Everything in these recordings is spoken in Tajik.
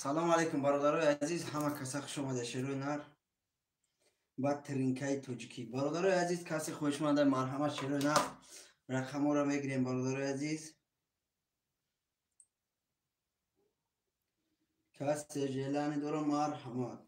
Салом алейкум, бародарои азиз, ҳама каса хуш омада шерои нар ба тринкаи тоҷикӣ. Бародарои азиз, касе хоҳишманда, марҳамат, шерои нар рақамҳоро мегирем, бародарои азиз. Касе желание дора, марҳамат.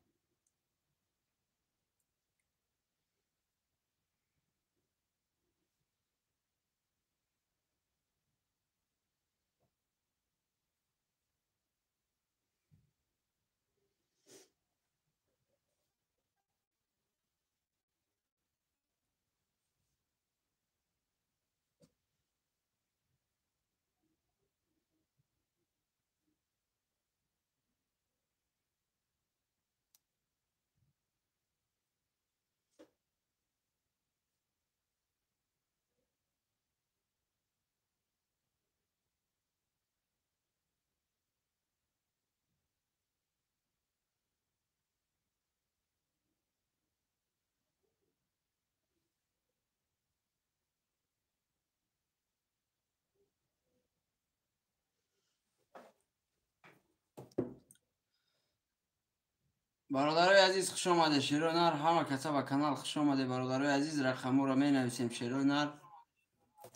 Бародарои азиз, хуш омаде шерои нар, ҳама каса ба канал хуш омаде. Бародарои азиз, рақамҳоро менависем шерои нар.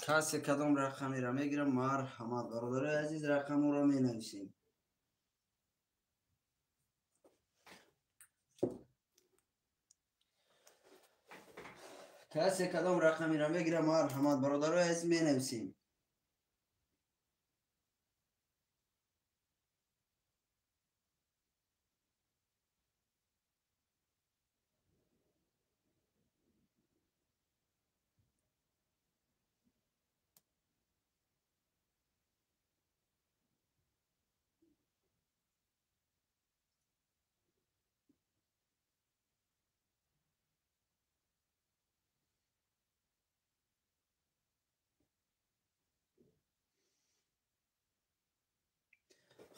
Касе кадом рақамеро мегирам, марҳамат. Бародарои азиз, рақамҳоро менависем. Касе кадом рақамеро мегирам, марҳамат. Бародарои азиз, менависем.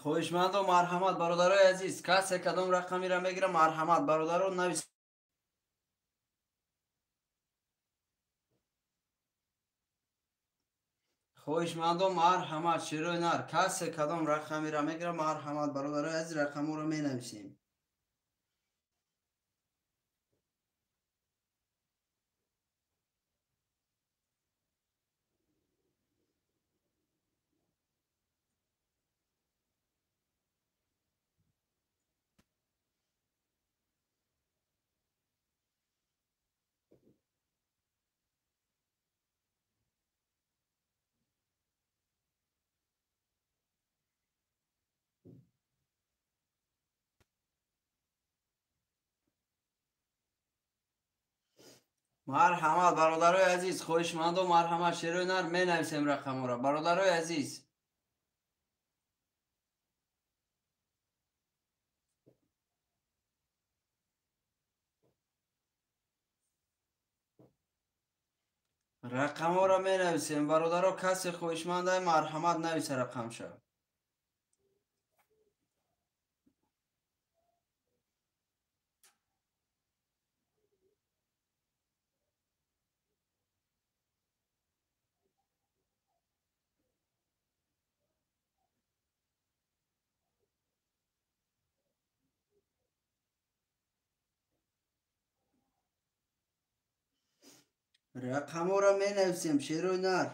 Хоҳишмандо, марҳамат, бародарои азиз, касе кадом рақамеро мегирам, марҳамат, бародаро, навис. Хоҳишмандо, марҳамат, шерои нар, касе кадом рақамеро мегирам, марҳамат, бародарои азиз, рақамҳоро менависем. Марҳамат, бародарои азиз, хоҳишмандо, марҳамат, шерои нар, менависем рақамҳоро, бародарои азиз. Рақамҳоро менависем, бародаро, касе хоҳишманда, марҳамат, нависа рақамша. Рақамҳоро менависем, шерои нар.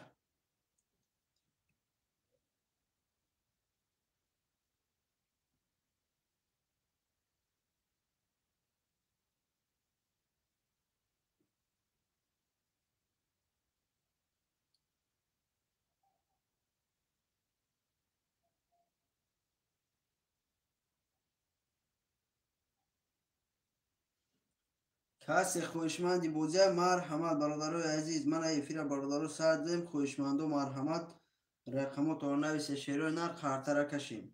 Касе хоҳишманди бозия, марҳамат, бародарои азиз, мана эфира, бародаро, сар додем. Хоҳишмандо, марҳамат, рақамотро нависе, шерои нар, қартара кашем.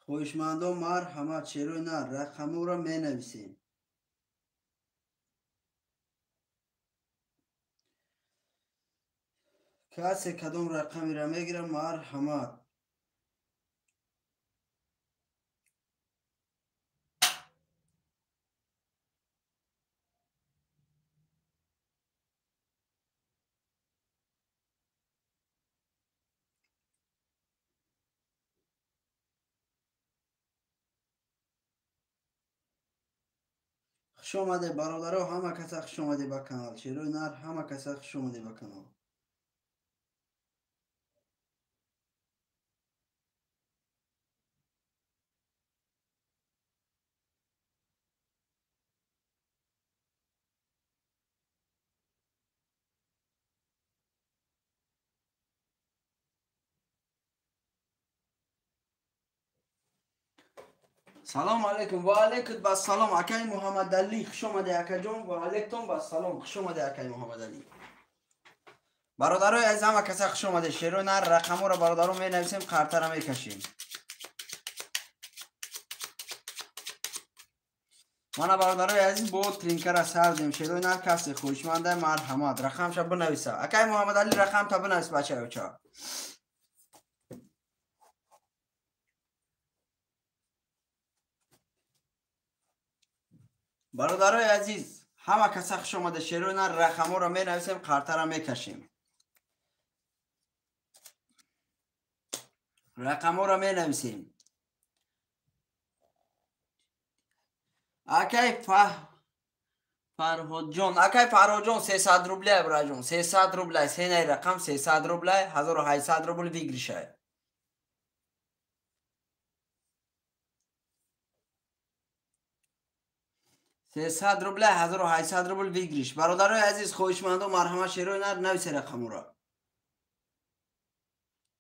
Хоҳишмандон, марҳамат, шерои нар, рақамҳоро менависем. Касе кадом рақамеро мегирам, марҳамат. Хуш омаде бародаро, ҳама каса хуш омаде ба канал. Шерои нар, ҳама каса хуш омаде ба канал. Салом алейкум, ва алейкум бассалом, акай Муҳаммадалӣ, хуш омаде акаҷон, ва алейкум бассалом, хуш омаде акай Муҳаммадалӣ. Бародарои азиз, ҳама каса хуш омаде. Шерои нар рақамҳоро бародаро менависем, қартара мекашем. Мана бародарои азиз, бо тринкара сардем. Шерои нар касе хоҳишманда, марҳамат, рақамша бинависа. Акай Муҳаммадалӣ, рақамта бинавис, бачаёча. Бародарои азиз, ҳама каса хуш омада. Шерои нар рақамҳоро менависем, қартара мекашем. Рақамҳоро менависем. Акай Фарҳодҷон, акай Фарҳодҷон, 300 рублей, браҷон, 300 рублей, сенаи рақам 300 рублей, 1800 рубл выигрышай. 300 рублей, 1800 рубл выигрыш. Бародарои азиз, хоҳишмандо, марҳамат, шерои нар нависе рақамҳоро.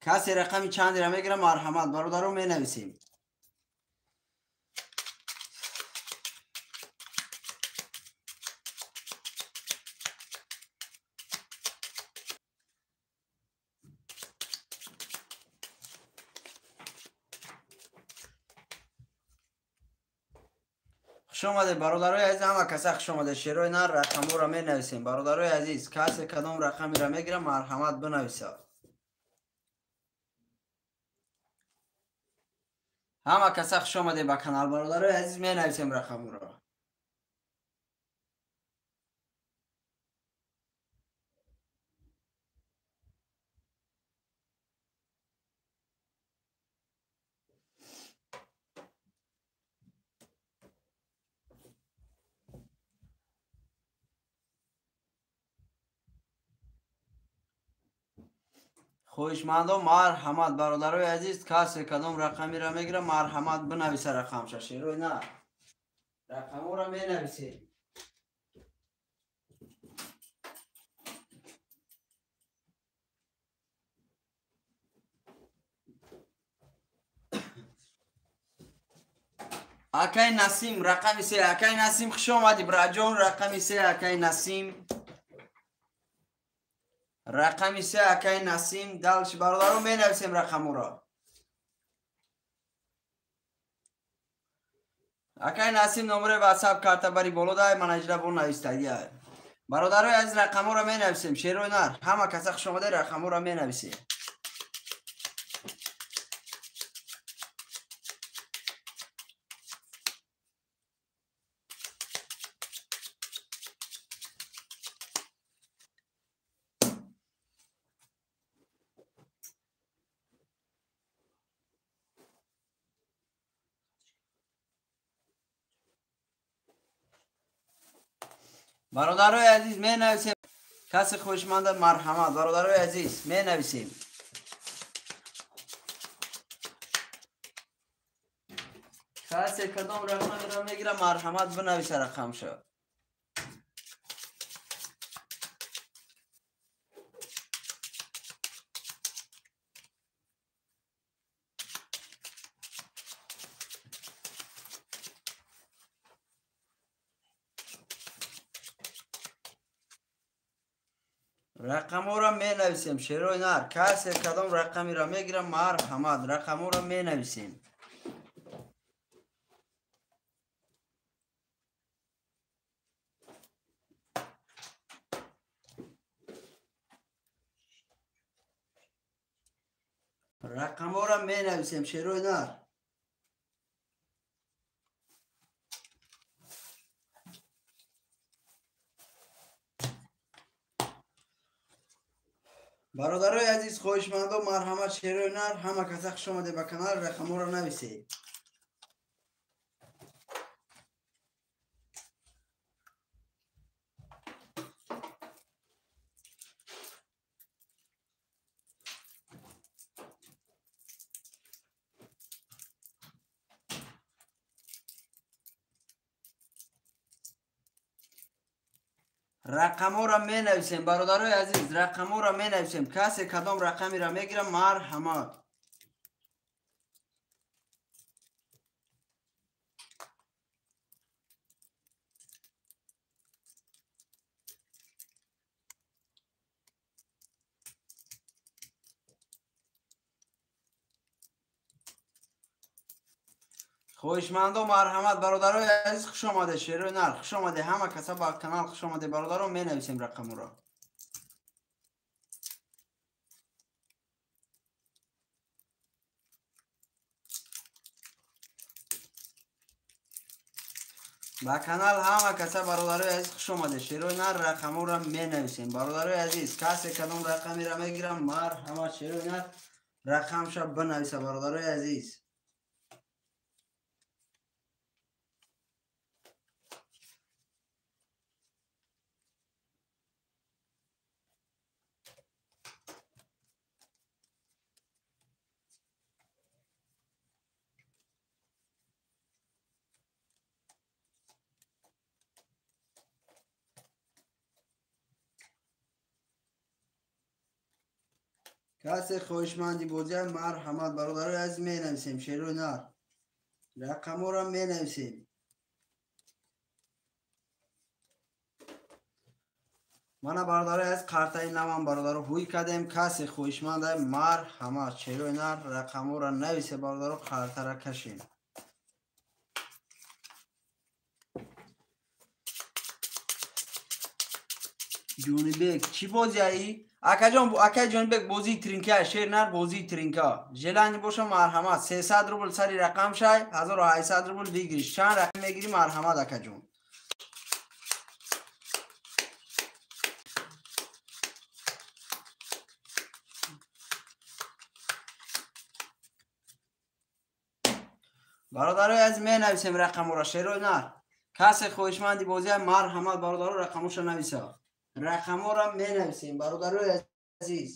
Касе рақами чандеро мегирам, марҳамат, бародаро менависем. Хуш омаде бародарои азиз, ҳама каса хуш омаде. Шерои нар рақамҳоро менависем. Бародарои азиз, касе кадом рақамеро мегирам, марҳамат бинависа. Ҳама каса хуш омаде ба канал, бародарои азиз, менависем рақамҳоро. Хоҳишмандо, марҳамат, бародарои азиз, касе кадом рақамеро мегирам, марҳамат бинависа рақамша. Шерои нар рақамҳоро менависем. Акай Насим, рақами се. Акай Насим, хуш омадӣ, браҷон, рақами се, акай Насим. Рақами се, акай Насим. Далши бародаро менависем рақамҳоро. Акай Насим, номери ватсап карта бари боло дай, ман аҷра бо навистагия. Бародарои азиз, рақамҳоро менависем. Шерои нар, ҳама каса хуш омаде, рақамҳоро менависем. Бародарои азиз, менависем. Касе хоҳишманда, марҳамат, бародарои азиз, менависем. Касе кадом рақамеро мегирам, марҳамат бинависа рақамша. Рақамҳоро менависем. Шерои нар, касе кадом рақамеро мегирам, марҳамат, рақамҳоро менависем. Рақамҳоро менависем, шерои нар. Бародарои азиз, хоҳишмандо, марҳамат, шерои нар, ҳама каса хуш омаде ба канал, рақамҳоро нависед. Рақамҳоро менависем, бародарои азиз, рақамҳоро менависем. Касе кадом рақамеро мегирам, марҳамат. Хоҳишмандо, марҳамат, бародарои азиз, хуш омаде, шерои нар, хуш омаде, ҳама каса ба канал хуш омаде, бародаро, менависем рақамҳоро. Ба канал ҳама каса, бародарои азиз, хуш омаде, шерои нар, рақамҳоро менависем. Бародарои азиз, касе кадом рақамеро мегирам, марҳамат, шерои нар, рақамша бинависа, бародарои азиз. Касе хоҳишманди бозиам, марҳамат, бародарои азиз, менависем, шерои нар, рақамҳоро менависем. Мана, бародарои азиз, қартаи навам, бародаро, ҳуй кардем. Касе хоҳишманда, марҳамат, шерои нар, рақамҳоро нависе, бародаро, қартара кашем. Ҷонибек, чӣ бозиаи? Акаҷон, акаи Ҷонибек, бозии тринка, шер нар, бозии тринка. Желание боша, марҳамат, 300 рубл сари рақам шай, 1800 рубл выигрыш. Чанд рақам мегирӣ, марҳамат, акаҷон. Бародарои азиз, менависем рақамҳоро, шерои нар. Касе хоҳишманди бозия, марҳамат, бародаро, рақамҳоша нависа. Рақамҳоро менависем, бародарои азиз.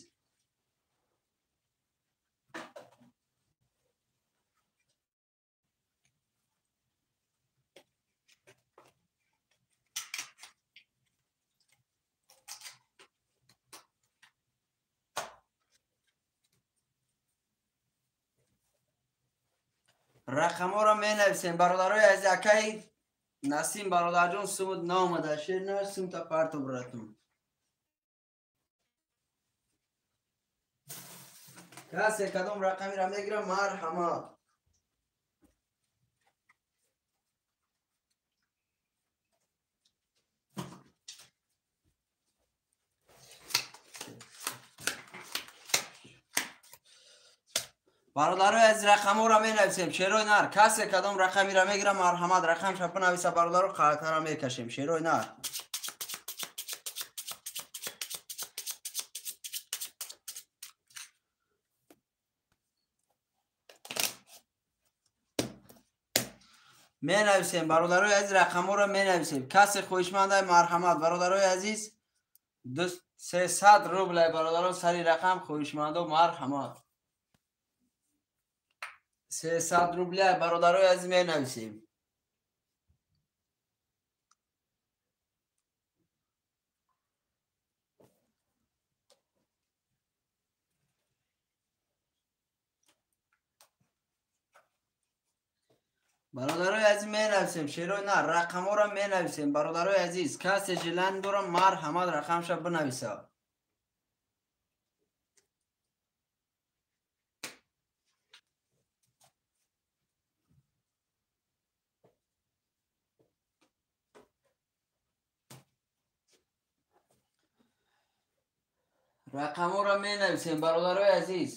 Рақамҳоро менависем, бародарои азиз. Акаи Насим, бародарҷон, сумут наомада, шер нар, сумта парто, братум. Касе кадом рақамеро мегирам, марҳамат. Бародарои азиз, рақамҳоро менависем, шерои нар. Касе кадом рақамеро мегирам, марҳамат, рақамша бинависа, бародаро, қартара мекашем, шерои нар. Менависем, бародарои азиз, рақамҳоро менависем. Касе хоҳишманда, марҳамат, бародарои азиз, 300 рубл, бародаро, сари рақам, хоҳишмандо, марҳамат. 300 рубля, бародарои азиз, менависем. Бародарои азиз, менависем, шерои нар, рақамҳоро менависем, бародарои азиз. Касе желание дорам, марҳамат, рақамша бинависа. Рақамҳоро менависем, бародарои азиз.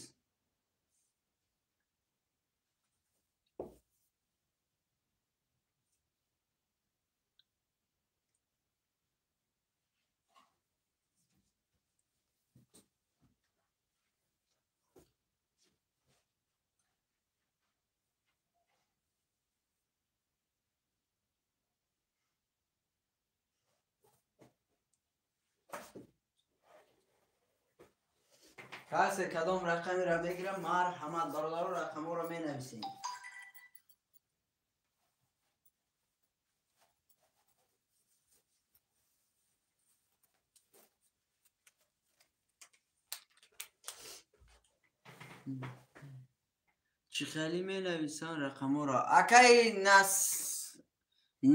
Касе кадом рақамеро мегирам, марҳамат, бародаро, рақамҳоро менависем. Чӣ хеле менависанд рақамҳоро? Акаи нас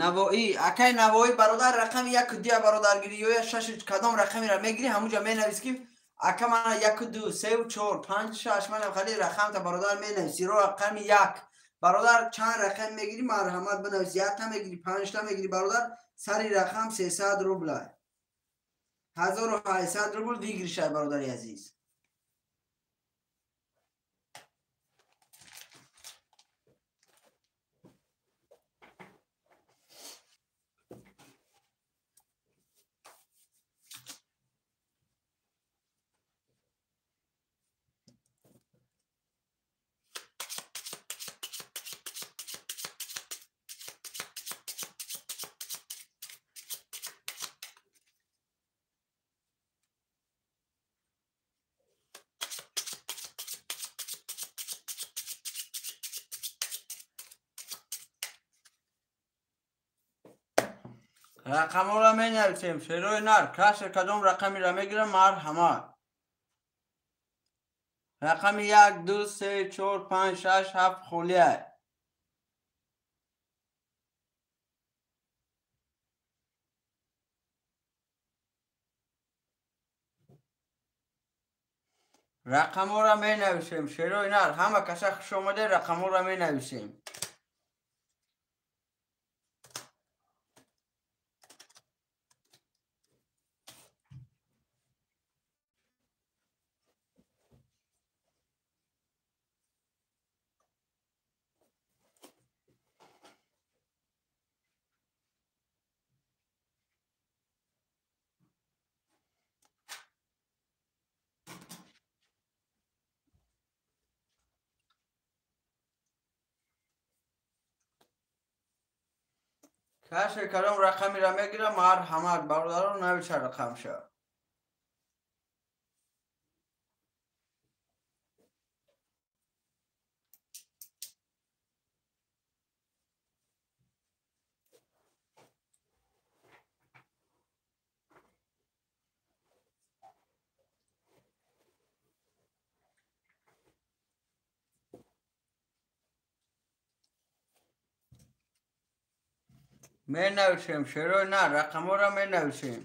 Навоӣ, акаи Навоӣ бародар, рақами яку дуя бародаргирӣ ё шаш, кадом рақамеро мегирӣ, ҳамунҷа менавис ки ака мана 1, 2, 3, 4, 5, 6, манам хеле рақамта бародар менависӣ. Ро рақами 1 бародар, чанд рақам мегирӣ, марҳамат бинавис. Якта мегирӣ, панҷта мегирӣ бародар, сари рақам 300 рубла, 1800 рубл выигрыш ай бародари азиз. Рақамҳоро менависем, шерои нар. Касе кадом рақамеро мегирам, марҳамат. Рақами 1, 2, 3, 4, 5, 6, 7 холия. Рақамҳоро менависем, шерои нар. Ҳама каса хуш омаде, рақамҳоро менависем. Касе кадом рақамеро мегирам, марҳамат, бародаро, нависа рақамша. Менависем, шерои нар, рақамҳоро менависем.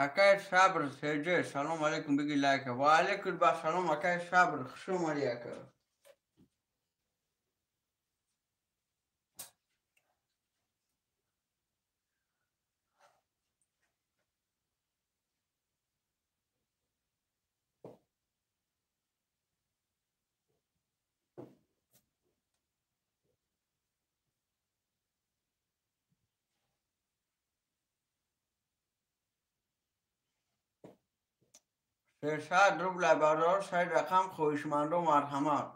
Акай Сабр Серҷе, салом алейкум, биги лайка. Ва алейкум ба салом, акай Сабр, хуш омадӣ, ака. 300 рубла бародар, сари рақам хоҳишмандо, марҳамат.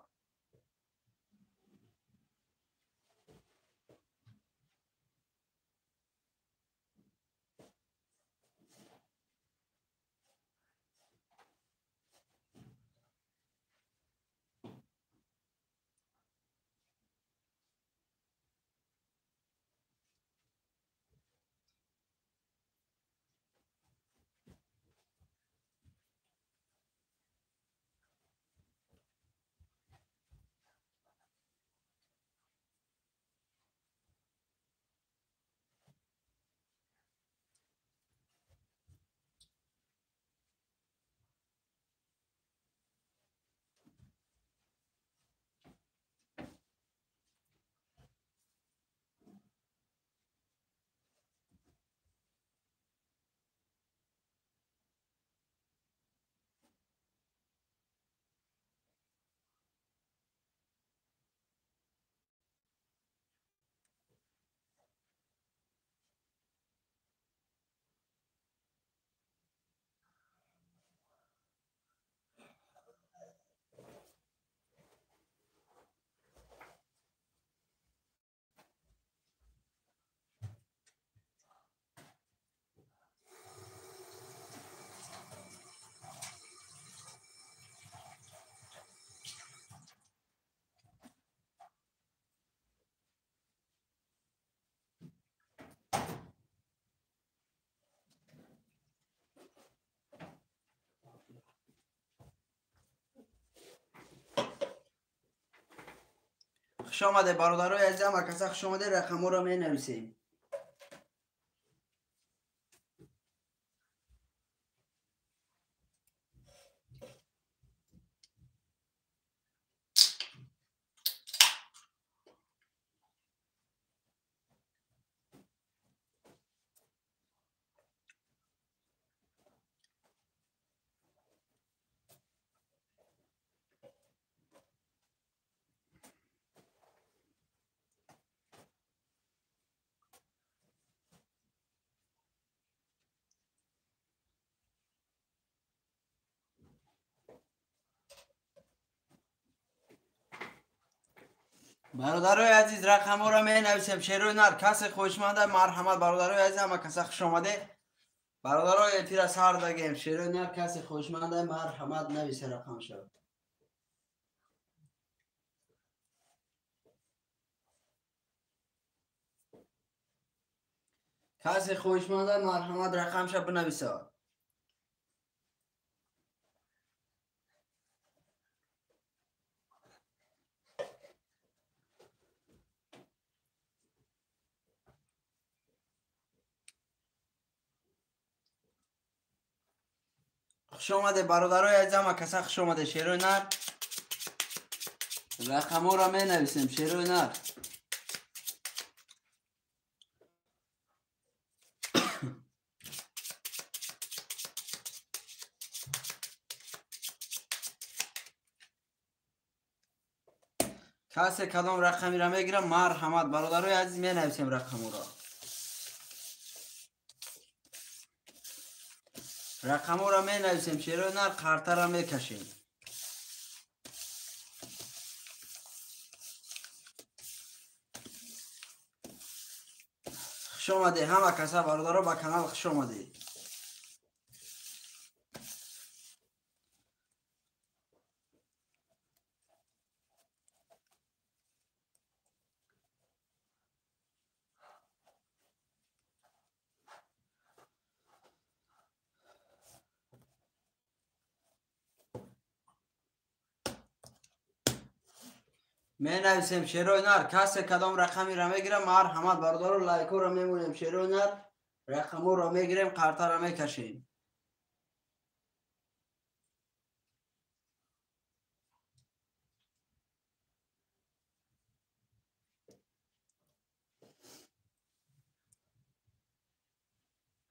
Хуш омаде бародарои азиз, ҳама каса хуш омаде, рақамҳоро менависем. Бародарои азиз, рақамҳоро менависем. Шерои нар, касе хоҳишманда марҳамат. Бародарои азиз, ҳама каса хуш омаде. Бародарои, эфира сар дагем. Шерои нар, касе хоҳишманда марҳамат, нависе рақамша. Касе хоҳишманда марҳамат, рақамша бинависа. Хуш омаде бародарои азиз, ҳама каса хуш омаде. Шерои нар, рақамҳоро менависем. Шерои нар, касе кадом рақамиро мегирам, марҳамат. Бародарои азиз, менависем рақамҳоро. Рақамҳоро менависем. Шерои нар, қартаро мекашем. Хуш омаде ҳама каса, бародаро, ба канал хуш омаде. Менависем шерои нар, касе кадом рақамиро мегирам, марҳамат. Бародаро, лайкҳоро мемонем. Шерои нар, рақамҳоро мегирем, қартаро мекашем.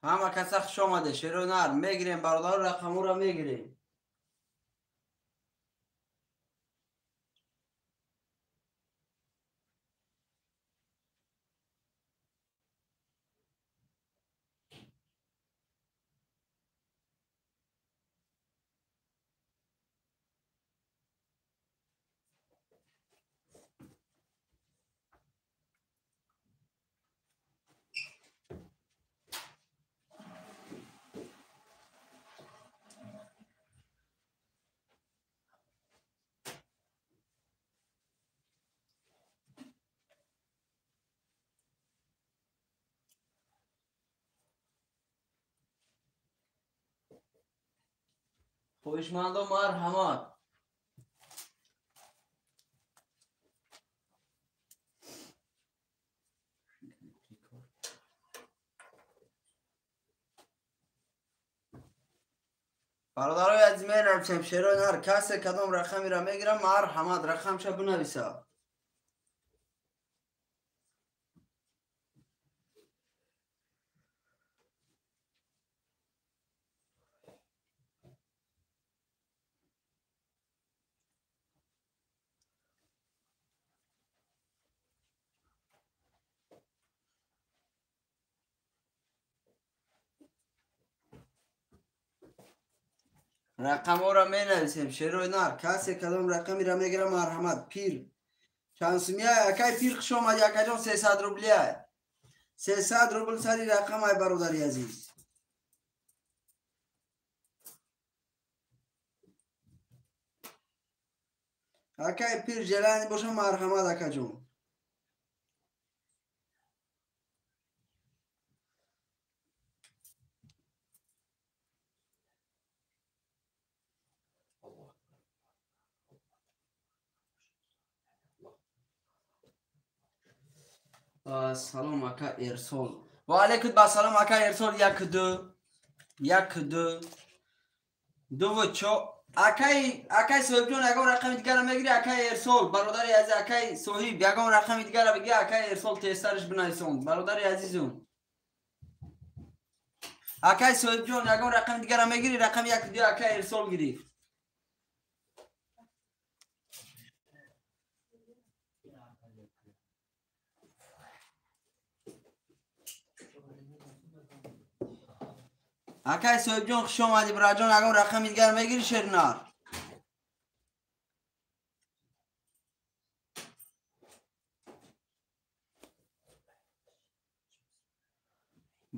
Ҳама каса хуш омаде. Шерои нар мегирем, бародаро, рақамҳоро мегирем. Хоҳишмандо марҳамат. Бародарои азиз, менависем шерои нар, касе кадом рақамиро мегирам, марҳамат, рақамша бинависа. Рақамҳоро менависем. Шерои нар, касе кадом рақамиро мегирам, марҳамат. Пир чанд сумия? Акай Пир, хуш омади, акаҷон. 300 рублия, 300 рубл сари рақам, ай бародари азиз. Акай Пир, желание боша, марҳамат, акаҷон. Салом ака Эрсол. Ва алейкум ба салом ака Эрсол. 1 2 1 2 2 4. Акай Соҳибҷон ягон рақами дигара мегири? Акай Эрсол, бародари азиз, акай Соҳиб ягон рақами дигара бигир, акай Эрсол тезтараш бинависон, бародари азизум. Акай Соҳибҷон ягон рақами дигара мегири? Рақами 1 2 акай Эрсол гирифт. Акай Соҳибҷон хуш омадӣ, бираҷон, ягон рақами дигар мегири шернар?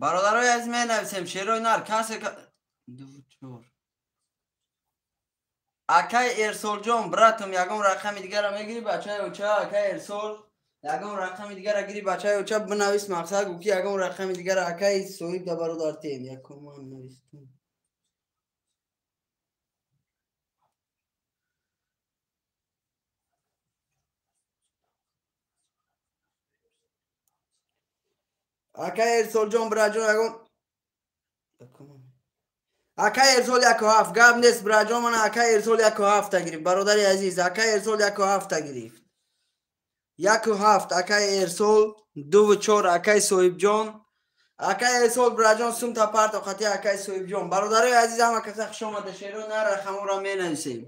Бародарои азиз, менависем шерои нар касе 2 4. Акай Эрсолҷон, братум, ягон рақами дигара мегири бачаи оча? Акай Эрсол ягон рақами дигара гири бачаи оча, бинавис, мақсад гӯ ки ягон рақами дигара акай Соҳиб да бародар тем. Якуман навистум. Акай Эрсолҷон, бираҷон, ягон акай Эрсол 1 7 гап нест, бираҷон, мана акай Эрсол 1 7 гирифт, бародари азиз, акай Эрсол 1 7 гирифт. 1 7 акай Эрсол, 2 4 акай Соҳибҷон. Акай Эрсол, бираҷон, сумта парто қати акай Соҳибҷон. Бародарои азиз, ҳама каса хуш омада, шеро на рақаморо менависем.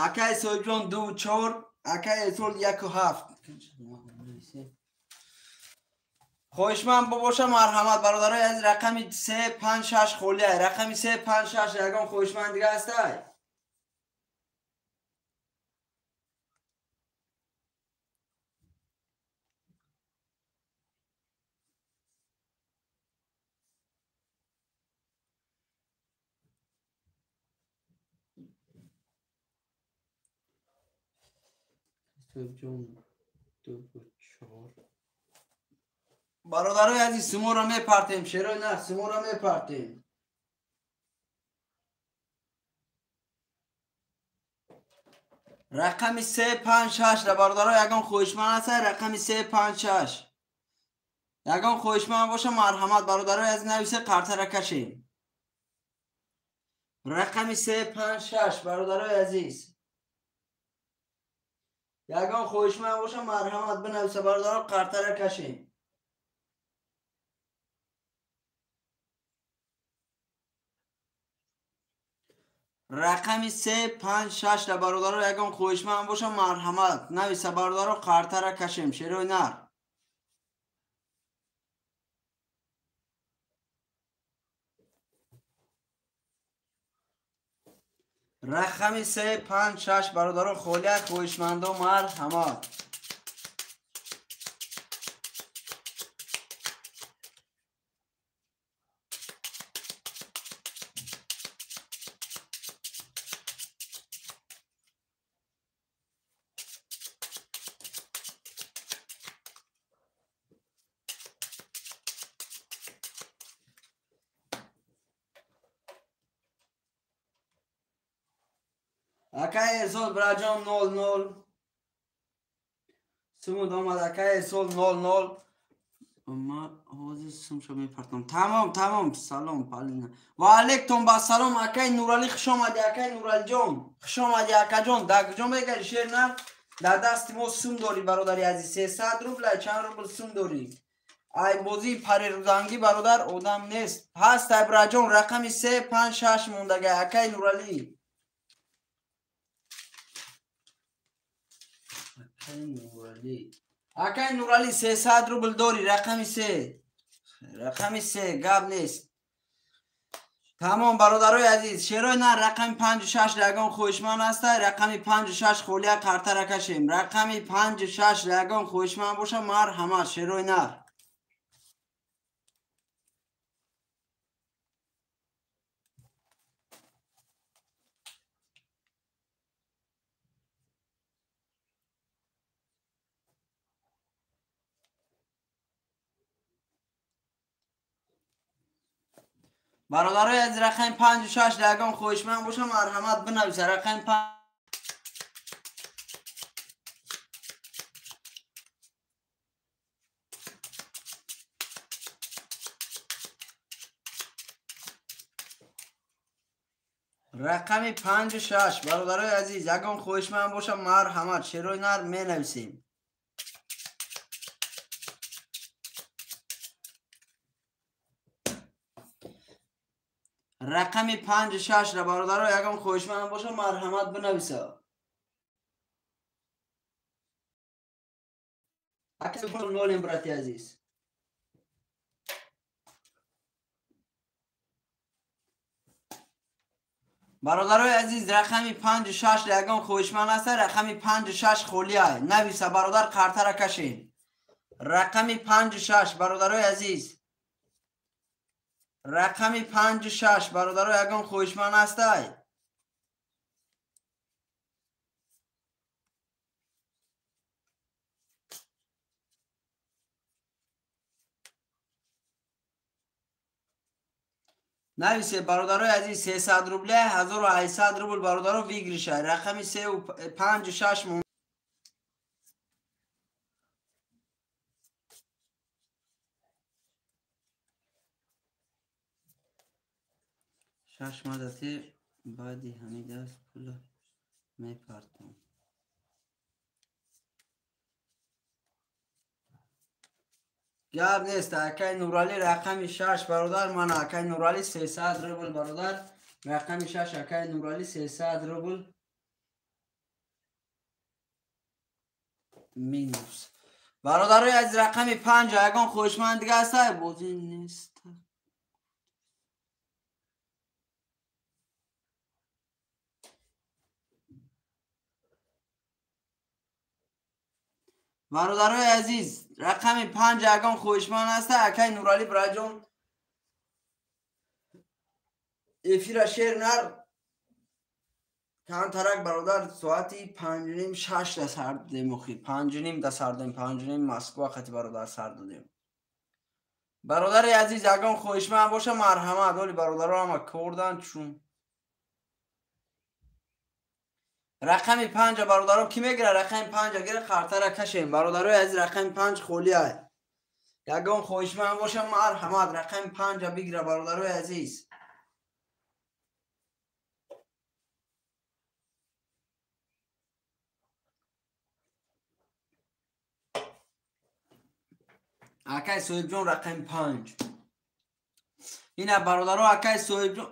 Акай Соҳибҷон 2 4, акай Эрсол 1 7. Хоҳишманд бобоша, марҳамат, бародарои азиз, рақами 3 5 6 холия. Рақами 3 5 6 ягон хоҳишманд дига ҳастай? Соҳибҷон 2 4. Бародарои азиз, суморо мепартем, шерои нар, суморо мепартем. Рақами 3 5 6 да бародаро ягон хоҳишманд ҳастай? Рақами 3 5 6 ягон хоҳишманд боша, марҳамат, бародарои азиз, нависе, қартара кашем. Рақами 3 5 6 бародарои азиз, ягон хоҳишманд боша, марҳамат, бинависе, бародаро, қартара кашем. Рақами 3 5 6 да бародаро ягон хоҳишманд боша, марҳамат, нависа, бародаро, қартара кашем, шерои нар. Рақами 3 5 6 бародаро холия, хоҳишмандо марҳамат. Акай Эрсол, бираҷон, 0 0 сумуд омад. Акай Эрсол 0 0. Ма ҳозир сумшо мепартам. Тамом, тамом. Салом, Полина. Ва алейкум ба салом, акай Нуралӣ, хуш омадӣ, акай Нуралиҷон. Хуш омадӣ, акаҷон. Дар куҷо мегари шер нар? Дар дасти мо сум дорӣ, бародари азиз. 300 рубл, чанд рубл сум дорӣ? Ай бозии парерӯзангӣ, бародар, одам нест. Ҳаст, ай бираҷон, рақами 3 5 6 мондага, акай Нуралӣ. Акай Нуралӣ 300 рубл дорӣ, рақами 3. Рақами 3 гап нест. Тамом, бародарои азиз, шерои нар рақами 5 6 ягон хоҳишманд ҳастай? Рақами 5 6 холия, қартара кашем. Рақами 5 6 ягон хоҳишманд боша, марҳамат, шерои нар. Бародарои аз рақами 5 6 ягон хоҳишманд бошам, марҳамат бинависа. Рақами 5 рақами 5 6 бародарои азиз, ягон хоҳишманд бошам, марҳамат, шерои нар менависем. Рақами 5 6 ра бародаро ягон хоҳишманд бошам, марҳамат бинависа. Акнолем, брати азиз. Бародарои азиз, рақами 5 6 ягон хоҳишманд аст, рақами 5 6 холия. Нависа бародар, қартара кашем. Рақами 5 6 бародарои азиз. Рақами 5 6 бародаро ягон хоҳишманд ҳастай? Нависе бародарои азиз, 300 рубля, 1800 рубл бародаро выигрыша. Рақами 3 5 6 шаш мадати баъди ҳамин даст пула мепартам. Гап нест, акай Нуралӣ рақами 6 бародар, мана акай Нуралӣ 300 рубл бародар, рақами 6 акай Нуралӣ 300 рубл минус. Бародарои аз рақами 5 ягон хоҳишманд дига ҳастай? Бозӣ нест. Бародарои азиз, рақами 5 ягон хоҳишманд ҳаста, акай Нуралӣ бираҷон эфира шер нар камтарак бародар, соати 5:30 6 да сар додем, охи 5:30 да сар додем, 5:30 Москва хати бародар сар додем. Бародари азиз, ягон хоҳишманд боша, марҳамат. Оли бародаро ҳама кордан чун рақами 5 бародаро ки мегира? Рақами 5 гира, қартара кашем. Бародарои азиз, рақами 5 холия. Ягон хоҳишманд боша, марҳамат, рақами 5 бигира бародарои азиз. Акай Соҳибҷон рақами 5. Ина бародаро, акай Соҳибҷон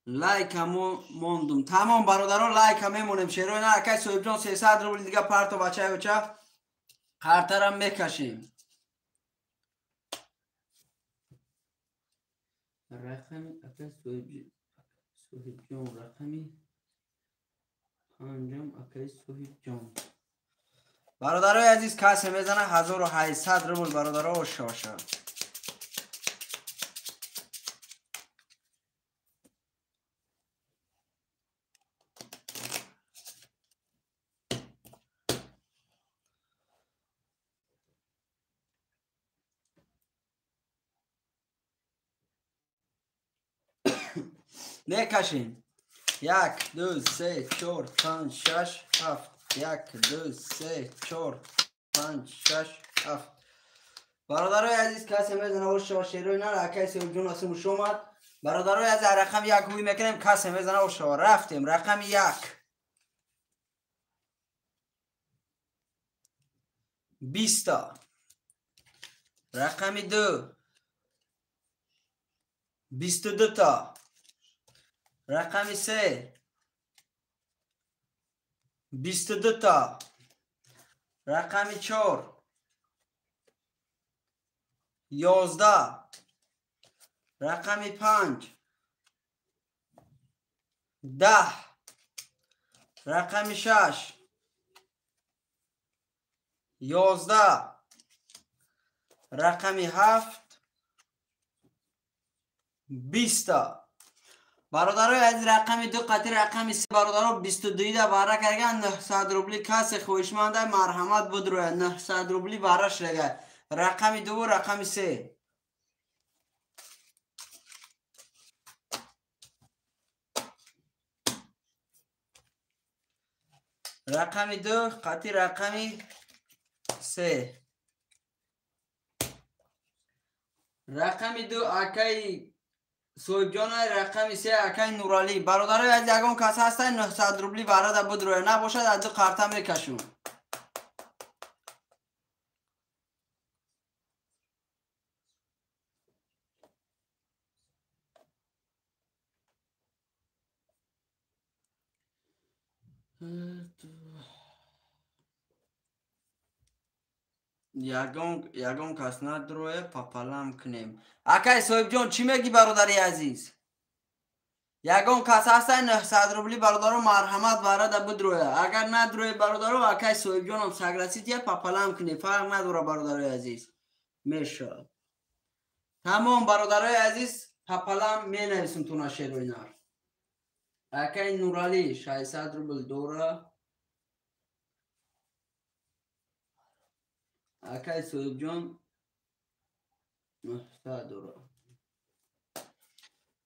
лайка мондум. Тамом бародаро, лайка мемонем. Шерои на акай Соҳибҷон 300 рубл дига парто бачаи оча қартарам мекашем. Рақами акай Соҳибҷон рақами 5 акай Соҳибҷон. Бародарои азиз, касе мезана 1800 рубл бародаро шоша. Мекашем. 1 2 3 4 5 6 7. 1 2 3 4 5 6 7. Бародарои азиз, касе мезана ошо шерои нар, акай Соҳибҷон асим шомад. Бародарои азиз, рақами 1 ҳуй мекунем, касе мезана ошо. Рафтем, рақами 1. 20. Рақами 2. 22 та. Рақами 3. 22 та. Рақами 4. 11. Рақами 5. 10. Рақами 6. 11. Рақами 7. 20. Бародарои азиз, рақами 2 қатъи рақами 3 бародаро 22 да бара карган 900 рубли. Касе хоҳишманда марҳамат будроя 900 рубли бара шудага. Рақами 2 ва рақами 3. Рақами 2 қати рақами 3. Рақами 2 акаи Соҳибҷонай, рақами 3 акаи Нуралӣ. Бародарои аз ягон кас ҳастай 900 рубли варада будроя, набошад аз ду қарта мекашум. Ягон кас надроя, папалам кунем. Акай Соҳибҷон, чӣ мегӣ бародари азиз? Ягон кас ҳастай 900 рубли бародаро, марҳамат варада бидроя. Агар надроя бародаро, акай Соҳибҷоном согласития, папалам кунем, фарқ надора бародарои азиз. Мешавад. Тамом бародарои азиз, папалам менависем туна шерои нар. Акай Нуралӣ 600 рубл дора. Акай Соҳибҷон 900 дора.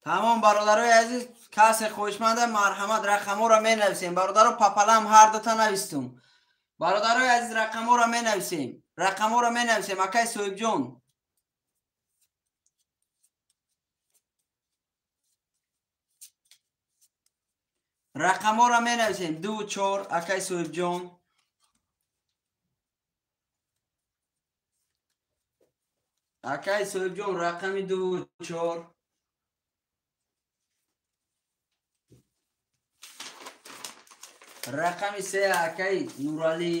Тамом бародарои азиз, касе хоҳишманда марҳамат, рақамҳоро менависем. Бародаро, папалам ҳар дута навистум. Бародарои азиз, рақамҳоро менависем. Рақамҳоро менависем. Акай Соҳибҷон. Рақамҳоро менависем. 2 4 акай Соҳибҷон. Акай Соҳибҷон рақами 2 4. Рақами 3 акай Нуралӣ.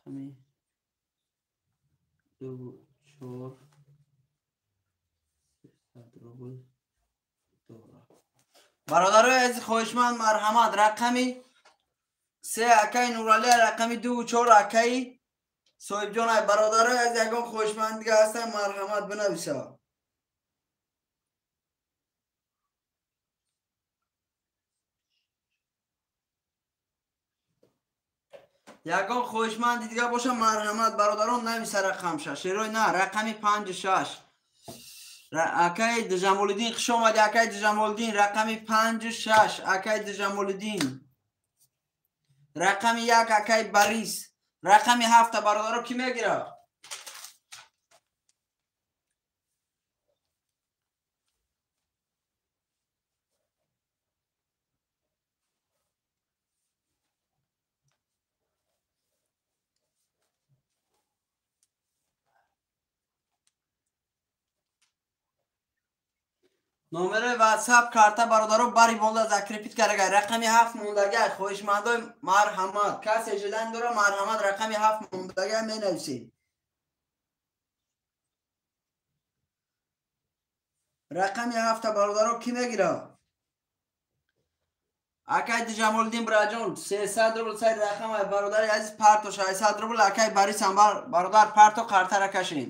Рақами 2 4 300 рубл дора. Бародарои азиз, хоҳишманд марҳамат, рақами 3 акаи Нуралӣ, рақами 2 4 акаи Соҳибҷон. Бародарои азиз, ягон хоҳишманд дига ҳастанд, марҳамат бинависа. Ягон хоҳишманди дига боша, марҳамат бародарон, нависа рақамша. Шерои на, рақами 5 6. Акаи Дижамолиддин, хуш омадӣ акаи Дижамолиддин. Рақами 5 6 акаи Дижамолиддин. Рақами 1 акаи Борис. Рақами 7 бародаро кӣ мегирад? Номерои WhatsApp карта бародаро бари болда закрепит карагай. Рақами 7 мондагай. Хоҳишмандои марҳамат, касе желание дора марҳамат, рақами 7 мондагай менависем. Рақами 7 бародаро кӣ мегирад? Акай Дижамолиддин бираҷон 300 рубл сари рақам. Бародари азиз, парто 600 рубл. Акай Борис ҳам бародар парто қартара кашем.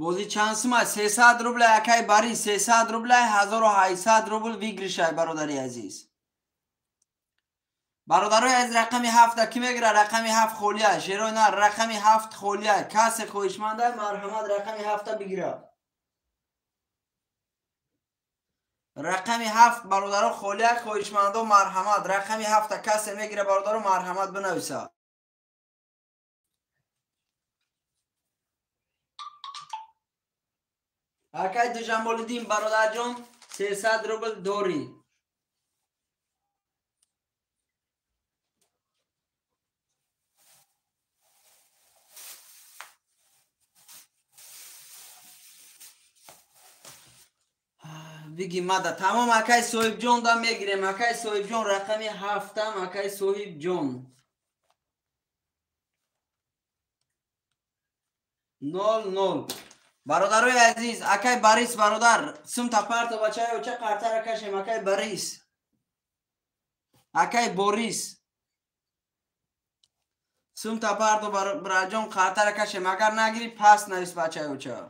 Бозӣ чанд сума? 300 рубл акай Борис, 300 рубл, 1800 рубл выигрышай бародари азиз. Бародарои азиз, рақами 7 кӣ мегирад? Рақами 7 холия. Шерои на, рақами 7 холия. Касе хоҳишманда марҳамат, рақами 7 бигирад. Рақами 7 бародаро холия, хоҳишмандо марҳамат. Рақами 7 касе мегирад бародаро, марҳамат бинависа. Акай Дижамолиддин бародарҷон 300 рубл дорӣ. Биги мада. Тамом акай Соҳибҷон да мегирем. Акай Соҳибҷон рақами 7 акай Соҳибҷон. 0 0. Бародарои азиз, акай Борис бародар, сумта парто бачаи оча қартара кашем, акай Борис. Акай Борис. Сумта парто браҷон қартара кашем, агар нагири пас навис бачаи оча.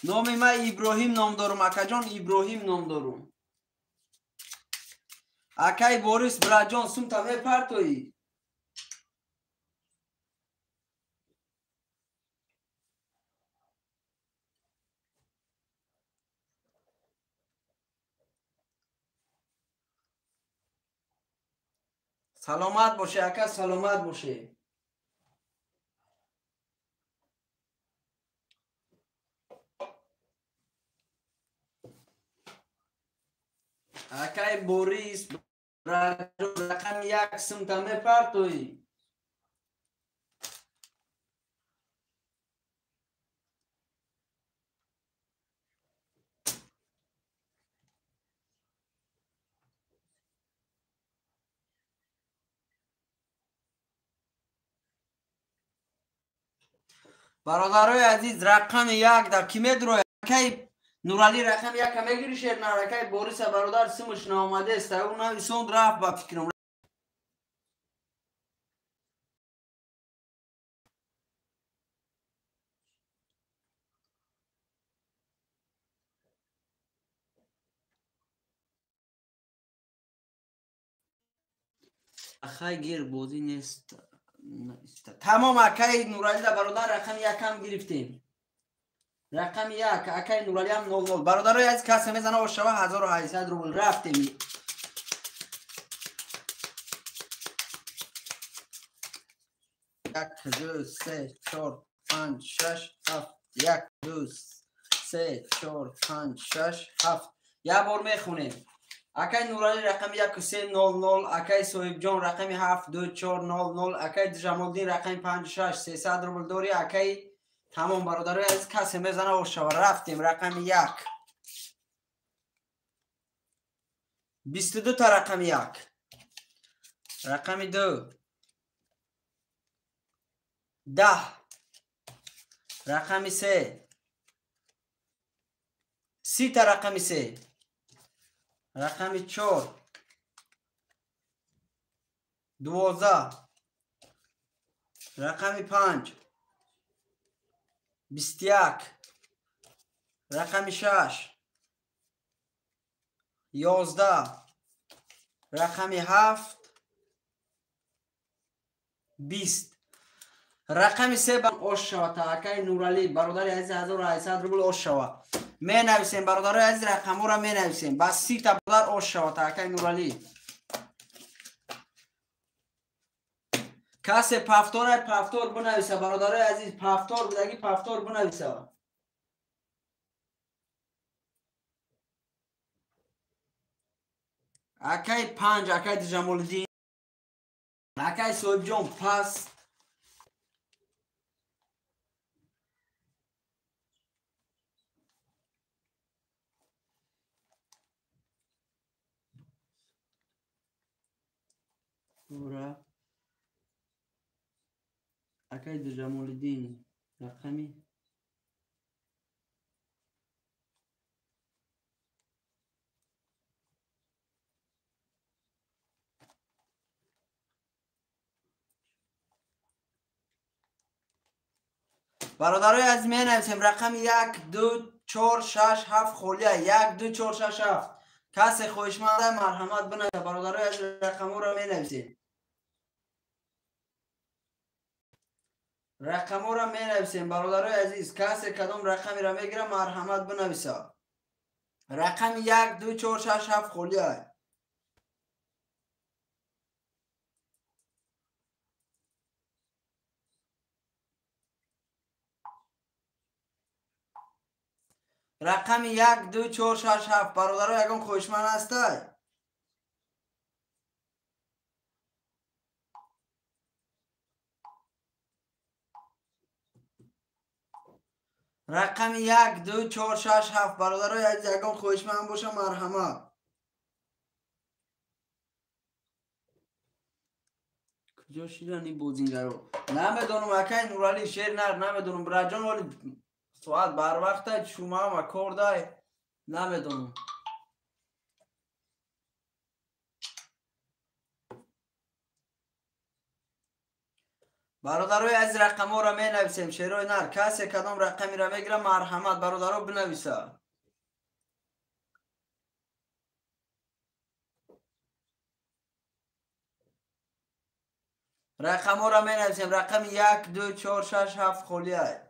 Номи ман Иброҳим ном дорум, акаҷон, Иброҳим ном дорум. Акай Борис браҷон, сумта мепартоӣ? Саломат боше, ака, саломат боше. Акай Борис браҷон, рақами як сумта мепартоӣ? Бародарои азиз, рақами як да ки медрояд? Акай Нурали рақами яка мегири шернар, акай Бориса бародар сумаш наомадест, ӯ нависонд рафт ба фикрам. Ахай гир бозӣ нест. Тамом, акай Нурали да бародар рақами якам гирифтем. Рақами як, акай Нурали ҳам 00. Бародарои азиз, касе мезана ошава 1800 рубл. Рафтем. Як, ду, се, чор, панҷ, шаш, ҳафт. Як, ду, се, чор, панҷ, шаш, ҳафт. Як бор мехонем. Акай Нурали рақами 1 3 0 0, акай Соҳибҷон рақами 7 2 4 0 0, акай Ҷамолиддин рақами 5 6 300 рубл дори, акай. Тамом, бародарои азиз, касе мезана ошава. Рафтем, рақами як. 22 та рақами як. Рақами ду. 10. Рақами се. 30 та рақами се. Рақами чор. 12. Рақами панҷ. 21. Рақами шаш. 11. Рақами ҳафт. 20. Рақами се ош шава та акай Нурали бародари азиз 1800 рубл ош шава. Менависем бародарои азиз, рақамҳоро менависем. Ба 30 та бародар ош шава та акай Нурали. Касе пафторай пафтор бинависа бародарои азиз, пафтор будаги пафтор бинависа. Акай панҷ, акай Ҷамолиддин, акай Соҳибҷон пас. Ура. Акай Ҷамолиддин рақами бародарои азиз менависем рақами 1 2 4 6 7 холия 1 2 4 6 7. Касе хоҳишманда марҳамат бинависа бародарои азиз, рақамҳоро менависем. Рақамҳоро менависем бародарои азиз. Касе кадом рақамеро мегира марҳамат бинависа. Рақами 1 2 4 6 7 холия. Рақами 1 2 4 6 7 бародаро ягон хоҳишманд ҳастай? Рақами 1 2 4 6 7 бародарои азиз ягон хоҳишманд боша марҳамат. Куҷо шидан ин бозингаро? Намедонам акай Нуралӣ шер нар, намедонам браҷон, вале соат барвақтай, шумаама кор дай, намедонам. Бародарои азиз рақамҳоро менависем шерои нар. Касе кадом рақамеро мегирад марҳамат бародаро бинависа. Рақамҳоро менависем. Рақами 1 2 4 6 7 холиай.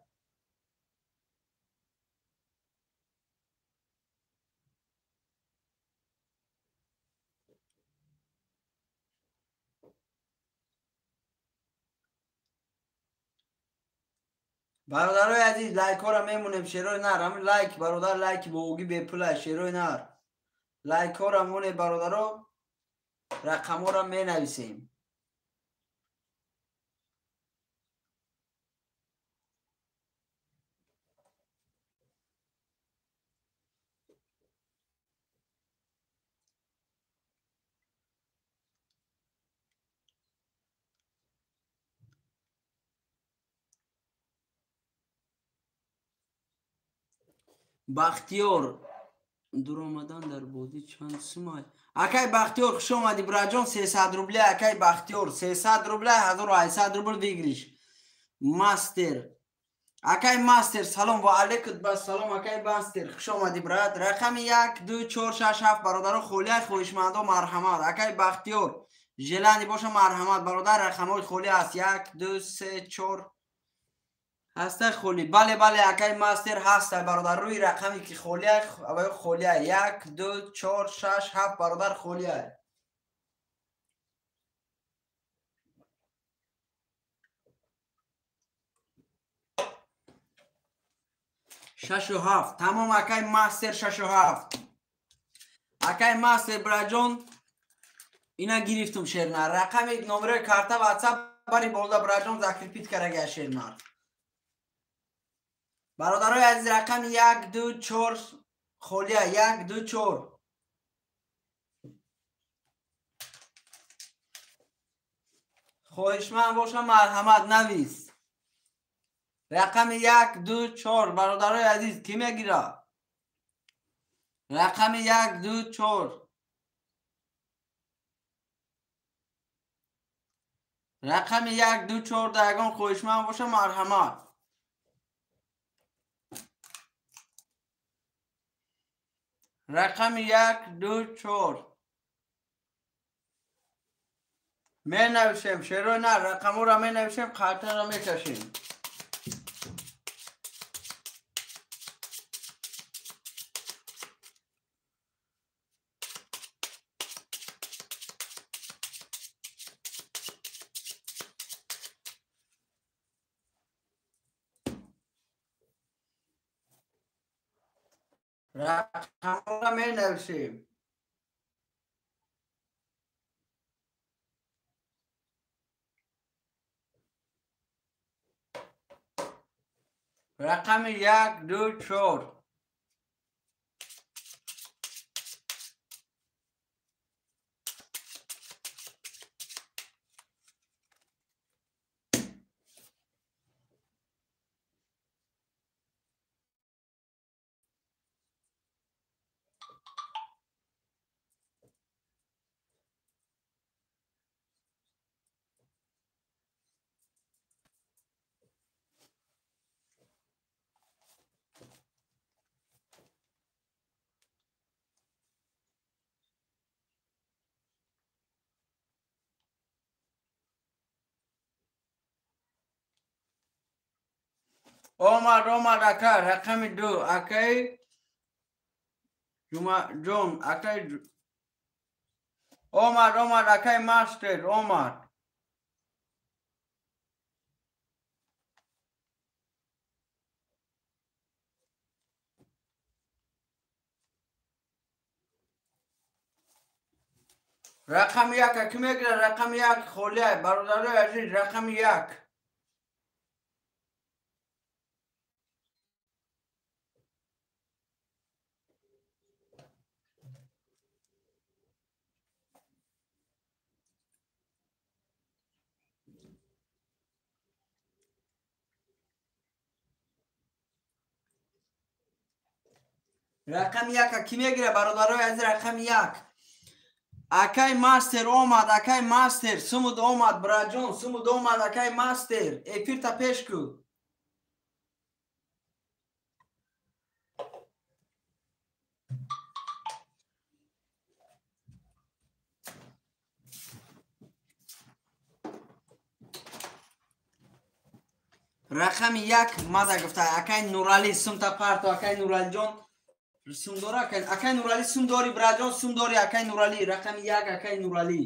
Бародарои азиз лайкҳоро мемонем шерои нар. Ҳамин лайк бародар лайки боогӣ бепула шерои нар. Лайкҳоро монем бародаро, рақамҳоро менависем. Бахтиёр дуромадан дар бозӣ чанд сумай? Акай Бахтиёр хуш омадӣ браҷон, 300 рубля. Акай Бахтиёр 300 рубля, 1800 рубл выигрыш. Мастер акай Мастер салом ва алейкум ассалом. Акай Мастер хуш омадӣ брат. Рақами 1 2 4 6 7 бародаро холия хоҳишмандо марҳамат. Акай Бахтиёр желани боша марҳамат бародар, рақамҳои холӣ аст 1 2 3 4 ҳастай холӣ. Бале бале акай Мастер ҳастай бародар, рӯи рақаме ки холия аввал холия 1 2 4 6 7 бародар холия. Шашу ҳафт тамом акай Мастер 6 ва 7. Акай Мастер браҷон ина гирифтум шернар. Рақами номерои карта WhatsApp бари болда браҷон закрепит карага шернар. Бародарои азиз рақами 1 2 4 холия 1 2 4. Хоҳишманд боша марҳамат навис. Рақами 1 2 4 бародарои азиз кӣ мегирад? Рақами 1 2 4. Рақами 1 2 4 да ягон хоҳишманд боша марҳамат. Рақами 1 2 4 менависем шерои нар, рақамҳоро менависем, қартаро мекашем. Рақамҳоро менависем. Рақами 1 2 4. Омад омад ака рақами 2 акай Ҷумаҷон акай омад омад акай Мастер омад. Рақами як ки мегира? Рақами як холия, бародарои азиз, рақами як. Рақами як ки мегира, бародарои азиз, рақами як. Акай мастер омад, акай мастер, сумуд омад, браҷон, сумуд омад, акай мастер, эфирта пеш ку. Рақами як мада гуфта, акай Нуралӣ, сумта парто, акай Нуралиҷон. Сум дора, акай Нуралӣ, сум дори, браҷон, сум дори, акай Нуралӣ, рақами як, акай Нуралӣ.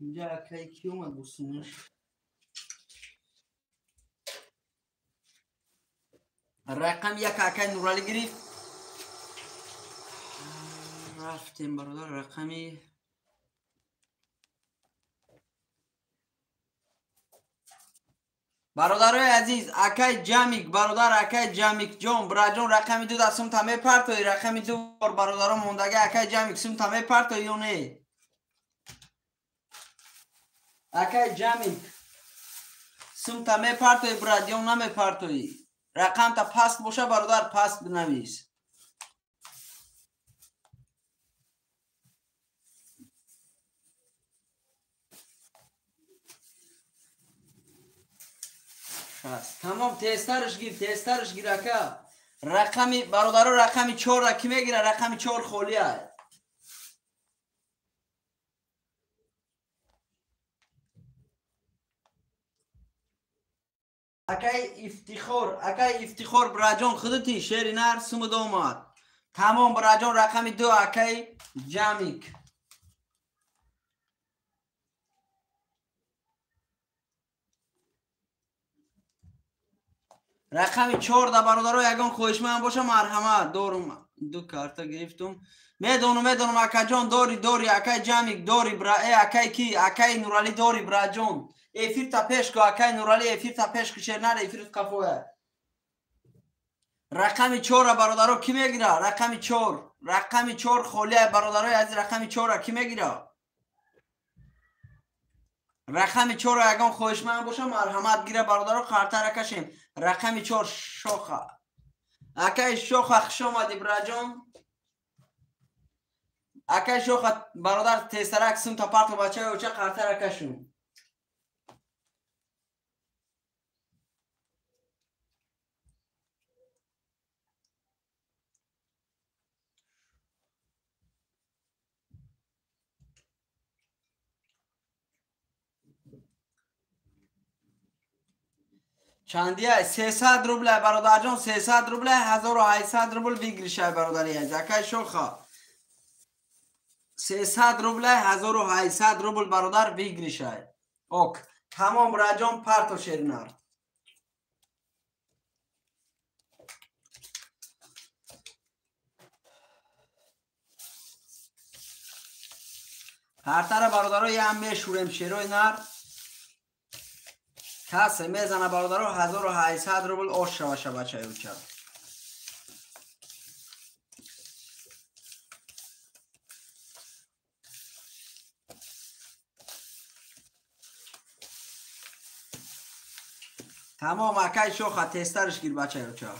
Инҷа акай ки омад бо сумаш? Рақами як акай Нуралӣ гирифт. Рафтем, бародар, рақами бародарои азиз, акай Ҷамик, бародар, акай Ҷамикҷон, браҷон, рақами ду да сумта мепартои, рақами ду бор бародаро мондаги, акай Ҷамик, сумта мепартои ё не? Акай Ҷамик, сумта мепартои, брат, ё намепартои? Рақамта паст боша, бародар, паст бинавис. Тамом, тезтарш гир, тезтарш гир, ака. Рақами бародаро, рақами чорра ки мегира? Рақами чор холия. Акай Ифтихор, акай Ифтихор, браҷон, худути шери нар, сумуд омад. Тамом, браҷон, рақами ду, акай Ҷамик. Рақами чор да, бародаро, ягон хоҳишманд боша, марҳамат. Дорум, ду карта гирифтум. Медонум, медонум, акаҷон, дори, дори, акай Ҷамик, дори, бра, э, акай ки, акай Нуралӣ, дори, браҷон. Эфирта пеш ку, акай Нуралӣ, эфирта пеш ку, шернар, эфирт қафоя. Рақами чорра, бародаро, ки мегира? Рақами чор, рақами чор холия, бародарои азиз, рақами чорра ки мегира? Рақами чорро ягон хоҳишманд боша, марҳамат, гира, бародаро, қартара кашем. Рақами чор, Шоха. Акай Шоха, хуш омадӣ, браҷон. Акай Шоха, бародар, тезтарак сумта парто, бачаи оча, қартара кашум. Чандия? 300 рубля, бародарҷон, 300 рубля, 1800 рубл выигрышай, бародари азиз. Акай Шоха, 300 рубля, 1800 рубл, бародар, выигрышай. Ок, тамом, браҷон, парто шеринар. Картара, бародаро, ям мешурем, шерои нар. Касе мезана, бародаро, 1800 рубл ош шаваша, бачаи уча. Тамом, акай Шоха, тезтарш гир, бачаи уча.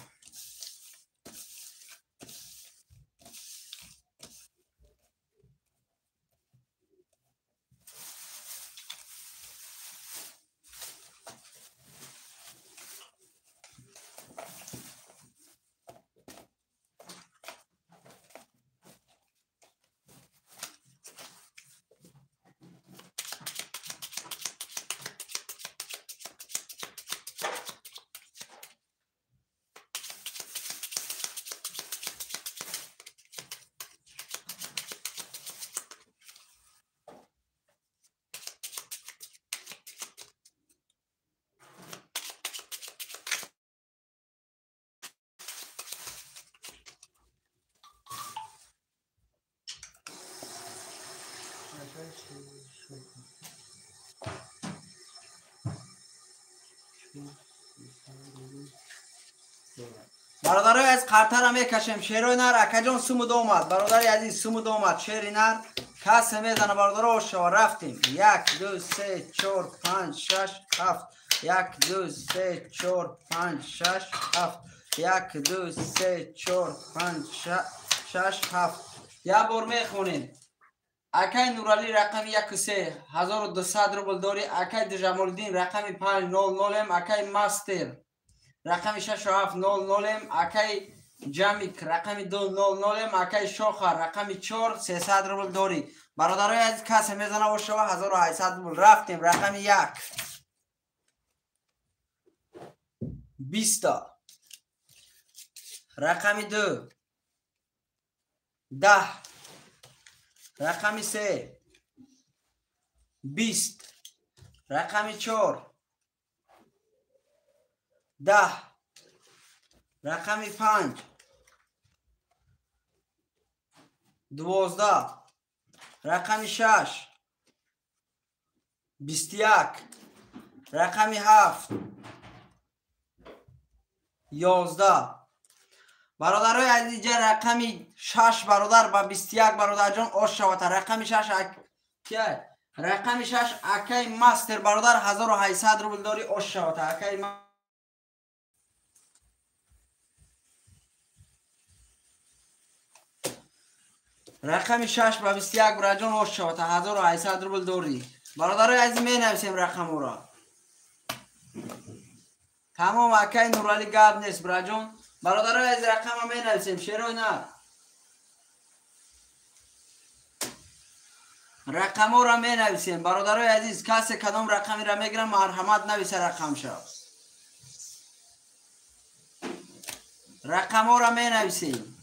Бародарои аз қартара мекашем. Шерои нар акаҷон сумуд омад. Бародари азиз сумуд омад. Шери нар касе мезана бародаро ошава. Рафтем. 1 2 3 4 5 6 7 1 2 3 4 5 6 7 1 2 3 4 5 6 7. Як бор мехонем. Акай Нурали рақами 1 3 1200 рубл дори. Акай Ҷамолиддин рақами 5 0 0. Акай Мастер рақами 6 7 0 0. Акай Ҷамик рақами 2 0 0. Акай Шоха рақами 4 300 рубл дори. Бародарои азиз касе мезана ошава 1800 рубл. Рафтем. Рақами 1 20. Рақами 2 10. Рақами 3 20. Рақами 4 10. Рақами 5 12. Рақами 6 21. Рақами 7 11. Бародарои азиз ҷа рақами 6 бародар ба 21 бародарҷон ош шавата. Рақами 6 рақами 6 акай Мастер бародар 1800 рубл дори ош шавата. Акай рақами 6 ба 21 бародарҷон ош шавата 1800 рубл дори. Бародарои азиз менависем рақаморо. Тамом акай Нурали гап нест бародарҷон. Бародарои азиз рақама менависем. Шерои нар рақаморо менависем. Бародарои азиз касе кадом рақамеро мегирам марҳамат нависа рақамша. Рақаморо менависем.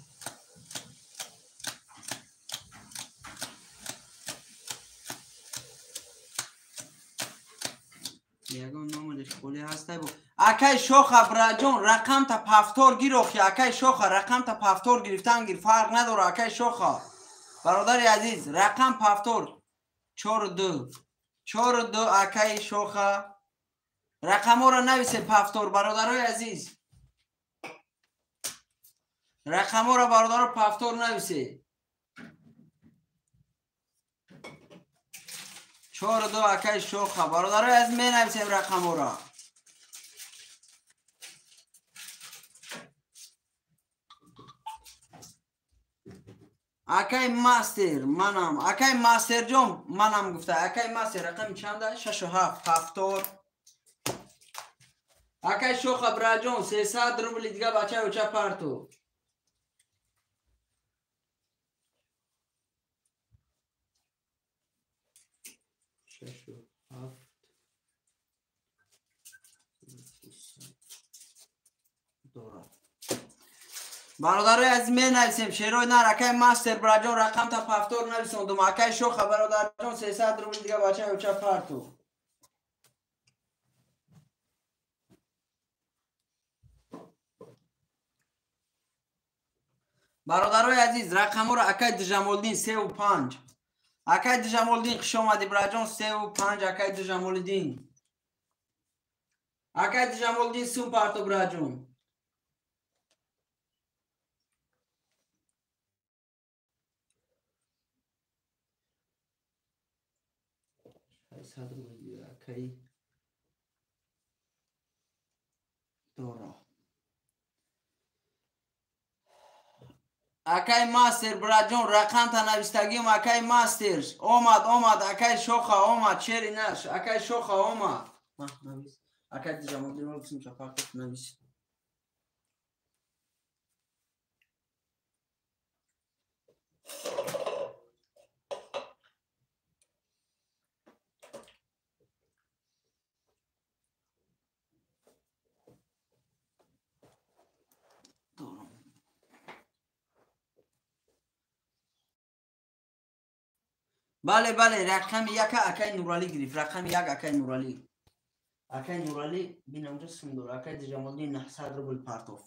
Ягон номериш холи ҳастай бо. Акай Шоха браҷон рақамта пафтор гирохи. Акай Шоха рақамта пафтор гирифтан гир фарқ надора. Акай Шоха бародари азиз рақам пафтор 4 2 4 2. Акай Шоха рақаморо нависе пафтор бародарои азиз. Рақаморо бародаро пафтор нависе. 4 2 акай Шоха бародарои азиз менависем рақаморо. Акай Мастер манам. Акай Мастерҷон манам гуфта. Акай Мастер рақами чанда? 6 7 пафтор. Акай Шоха браҷон 300 рубли дига бачаи оча парту. 6 7 дорад. Бародарои азиз менависем. Шерои нар акай Мастер браҷон рақамта пафтор нависондум. Акай Шоха бародарҷон 300 рубл дига бачаи оча парту. Бародарои азиз рақаморо акай Ҷамолиддин 3 5. Акай Ҷамолиддин хуш омадӣ браҷон 3 5. Акай Ҷамолиддин. Акай Ҷамолиддин сум парту браҷон. Акай Дора. Акай Мастер браҷон рақамта навистагиум. Акай Мастер омад омад. Акай Шоха омад. Шери наш акай Шоха омад. Навис. Акай Ҷамолиддин сумча партов навис. Бале бале рақами 1 акай Нурали гирифт. Рақами 1 акай Нурали. Акай Нурали бинамҷо сум дор. Акай Ҷамолиддин 900 рубл партов.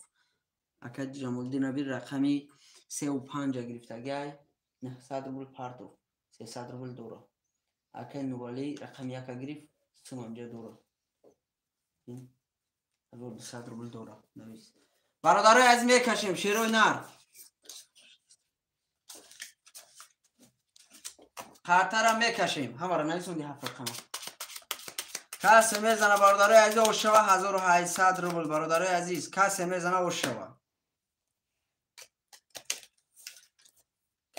Акай Ҷамолиддин аби рақами 3 5 гирифтагай 900 рубл партов. 300 рубл дора. Акай Нуралӣ рақами яка гирифт, сум ҳамҷа дорад. 1200 рубл дорад. Навис. Бародарои азиз, мекашем шерои нар. Қартара мекашем. Ҳамаро нависонди ҳафт рақама. Касе мезана, бародарои азиз, ошава 1800 рубл, бародарои азиз, касе мезана ошава.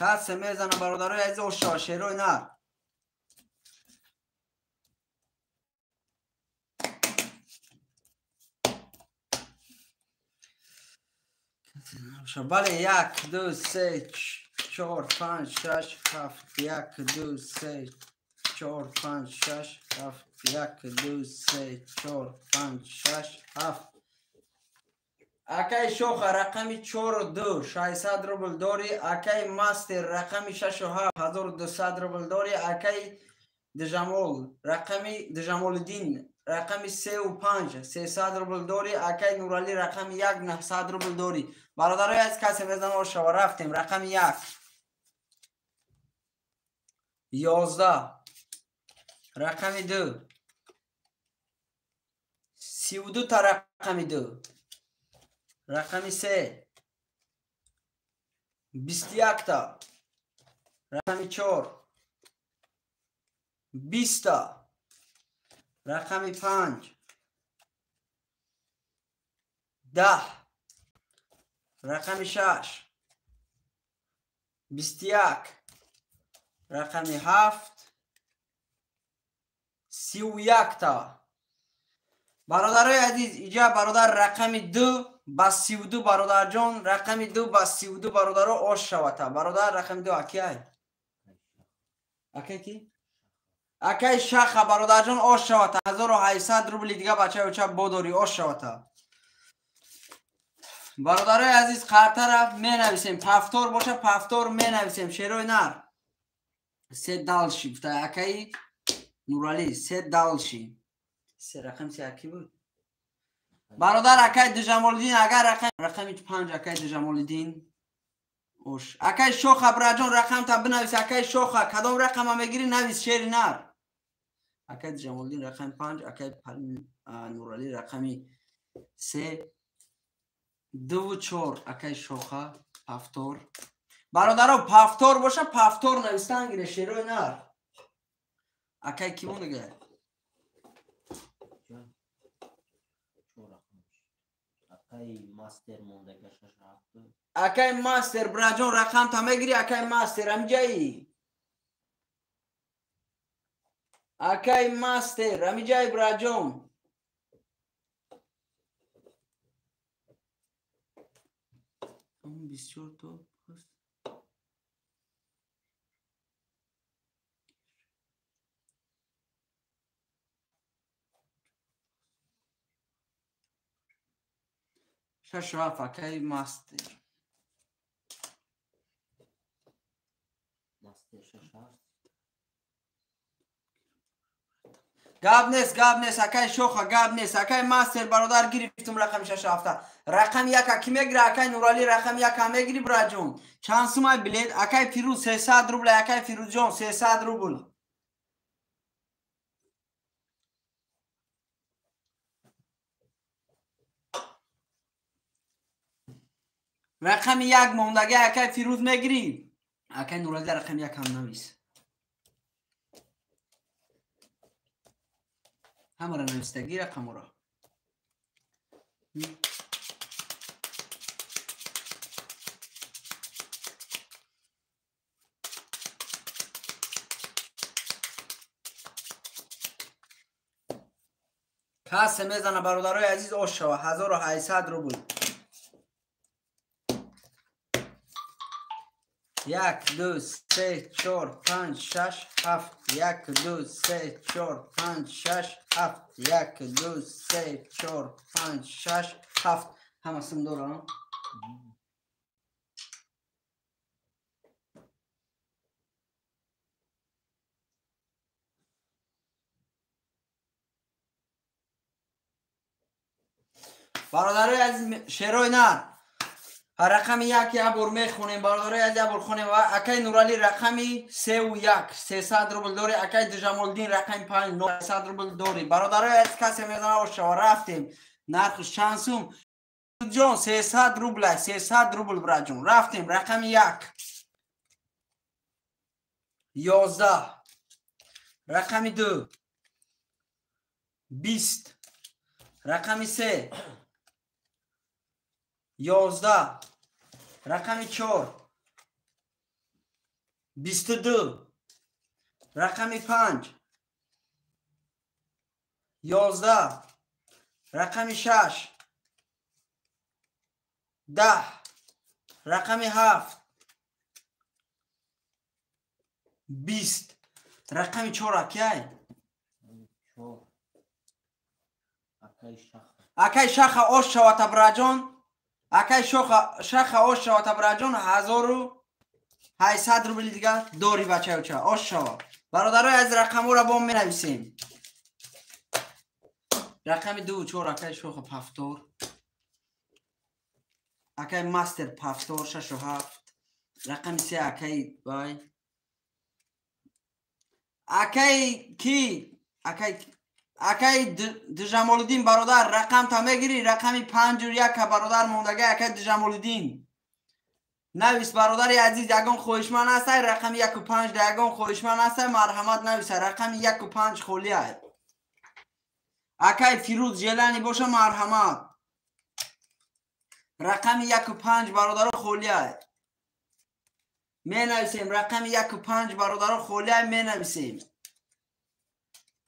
Касе мезана, бародарои азиз, ошава шерои нар. Бале, 1, 2, 3, 4, 5, 6, 7, 1, 2, 3, 4, 5, 6, 7, 1, 2, 3, 4, 5, 6, 7. Акай Шоха рақами 4 2 600 рубл дорӣ. Акай Мастер рақами 6 7 1200 рубл дорӣ. Акай Дижамол рақами Дижамолиддин рақами 3 5 300 рубл дорӣ. Акай Нуралӣ рақами 1 900 рубл дорӣ. Бародарои аз, касе мезана ошава. Рафтем. Рақами 1 11, рақами 2 32 та, рақами 2, рақами 3 21 та, рақами 4 20 та, рақами 5 10, рақами 6 21, рақами 7 31 та. Бародарои азиз, иҷа бародар рақами 2 ба 32, бародарҷон, рақами 2 ба 32, бародаро, ош шавата. Бародар, рақами 2 акай? Акай ки? Акай Шаха, бародарҷон, ош шавата. 1800 рубли дига, бачаи оча бодорӣ, ош шавата. Бародарои азиз, қартара менависем. Пафтор боша, пафтор менависем. Шерои нар. Се далши гуфта акаи Нуралӣ, се далши. Се рақам се аки буд? Бародар, акай Дижамолиддин, агар рақами 5 акай Дижамолиддин ош. Акай Шоха, браҷон, рақамта бинавис. Акай Шоха, кадом рақама мегирӣ, навис, шери нар. Акай Дижамолиддин рақами 5, акай Нуралӣ рақами 3, 2 4 акай Шоха, пафтор. Бародаро, пафтор боша, пафтор навистан гире, шерои нар. Акай ки монега? Акай Мастер, браҷон, рақамта мегирӣ, акай Мастер, амиҷаи? Акай Мастер, амиҷаи, браҷон? Бисёр то шаш ҳафт, акай Мастер. Гап нест, гап нест, акай Шоха, гап нест. Акай Мастер, бародар, гирифтум рақами шаш ҳафта. Рақами яка ки мегира? Акай Нуралӣ, рақами яка мегири, браҷон? Чанд сумай билет? Акай Фирӯз 300 рубл, акай Фирӯзҷон 300 рубл. Рақами як мондаги, акай Фирӯз, мегирӣ? Акай Нуралӣ, рақами як ҳам навис. Ҳамаро навистагӣ рақаморо. Касе мезана, бародарои азиз, ош шава 1800 рубл. 1, 2, 3, 4, 5, 6, 7, 1, 2, 3, 4, 5, 6, 7, 1, 2, 3, 4, 5, 6, 7. Ҳама сум дорам. Бародарои азиз, шерои нар. Рақами як як бор мехонем, бародарои аз як бор хонем. Акай Нуралӣ рақами 3 1 300 рубл дорӣ. Акай Ҷамолиддин рақами 5 900 рубл дорӣ. Бародарои аз касе мезана ошава, рафтем. Нархш чанд сум? Ҷон, 300 рубла, 300 рубл, браҷон. Рафтем, рақами 1 11, рақами 2 20, рақами 3 11, рақами 4 22, рақами 5 11, рақами 6 10, рақами 7 20, рақами 4 акай? Акай Шаха ош шавата, браҷон. Акай Шаха ош шавата, браҷон, 1800 рубли дига дори, бачаюча, ош шава. Бародарои аз рақамҳоро бо менависем. Рақами 2 4 акай Шоха пафтор. Акай Мастер пафтор 6 7. Рақами 3 акай вай. Акай ки? Акай Дижамолиддин бародар, рақам та мегирӣ, рақами 5 1 бародар мондага, акай Дижамолиддин. Навис, бародари азиз, ягон хоҳишманд ҳастай, рақами 1 5 да ягон хоҳишманд ҳастай, марҳамат нависа, рақами 1 5 холӣ ай. Акай Фирӯз Желани боша, марҳамат. Рақами 1 5 бародаро холӣ ай. Менависем, рақами 1 5 бародаро холӣ ай, менависем.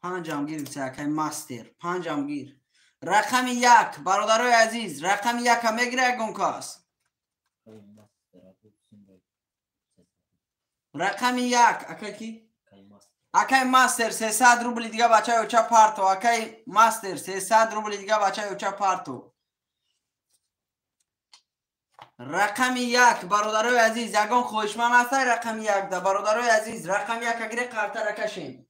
5 гир, акай Мастер, 5 гир. Рақами 1, бародарои азиз, рақами 1 мегира ягон кас? Рақами 1, акай ки? Акай Мастер 300 рубли дига, бачаи оча, парто. Акай Мастер 300 рубли дига, бачаи оча, парто. Рақами 1, бародарои азиз, ягон хоҳишманд ҳастай рақами 1 да, бародарои азиз, рақами 1 гире, қартара кашем.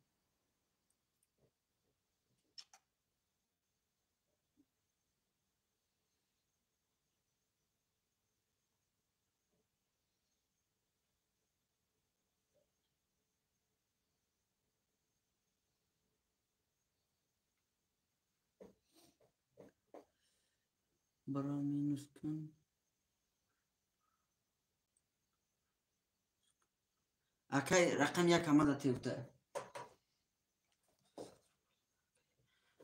Бара минус кун. Акай рақам 1 амада тевта.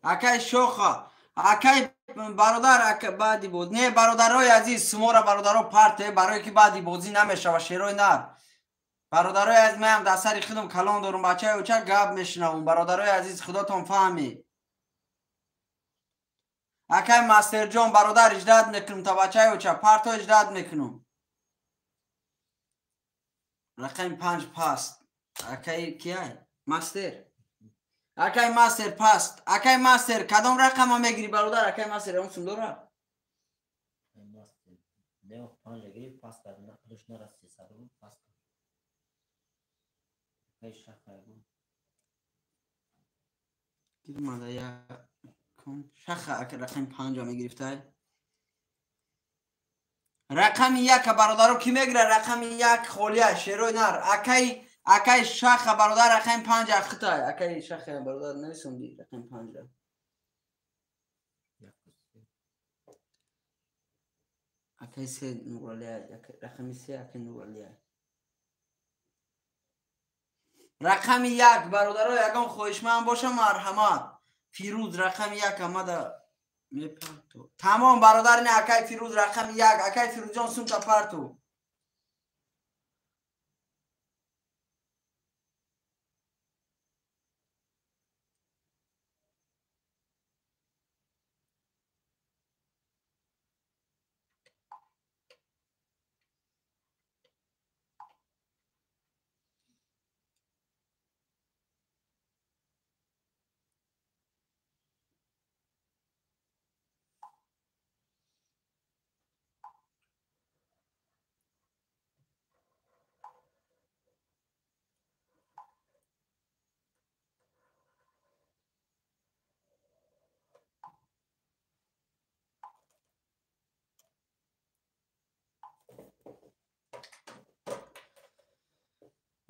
Акай Шоха, акай бародар, ака баъди боз. Не, бародарои азиз, сумора бародаро парте, барое ки баъди бозӣ намешава, шерои нар. Бародарои азиз, маям дар сари худам калон дорум, бачаи оча гап мешунавум. Бародарои азиз, худотон фаҳмед. Акай Мастерҷон, бародар, иҷдат мекунам та, бачаи оча, парто, иҷдат мекунам. Рақами 5 паст. Акай кияй? Мастер. Акай Мастер паст. Акай Мастер, кадом рақама мегирӣ, бародар? Акай Мастер, он сум дора? Не, 5 гирифт, паст кард, нақлиш нарас 300 рубл паст кард. Акай Шаха ягон. Гирмада я кун. Шаха ака рақами 5 мегирифтай. Рақами 1 бародаро ки мегира? Рақами 1 холия, шерои нар. Акай Шаха бародар, рақами 5 ахтай. Акай Шаха бародар, нависонди рақами 5. Акай 3 Нуралия, рақами 3 акай Нуралия. Рақами 1 бародаро ягон хоҳишманд боша, марҳамат. Фирӯз рақами 1 амада мепарту. Тамом, бародар, не, акай Фирӯз рақами 1, акай Фирӯзҷон, сумта парту.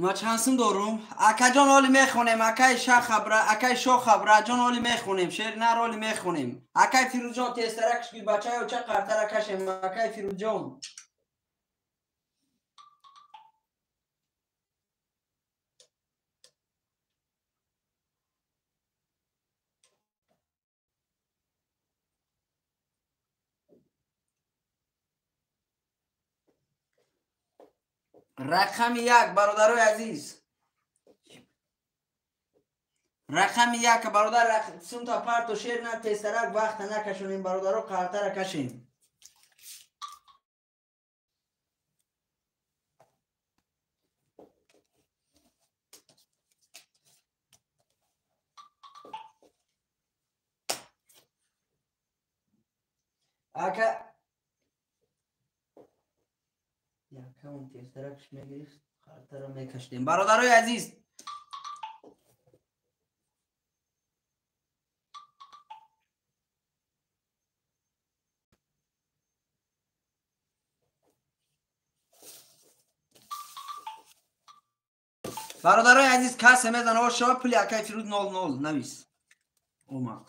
Ма чанд сум дорум? Акаҷон, оли мехонем, акай шахабра, акай шохабраҷон, оли мехонем, шери нар оли мехонем. Акай Фирӯзҷон, тезтаракш гир, бачаё, ча қартара кашем, акай Фирӯзҷон. Рақами як, бародарои азиз, рақами як, бародар, сумта парто, шер на, тезтарак, вақта накашонем, бародаро, қартара кашем. Ака, якам тезтаракш мегирифт, қартара мекашидем, бародарои азиз. Бародарои азиз, касе мезана, шава пули акай Фирӯз 00 навис омад.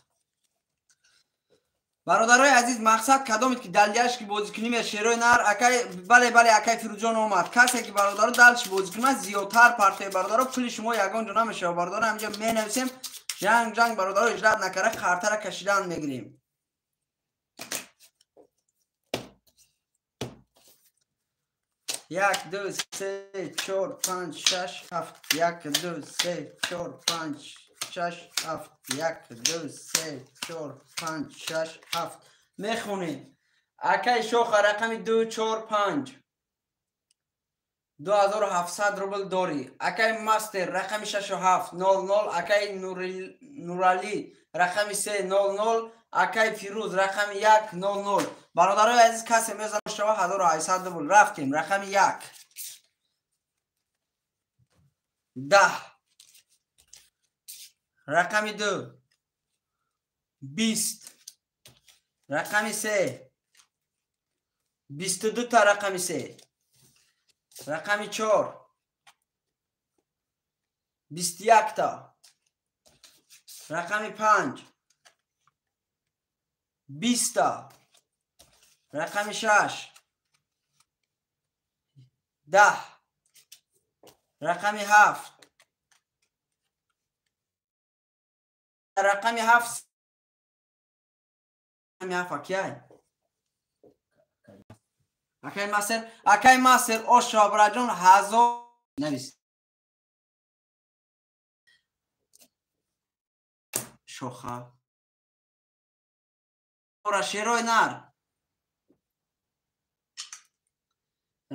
Бародарои азиз, мақсад кадомед ки далияш ки бозӣ кунем, шерои нар, акай, бале, бале, акай Фирӯзҷон омад. Касе ки, бародаро, далш бозӣ кунад, зиёдтар партои, бародаро, пули шумо ягон ҷо намешава. Бародаро, ҳаминҷа менависем, ҷанг ҷанг, бародаро, иҷрат накара, қартара кашидан мегирем. Як, ду, се, чор, панҷ, шаш, ҳафт. Як, ду, се, чор, панҷ, шаш, ҳафт. Як, ду, се, чор, панҷ, шаш, ҳафт. Мехонем. Акай Шоха, рақами ду, чор, панҷ, 2700 рубл дорӣ. Акай Мастер, рақами шашу ҳафт, 00. Акай Нуралӣ, рақами се, 00. Акай Фирӯз, рақами як, 00. Бародарои азиз, касе мезана, шава 1800 рубл. Рафтем. Рақами як, 10. Рақами ду, 20. Рақами се, 22та. Рақами се. Рақами чор, 21та. Рақами панҷ, 20та. Рақами шаш, 10. Рақами ҳафт, рақами ҳафт, рақами ҳафт акяй, акай Мастер, акай Мастер, ошобраҷон, ҳазор навис. Шоха ора, шерои нар,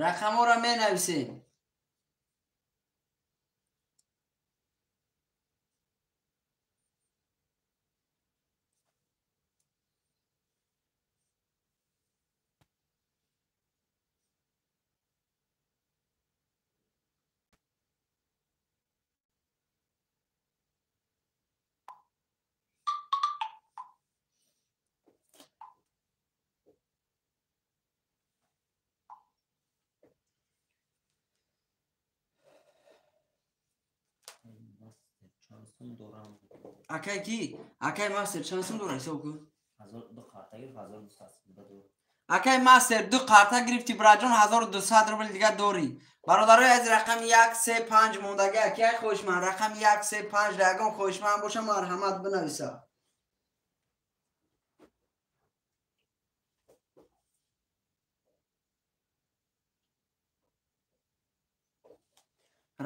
рақамҳоро менависем. Чанд сум дорам? Акай ки, акай Мастер, чанд сум дора, ҳисоб кун. Ҳазор ду қарта гирифт, 1200 ба дор. Акай Мастер, ду қарта гирифти, браҷон, 1200 рубл дига дорӣ. Бародарои аз, рақами як, се, панҷ мондагӣ. Акай хоҳишманд, рақами як, се, панҷ, ягон хоҳишманд боша, марҳамат, бинависа.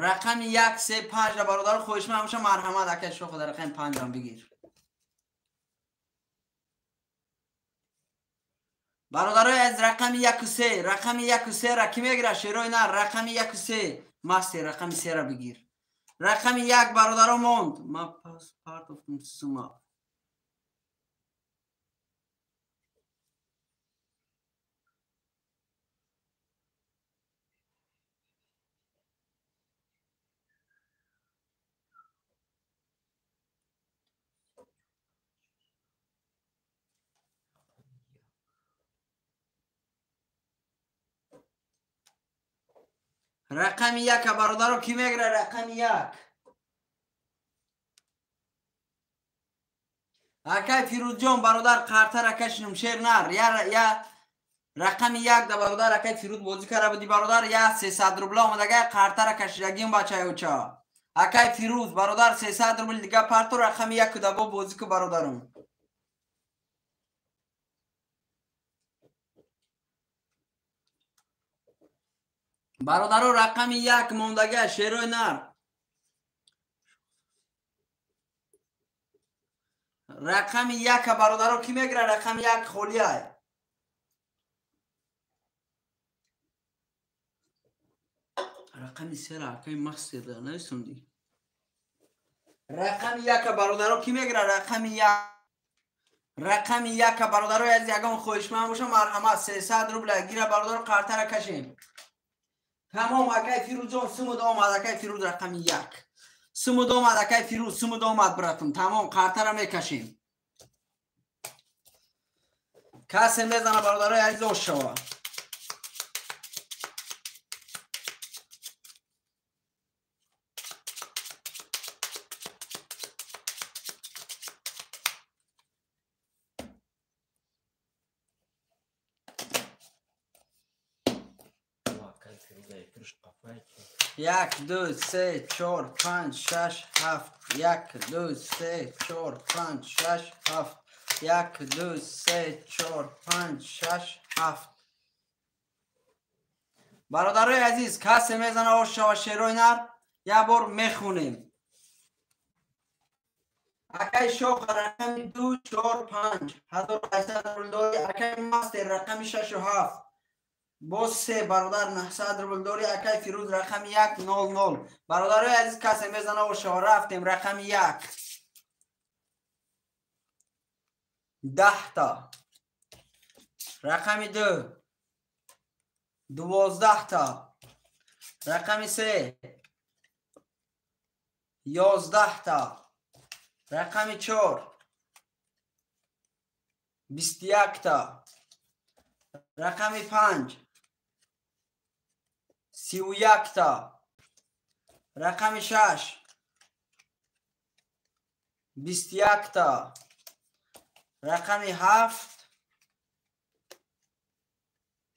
Рақами як, се, панҷ, бародаро, хоҳишманд боша, марҳамат. Акай Шоха, дар рақами панҷам бигир. Бародарои аз, рақами яку се, рақами яку сера кӣ мегира? Шерои нар, рақами яку се. Мастер, рақами сера бигир. Рақами як, бародаро, монд. Ма пас партофтум сума. Рақами яка бародаро ки мегира? Рақами як. Акай Фирӯзҷон бародар қартара кашинум шер нар. Я рақами як да бародар акай Фирӯз бозӣ кара буди бародар я 300 рубла омадага қартара кашидагим бачаёча. Акай Фирӯз бародар 300 рубл дига парту рақами як да бо бозӣ ку бародарум. Бародаро рақами як мондага шерои нар. Рақами яка бародаро ки мегира? Рақами як холиай. Рақами сера акай мастер нависонди. Рақами яка бародаро ки мегира? Рақами як. Рақами яка бародаро аз ягон хоҳишманд бошам марҳамат 300 рубла гира бародаро қартара кашем. Тамом акай Фирӯзҷон сумуд омад акай Фирӯз рақами як. Сумуд омад акай Фирӯз сумуд омад братум. Тамом қартара мекашем. Касе мезана бародарои азиз ош шава. Як, ду, се, чор, панҷ, шаш, ҳафт. Як, ду, се, чор, панҷ, шаш, ҳафт. Як, ду, се, чор, панҷ, шаш, ҳафт. Бародарои азиз, касе мезана ош шава шерои нар, як бор мехонем. Акай Шоха рақами 2, 4, 5. 1800 рубл дори. Акай Мастер рақами 6 ва 7. Боз се бародар 900 рубл дори. Акай Фирӯз рақами 1 0 0. Бародарои азиз, касе мезана ош шава, рафтем рақами 1. 10 та. Рақами 2 12 та. Рақами 3 11 та. Рақами 4 21 та. Рақами 5 31 та. Рақами 6 21 та. Рақами 7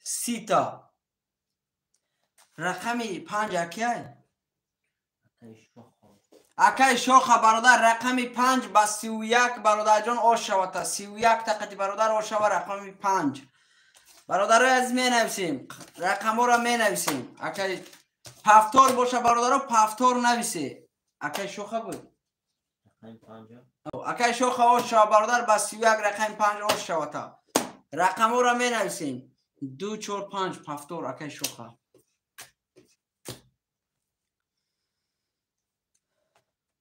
30 та. Рақами 5 акай? Акай Шоха бародар рақами 5 ба 31 бародарҷон ош шавата. 31 та қати бародар ош шава рақами 5. Бародарои азиз менависем. Рақамҳоро менависем. Акай пафтор боша бародаро пафтор нависе. Акай Шоха буд? Рақами 5. Акай Шоха ош шава бародар ба 31 рақами 5 ош шавата. Рақамҳоро менависем. 2 4 5 пафтор акай Шоха.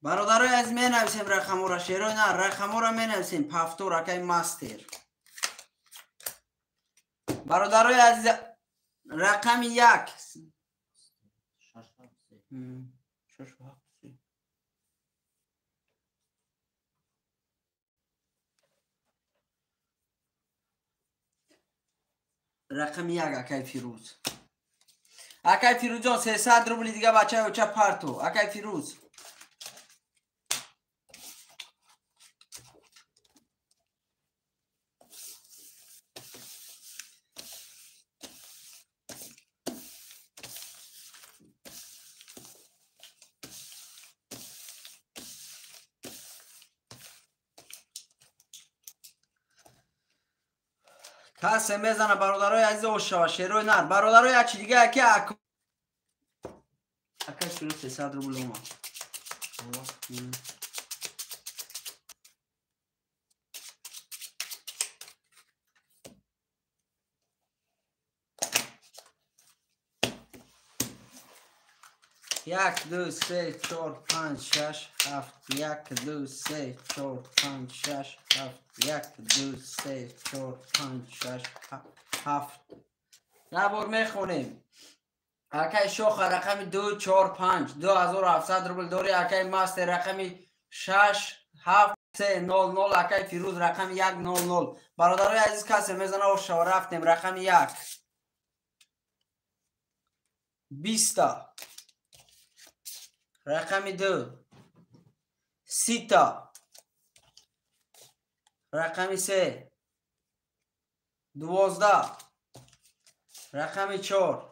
Бародарои азиз менависем рақамҳоро, шерои на, рақамҳоро менависем. Пафтор акай Мастер. Бародарои азиз рақами 1 6 7 3. Рақами 1 акай Фирӯз. Акай Фирӯзҷон 300 рубли дига бачаи оча парту. Акай Фирӯз. Касе мезана бародарои азиз ош шава шерои нар. Бародарои ячи дига яке акай Фирӯз 300 рубл омад. Як, ду, се, чор, панҷ, шаш, ҳафт. Як, ду, се, чор, панҷ, шаш, ҳафт. Як, ду, се, чор, панҷ, шаш, ҳафт. Як бор мехонем. Акай Шоха рақами 2, 4, 5. 2700 рубл дори. Акай Мастер рақами 6, 7, 3, 0, 0. Акай Фирӯз рақами 1, 0, 0. Бародарои азиз, касе мезана ош шава, рафтем рақами 1. 20та, рақами 2 30та, рақами 3 12, рақами 4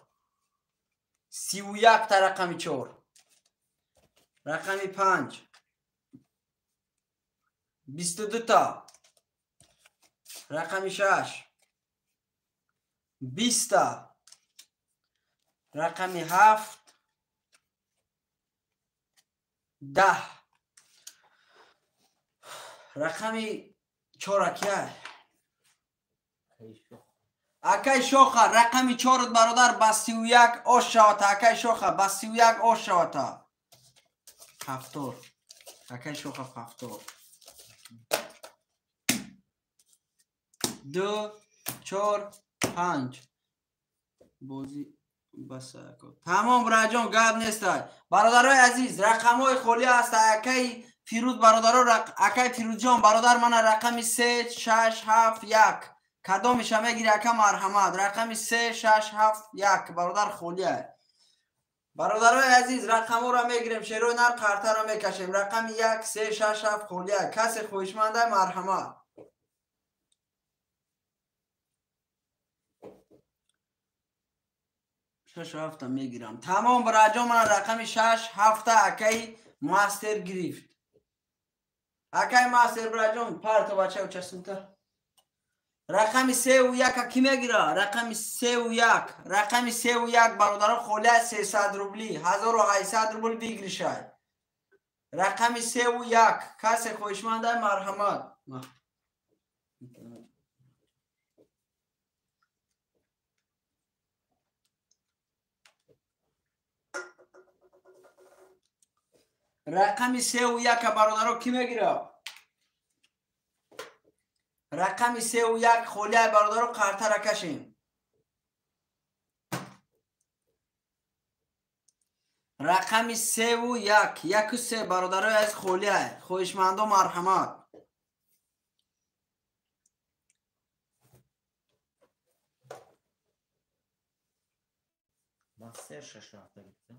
31та, рақами 4, рақами 5 22та, рақами 6 20та, рақами 7 10, рақами 4 акай акай шоха, рақами 4 бародар ба 31 ош шавата, акай шоха ба 31 ош шавата. 7 акай шоха 7 2 4 5 бозӣ басако. Тамом браҷон, гап нестай. Бародарои азиз, рақамҳои холӣ аст. Акай Фирӯз бародаро, акай Фирӯзҷон бародар, мана рақами 3 6 7 1 кадомиша мегири ака марҳамат. Рақами 3 6 7 1 бародар холия. Бародарои азиз, рақамҳоро мегирем, шерои нар қартаро мекашем. Рақами 1 3 6 7 холия. Касе хоҳишманда марҳамат. 6 7 мегирам. Тамом браҷон, мана рақами 6 7 акай мастер гирифт. Акай мастер браҷон, парто бача учасунта. Рақами 3 1 ки мегира? Рақами 3 1, рақами 3 1 бародаро холия 300 рубли, 1800 рубл выигрышай. Рақами 3 1 касе хоҳишманда марҳамат. Рақами 3 1 бародаро ки мегира? Рақами 3 1 холия бародаро қартара кашем. Рақами 3 1, 1 3 бародарои аз холия. Хоҳишмандо марҳамат. Ман 3 6 7 гирифтам.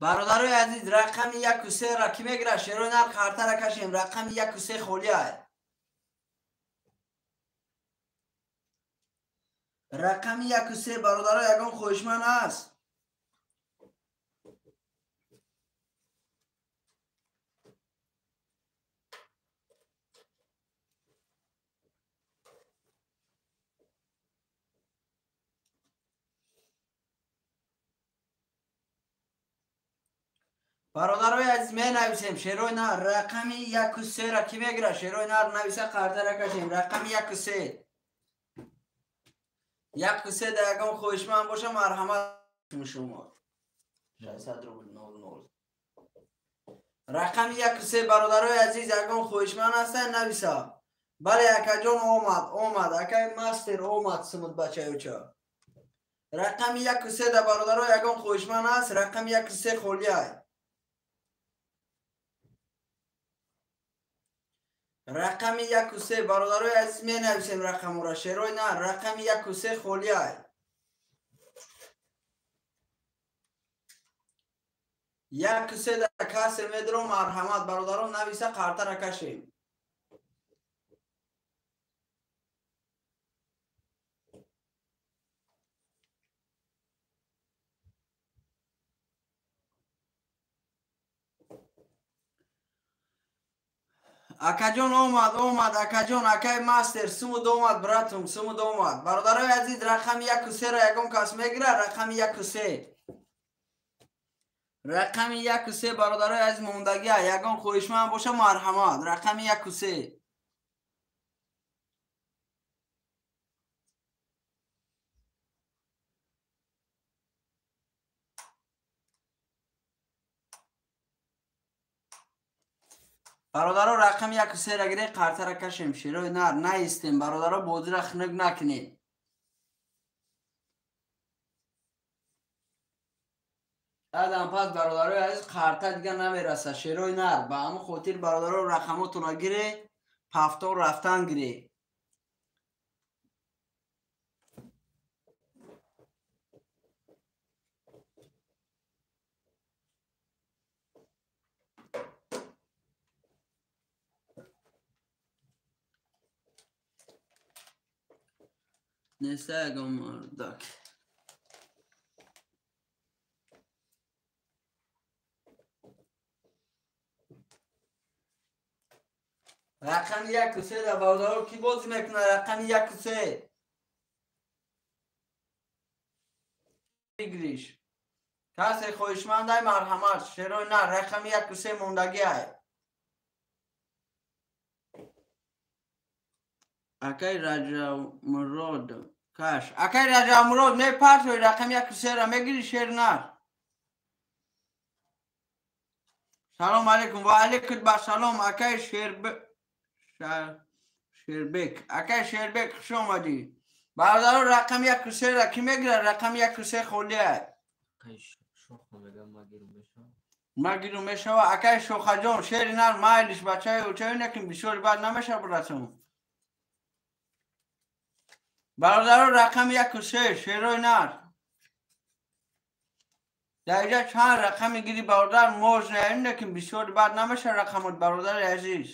Бародарои азиз, рақами 1 3 ра ки мегира? Шерои нар қартара кашем. Рақами 1 3 холия. Рақами 1 3 бародаро ягон хоҳишманд аст? Бародарои азиз, менависем шерои нар рақами 1 3 ра ки мегира? Шерои нар нависа қартара кашем. Рақами 1 3, 1 3 да ягон хоҳишманд боша марҳамат. Шумо 600 рубл 00. Рақами 1 3 бародарои азиз, ягон хоҳишманд ҳастанд нависа. Бале акаҷон омад, омад акай мастер омад сумуд бачаюча. Рақами 1 3 да бародаро ягон хоҳишманд аст? Рақами 1 3 холия. Рақами 1 3 бародарои азиз, менависем рақамҳоро. Шерои нар рақами 1 3 холия. 1 3 да касе медро марҳамат бародарон нависа қартара кашем. Акаҷон омад, омад акаҷон, акай мастер сумуд омад братум, сумуд омад. Бародарои азиз, рақами 1 3 ра ягон кас мегира? Рақами 1 3, рақами 1 3 бародарои азиз мондагия. Ягон хоҳишманд боша марҳамат. Рақами 1 3. Бародаро рақами 1 3 ра гире қартара кашем. Шерои нар наистем бародаро, бозира хунук накунед. Адам пас бародарои азиз қарта дига намераса шерои нар. Ба ҳамон хотир бародаро рақамотонро гире, пафтор рафтан гире. Неста ягон мардак. Рақами 1 3 дар бародаро кӣ бозӣ мекунад? Рақами 1 3 бигириш. Касе хоҳишмандай, марҳамат. Шерои нар, рақами 1 3 мондагиай. Акай Раҷабмурод каш. Акай Раҷабмурод, мепартои рақами 1 3-ра мегири, шер нар. Салом алейкум. Ва алейкум ба салом, акай Шербек. Акай Шербек, хуш омадӣ. Бародаро, рақами 1 3-ра кӣ мегирад? Рақами 1 3 холиай. Ма гирум мешава. Акай Шохаҷон, шери нар, майлиш, бачаи учаи накин, бисёри бад намешава, бирасам. Бародаро, рақами 1 3, шерои нар. Дар инҷа чанд рақами гири, бародар, можно, лекин бисёри бад намеша рақамот, бародари азиз.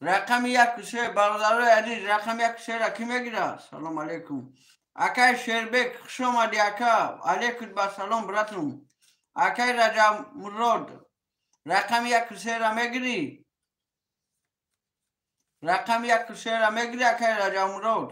Рақами 1 3, бародарои азиз, рақами 1 3-ра кӣ мегирад? Салом алейкум. Акай Шербек, хуш омадӣ, ака. Алейкум ба салом, братум. Акай Раҷабмурод, рақами 1 3-ра мегирӣ? Рақами 1 3-ра мегирӣ, акай Раҷабмурод?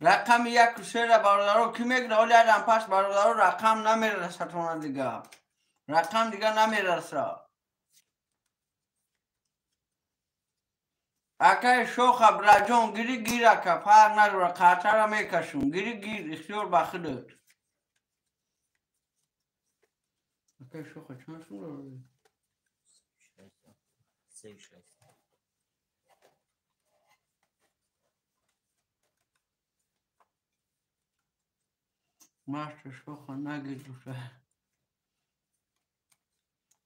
Рақами 1 3-ра, бародаро, кӣ мегира? Оли адам пас, бародаро, рақам намерасатона дига. Рақам дига намераса. Акай Шоха, браҷон, гири, гир, ака, фарқ надора, қатара мекашум. Гири, гир, ихтиёр ба худат. Акай Шоха, чанд сум дорӣ? 36. Маша Шоха нагир душа.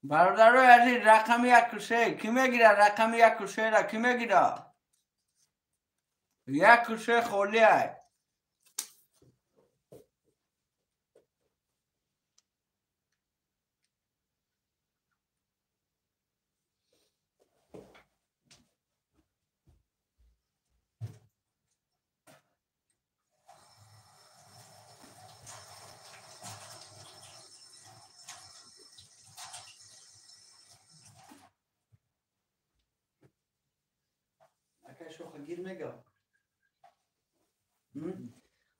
Бародарои азиз, рақами 1 3 кӣ мегирад? Рақами 1 3-ра кӣ мегирад? 1 3 холиай. Акай Шоха, гир мега.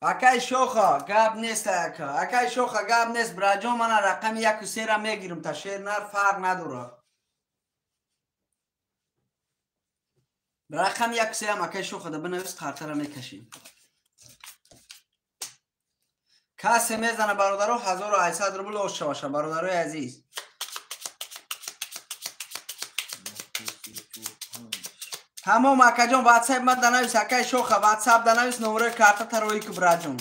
Акай Шоха, гап нест, ака. Акай Шоха, гап нест, браҷон, мана рақами 1 3-ра мегирам, та шер нар, фарқ надора. Рақами 1 3-ам, акай Шоха, да бинавис, қартара мекашем. Касе мезана, бародаро, 1800 рубл ош шаваша, бародарои азиз. Тамом, акаҷон, ватсап ма данавис, акай Шоха, ватсап данавис, номерои карта тарои ку, браҷон.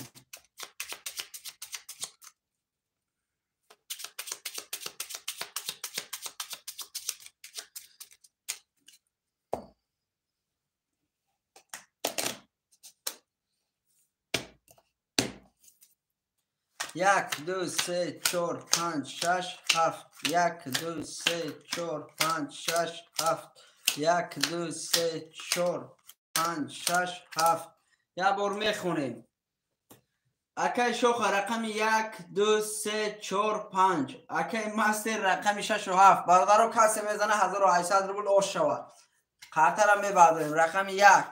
Як, ду, се, чор, панҷ, шаш, ҳафт. Як, ду, се, чор, панҷ, шаш, ҳафт. Як, ду, се, чор, панҷ, шаш, ҳафт. Як бор мехонем. Акай Шоха, рақами як, ду, се, чор, панҷ. Акай Мастер, рақами шашу ҳафт. Бародаро, касе мезана, 1800 рубл ош шавад. Қартара мебардорем. Рақами як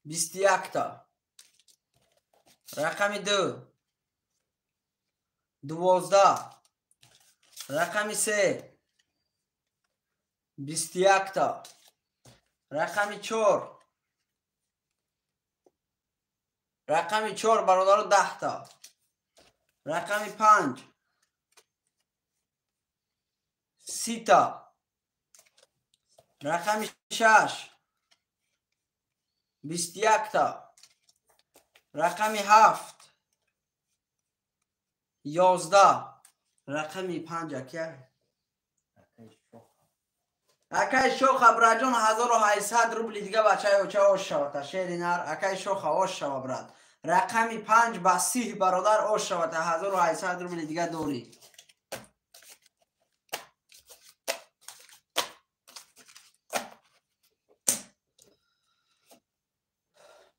21-та. Рақами ду 12. Рақами се 21-та. Рақами чор, рақами чор, бародаро, 10-та. Рақами панҷ 30-та. Рақами шаш 21-та. Рақами ҳафт 11. Рақами панҷ, ака? Акай Шоха. Акай шоха браҷон 1800 рубли дига бачаи оча ош шавата шери нар. Акай шоха ош шава брат. Рақами 5 ба 30 бародар ош шавата 1800 рубли дига дорӣ.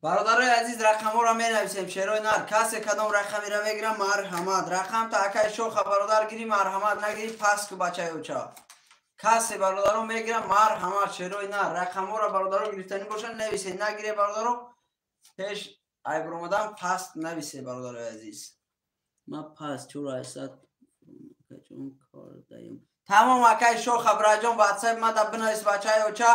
Бародарои азиз рақамҳоро менависем шерои нар. Касе кадом рақамеро мегирам марҳамат. Рақам та акай шоха бародар гирӣ марҳамат, нагирӣ пас ку бачаи оча. Касе бародаро мегирам марҳамат шерои нар. Рақамҳоро бародаро гирифтанӣ бошанд нависед, нагире бародаро пеш айбромадан паст нависе бародарои азиз. Ма пас 4800 качон кор даем. Тамом акай шоха браҷон ватсап мада бинавис бачаи оча.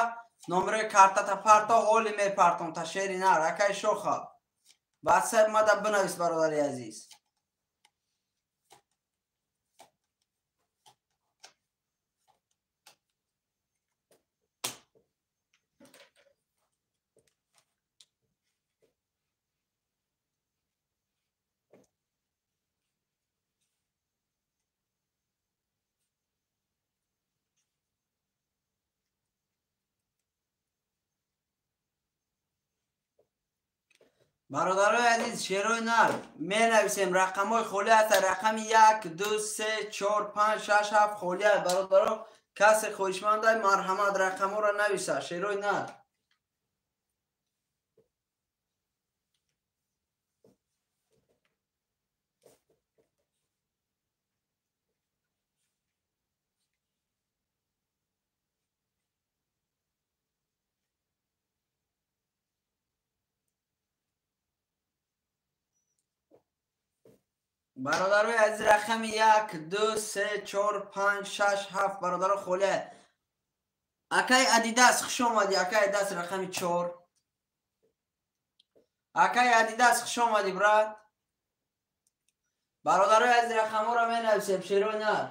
Номери картата парто ҳоли мепартом та шери нар. Акай шоха ватсап мада бинавис бародари азиз. Бародарои азиз шерои нар менависем рақамҳои холӣ ҳаст. Рақами 1 2 3 4 5 6 7 холӣ аст бародаро. Касе хоҳишманда марҳамат рақамҳоро нависа шерои нар. Бародарои азиз рақами 1 2 3 4 5 6 7 бародаро холӣ. Акай Адидас хуш омадӣ. Акай Адидас рақами 4. Акай Адидас хуш омадӣ брат. Бародарои азиз рақамҳоро менависем шерои нар.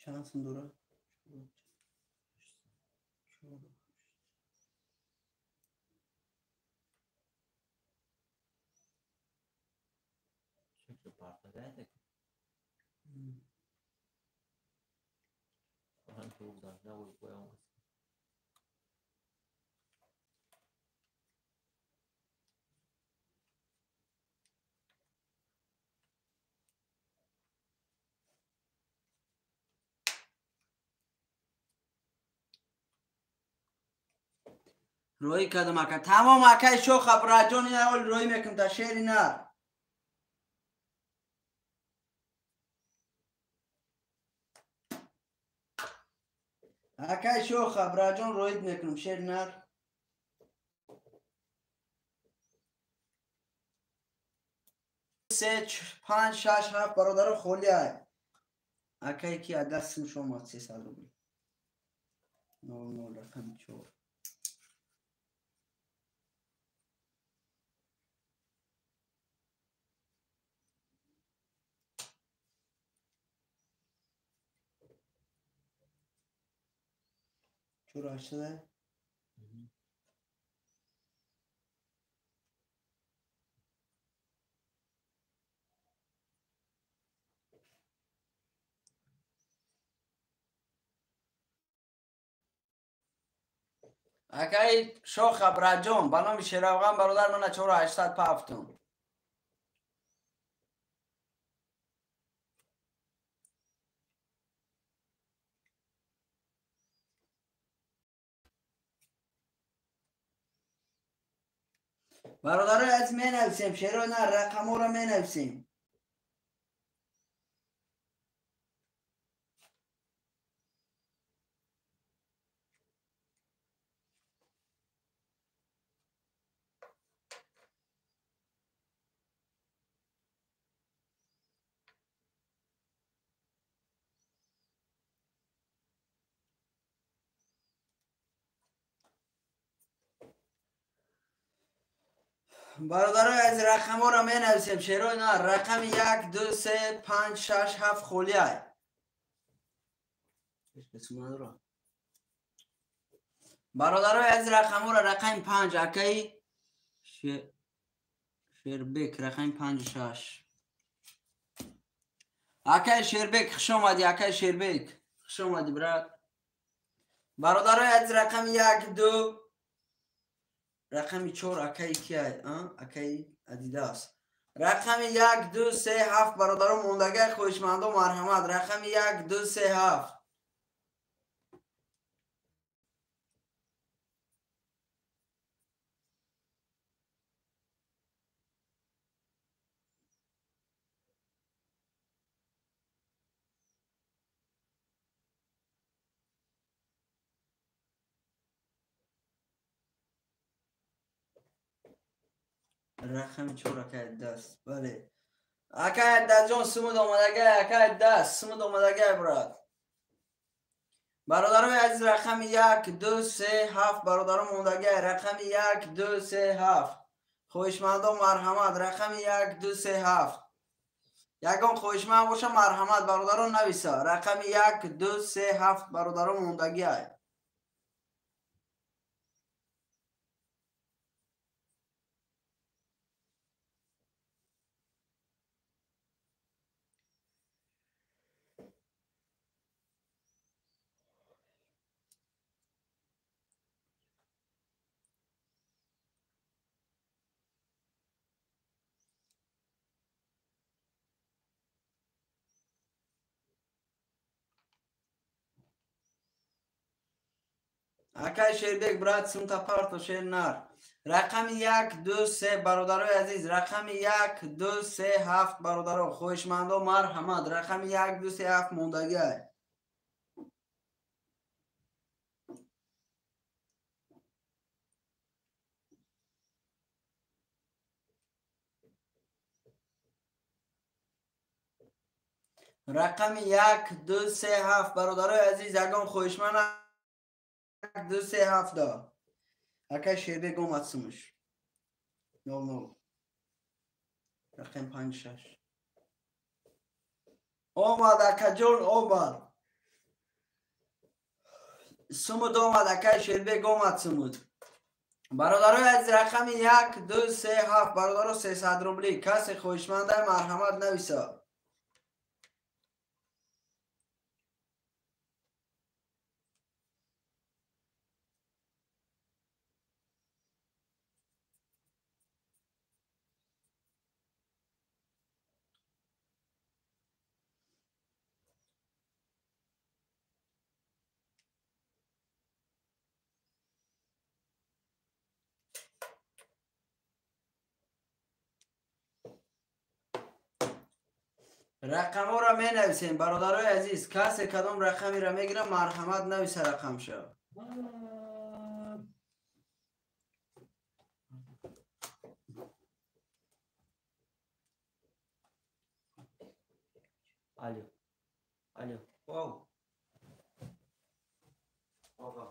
Чанд сум дорад? Роӣ кардам ака. Тамом акай шоха браҷон ина ҳол роӣ мекунам та шери нар. Акай шоха браҷон роид мекунам шери нар. 3 5 6 7 бародаро холӣ ай. Акай ки адас сум шомад 300 рубл. 0 0 рақами 4. Чура шуда? Акай шоха браҷон ба номи Шеравған бародар мана 4800 пафтум. Бародарои азиз менависем шерои нар рақамҳоро менависем. Бародарои азиз рақамҳоро менависем шерои нар. Рақами 1 2 3 5 6 7 холӣ ай. Бародарои азиз, рақамҳоро рақами 5 акаи Шербек, рақами 5 6. Акаи Шербек, хуш омадӣ, акаи Шербек, хуш омадӣ, брат. Бародарои азиз, рақами 1, 2, рақами 4 акаи кияй? Акаи Адидас. Рақами 1, 2, 3, 7 бародаро мондагай, хоҳишмандо марҳамат. Рақами 1, 2, 3, 7. Рақами 4 акай даст. Бале. Акай даст сумуд омадагай, акай даст, сумуд омадагай, брат. Бародарои азиз, рақами 1, 2, 3, 7 бародаро мондагай, рақами 1, 2, 3, 7. Хоҳишмандо марҳамат, рақами 1, 2, 3, 7. Ягон хоҳишманд боша, марҳамат, бародаро нависа. Рақами 1, 2, 3, 7 бародаро мондагиай. Акай Шербек, брат, сумта парто шер нар. Рақами 1, 2, 3 бародарои азиз, рақами 1, 2, 3, 7 бародаро, хоҳишмандо марҳамат, рақами 1, 2, 3, 7 мондагиай. Рақами 1, 2, 3, 7 бародарои азиз, ягон хоҳишманд 2, 3, 7 да. Акай Шербек омад сумуш. 0 0. Рақам 5 6. Омад акаҷон, омад. Сумуд омад, акай Шербек омад сумуд. Бародарои азиз, рақами 1, 2, 3, 7 бародаро 300 рубли. Касе хоҳишманда марҳамат нависа. Рақамҳоро менависем, бародарои азиз. Касе кадом рақамеро мегирам, марҳамат нависа рақамша. Алло. Алло. Вау. Ага.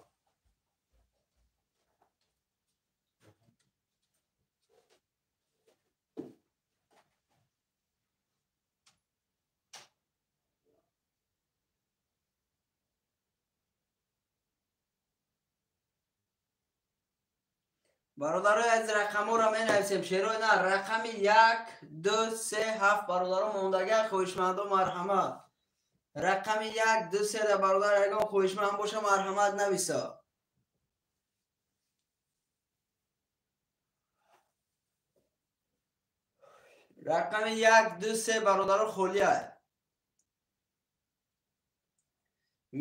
Бародарои азиз, рақамҳоро менависем. Шерои на, рақами 1, 2, 3, 7 бародаро мондага, хоҳишмандо марҳамат. Рақами 1, 2, 3 да бародар ягон хоҳишманд боша, марҳамат нависа. Рақами 1, 2, 3 бародаро холия.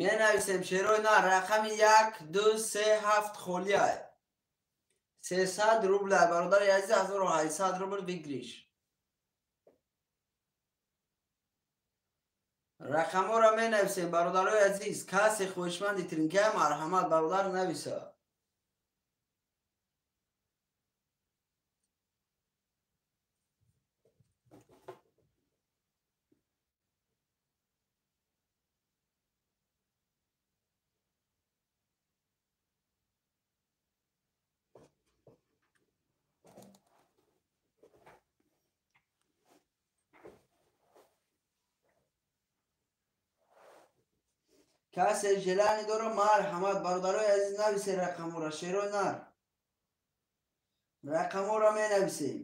Менависем шерои на, рақами 1, 2, 3, 7 холия. 300 рубл бародари азиз, 1800 рубл выигрыш. Рақамҳоро менависем, бародарои азиз. Касе хоҳишманди тринка, марҳамат, бародар нависа. Касе желание дора, марҳамат, бародарои азиз, нависе рақамора, шерои нар. Рақамора менависем.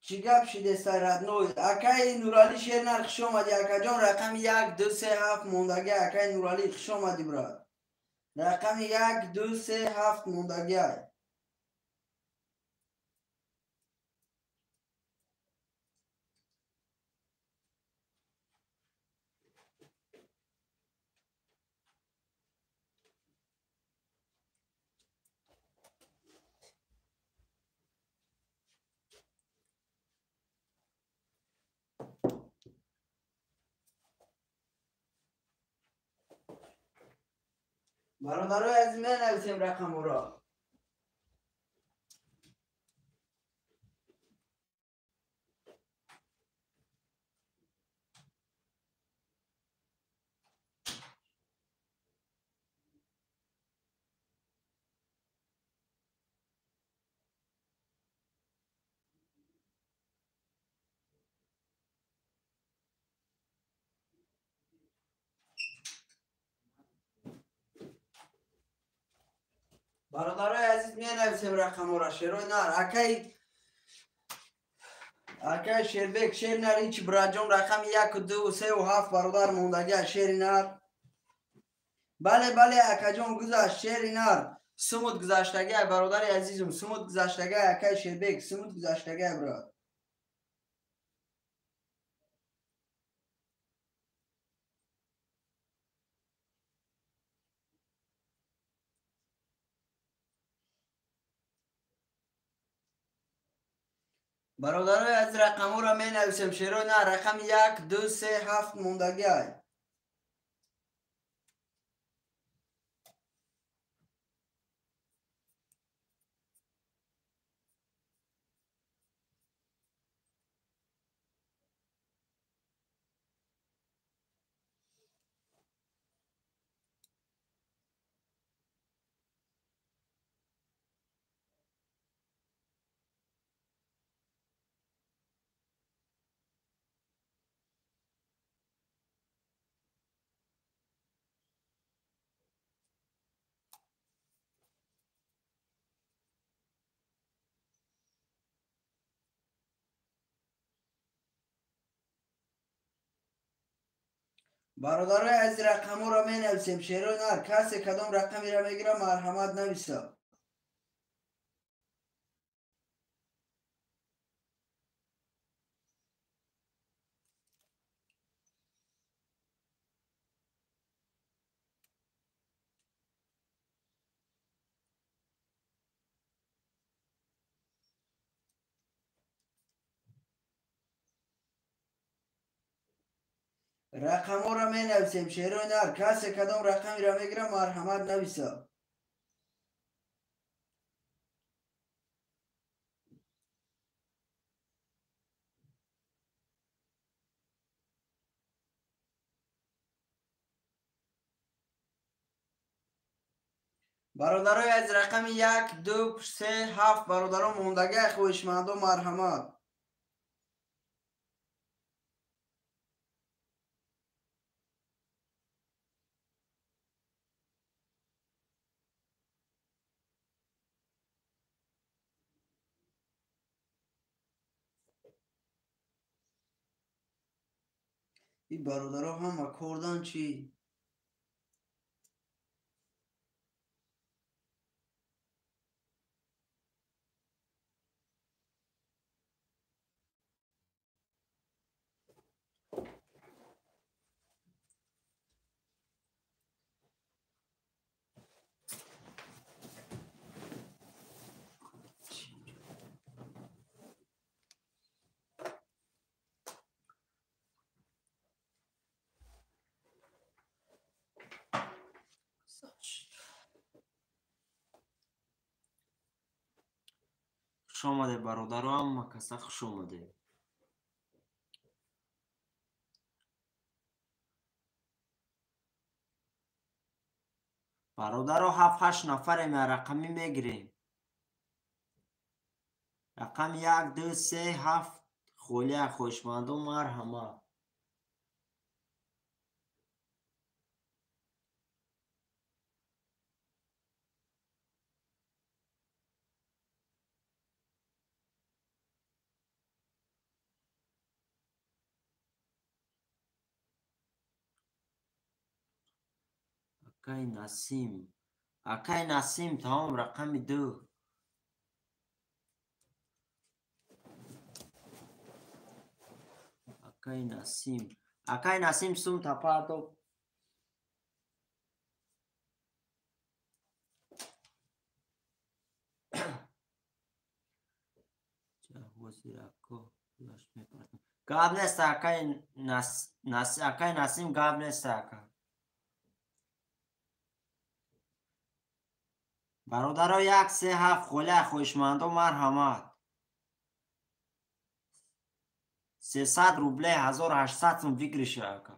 Чӣ гап шидеста, родной? Акаи Нуралӣ Шернар, хуш омадӣ, акаҷон. Рақами 1, 2, 3, 7 мондагӣ. Акаи Нуралӣ, хуш омадӣ, брат. Рақами 1, 2, 3, 7 мондагӣ. Бародарои азиз, менависем рақамҳоро. Бародарои азиз, менависем рақамҳоро, шерои нар. Акаи Шербек, шери нар ичи, братҷон, рақами 1, 2, 3, 7, бародар, мондагӣ, шери нар. Бале, бале, акаҷон, гузашт, шери нар. Сумут гузаштагӣ, бародари азизум, сумут гузаштагӣ, акаи Шербек, сумут гузаштагӣ, брат. Бародарои аз рақамҳоро менависем, шерои нар. Рақами 1, 2, 3, 7 мондагӣ. Бародарои азиз, рақамҳоро менависем, шерои нар. Касе кадом рақамеро мегира, марҳамат, нависа. Рақамҳоро менависем, шерои нар. Касе кадом рақамеро мегира, марҳамат, нависа. Бародарои аз рақами 1, 2, 3, 7 бародарон мондагӣ хоҳишмандо марҳамат. И бародаро ҳама кордан чӣ? Хуш омаде бародаро, ҳама каса хуш омаде. Бародаро 7-8 нафарем рақамӣ мегирем. Рақами 1, 2, 3, 7 холия хоҳишмандо марҳамат. Акай Насим. Акай Насим тамом рақами 2. Акай Насим. Акай Насим сум тапардо. Гап нест акай Акай Насим гап нест ака. Бародаро 1, 3, 7 холия хоҳишмандо марҳамат. 300 рубле 1800 сум выигрыша ака.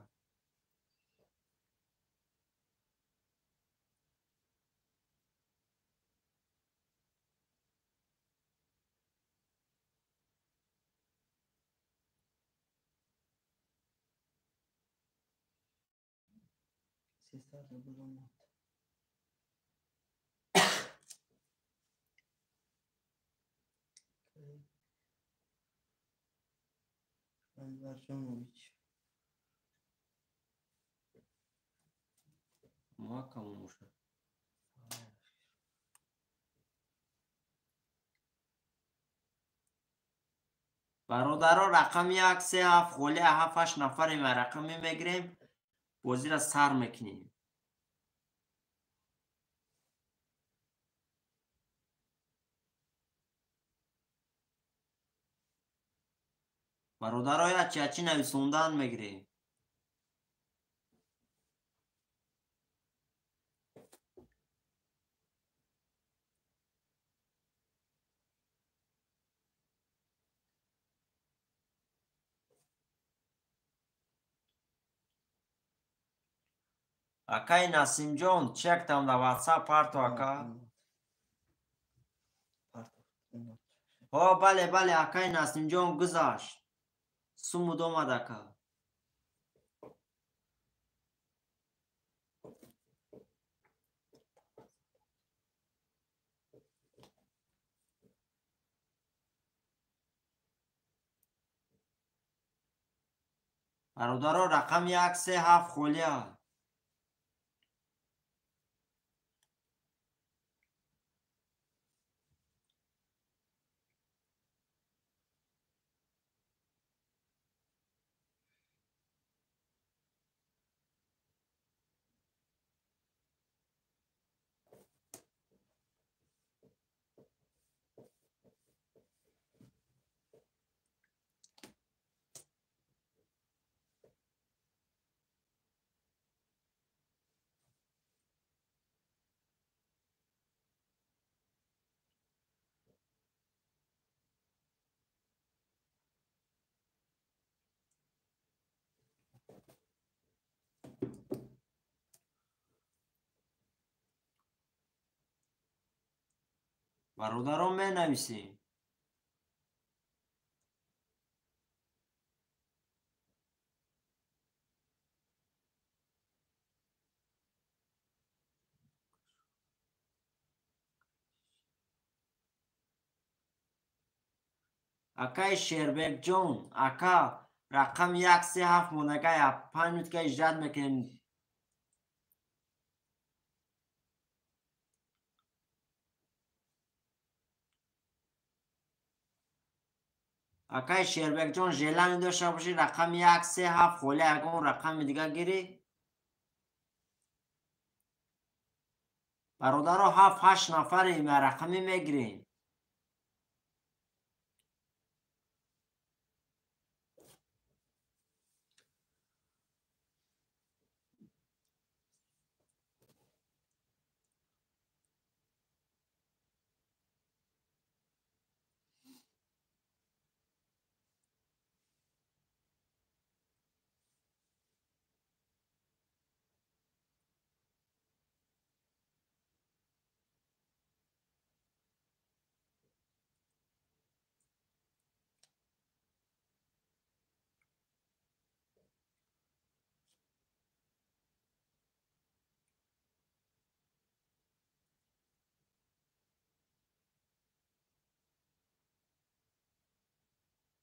Anvarjonovich. Макамуша. Бародаро рақами 1, 3, 7 холия 7, 8 нафарем рақами мегирем, бозиро сар мекунем. Бародаро ячи нависондан мегирем. Акай Насимҷон, чек там на WhatsApp парто ака. Ҳо, бале, бале, акай Насимҷон гузашт. Сумуд омад ака. Бародаро рақами 1, 3, 7 холия. Бародарон менависем. Акай Шербекҷон, ака рақами 137 монага 5 минутка иҷрат мекунем. Акай Шербекҷон, желание дошта бошӣ рақами 137 холи ягон рақами дига гирӣ. Бародаро 7-8 нафари рақами мегирем.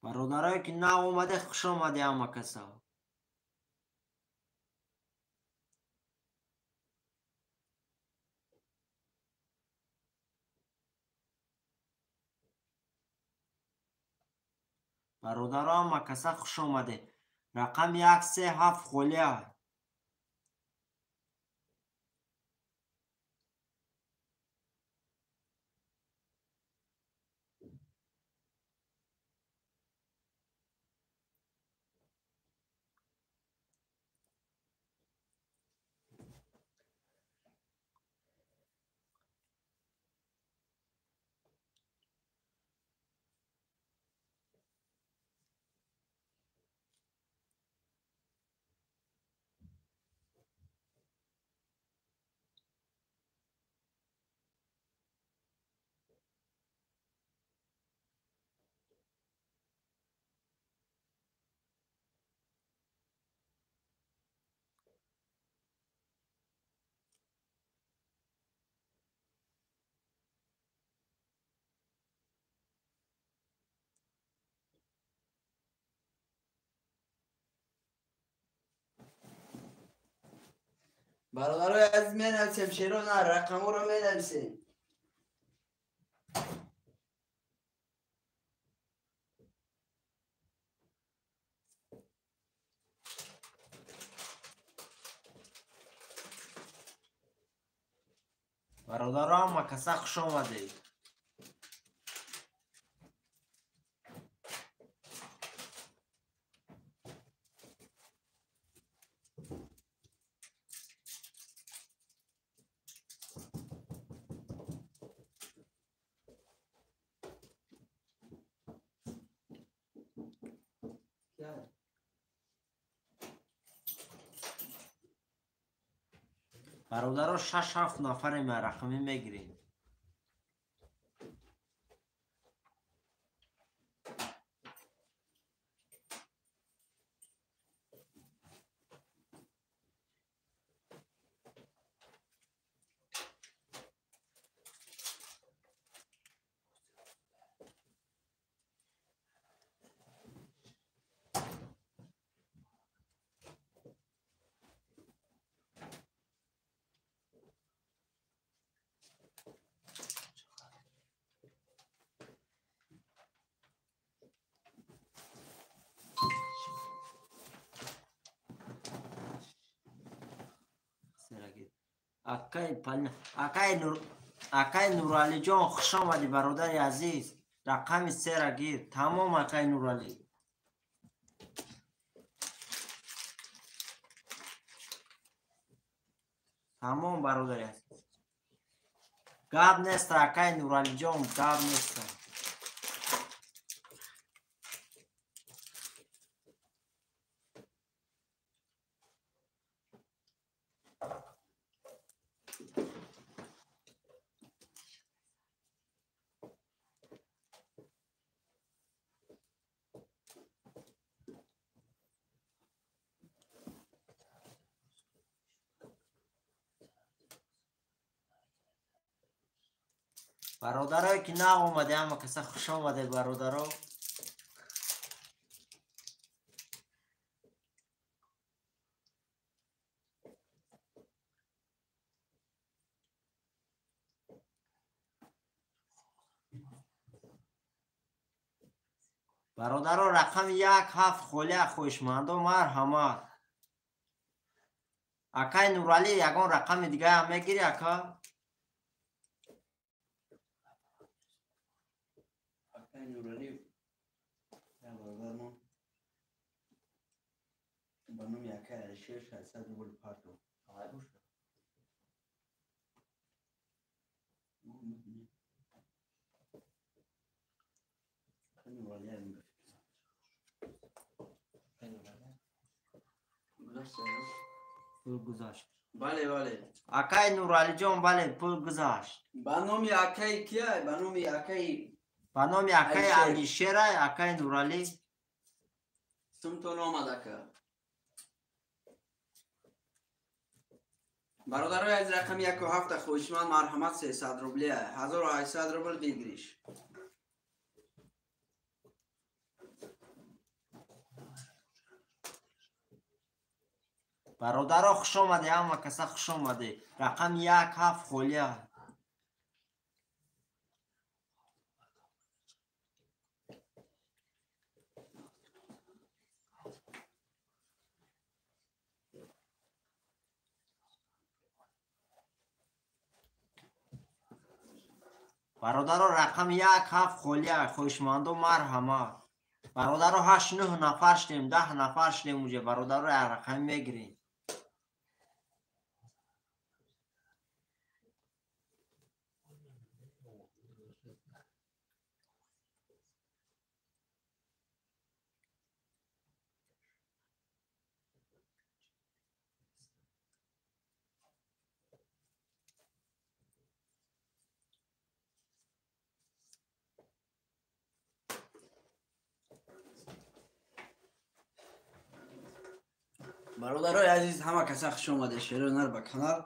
Бародарое ки нав омаде, хуш омаде ҳама каса. Бародаро ҳама каса хуш омаде. Рақами 137 холия. Бародарои азиз менависем, шеро на рақаморо менависем. Бародаро ҳама каса хуш омадед. Бародаро 6-7 нафаре рақамӣ мегирем. Акай Нуралиҷон, хуш омадӣ бародари азиз. Рақами 3-ра гир. Тамом акай Нуралӣ. Тамом бародари азиз. Гап нест акай Нуралиҷон, гап нест. Бародарое ки нав омаде, ҳама каса хуш омаде, бародаро. Бародаро, рақами 1 7 холия хоҳишмандо, марҳамат. Акай Нуралӣ, ягон рақами дигаам мегирӣ, ака? Акай Нуралӣ, бародармон ба номи акай Алишер 600 рубл партов. Пул гузашт. Бале, бале. Акай Нуралиҷон, бале, пул гузашт. Ба номи акай кия? Ба номи акай Ба номи акай Алишера, акай Нуралӣ. Сумтон омад, ака. Бародарои аз рақами 1 7 хоҳишманд, марҳамат, 300 рубле, 1800 рубл выигрыш. Бародаро, хуш омаде, ҳама каса хуш омаде. Рақами 1 7 холия. Бародаро, рақами 1 7 холия, хоҳишмандо, марҳамат. Бародаро, 8-9 нафар шудем, 10 нафар шудем уже. Бародаро, як рақами мегирем. Бародарои азиз, ҳама каса хуш омаде, шерои нар, ба канал.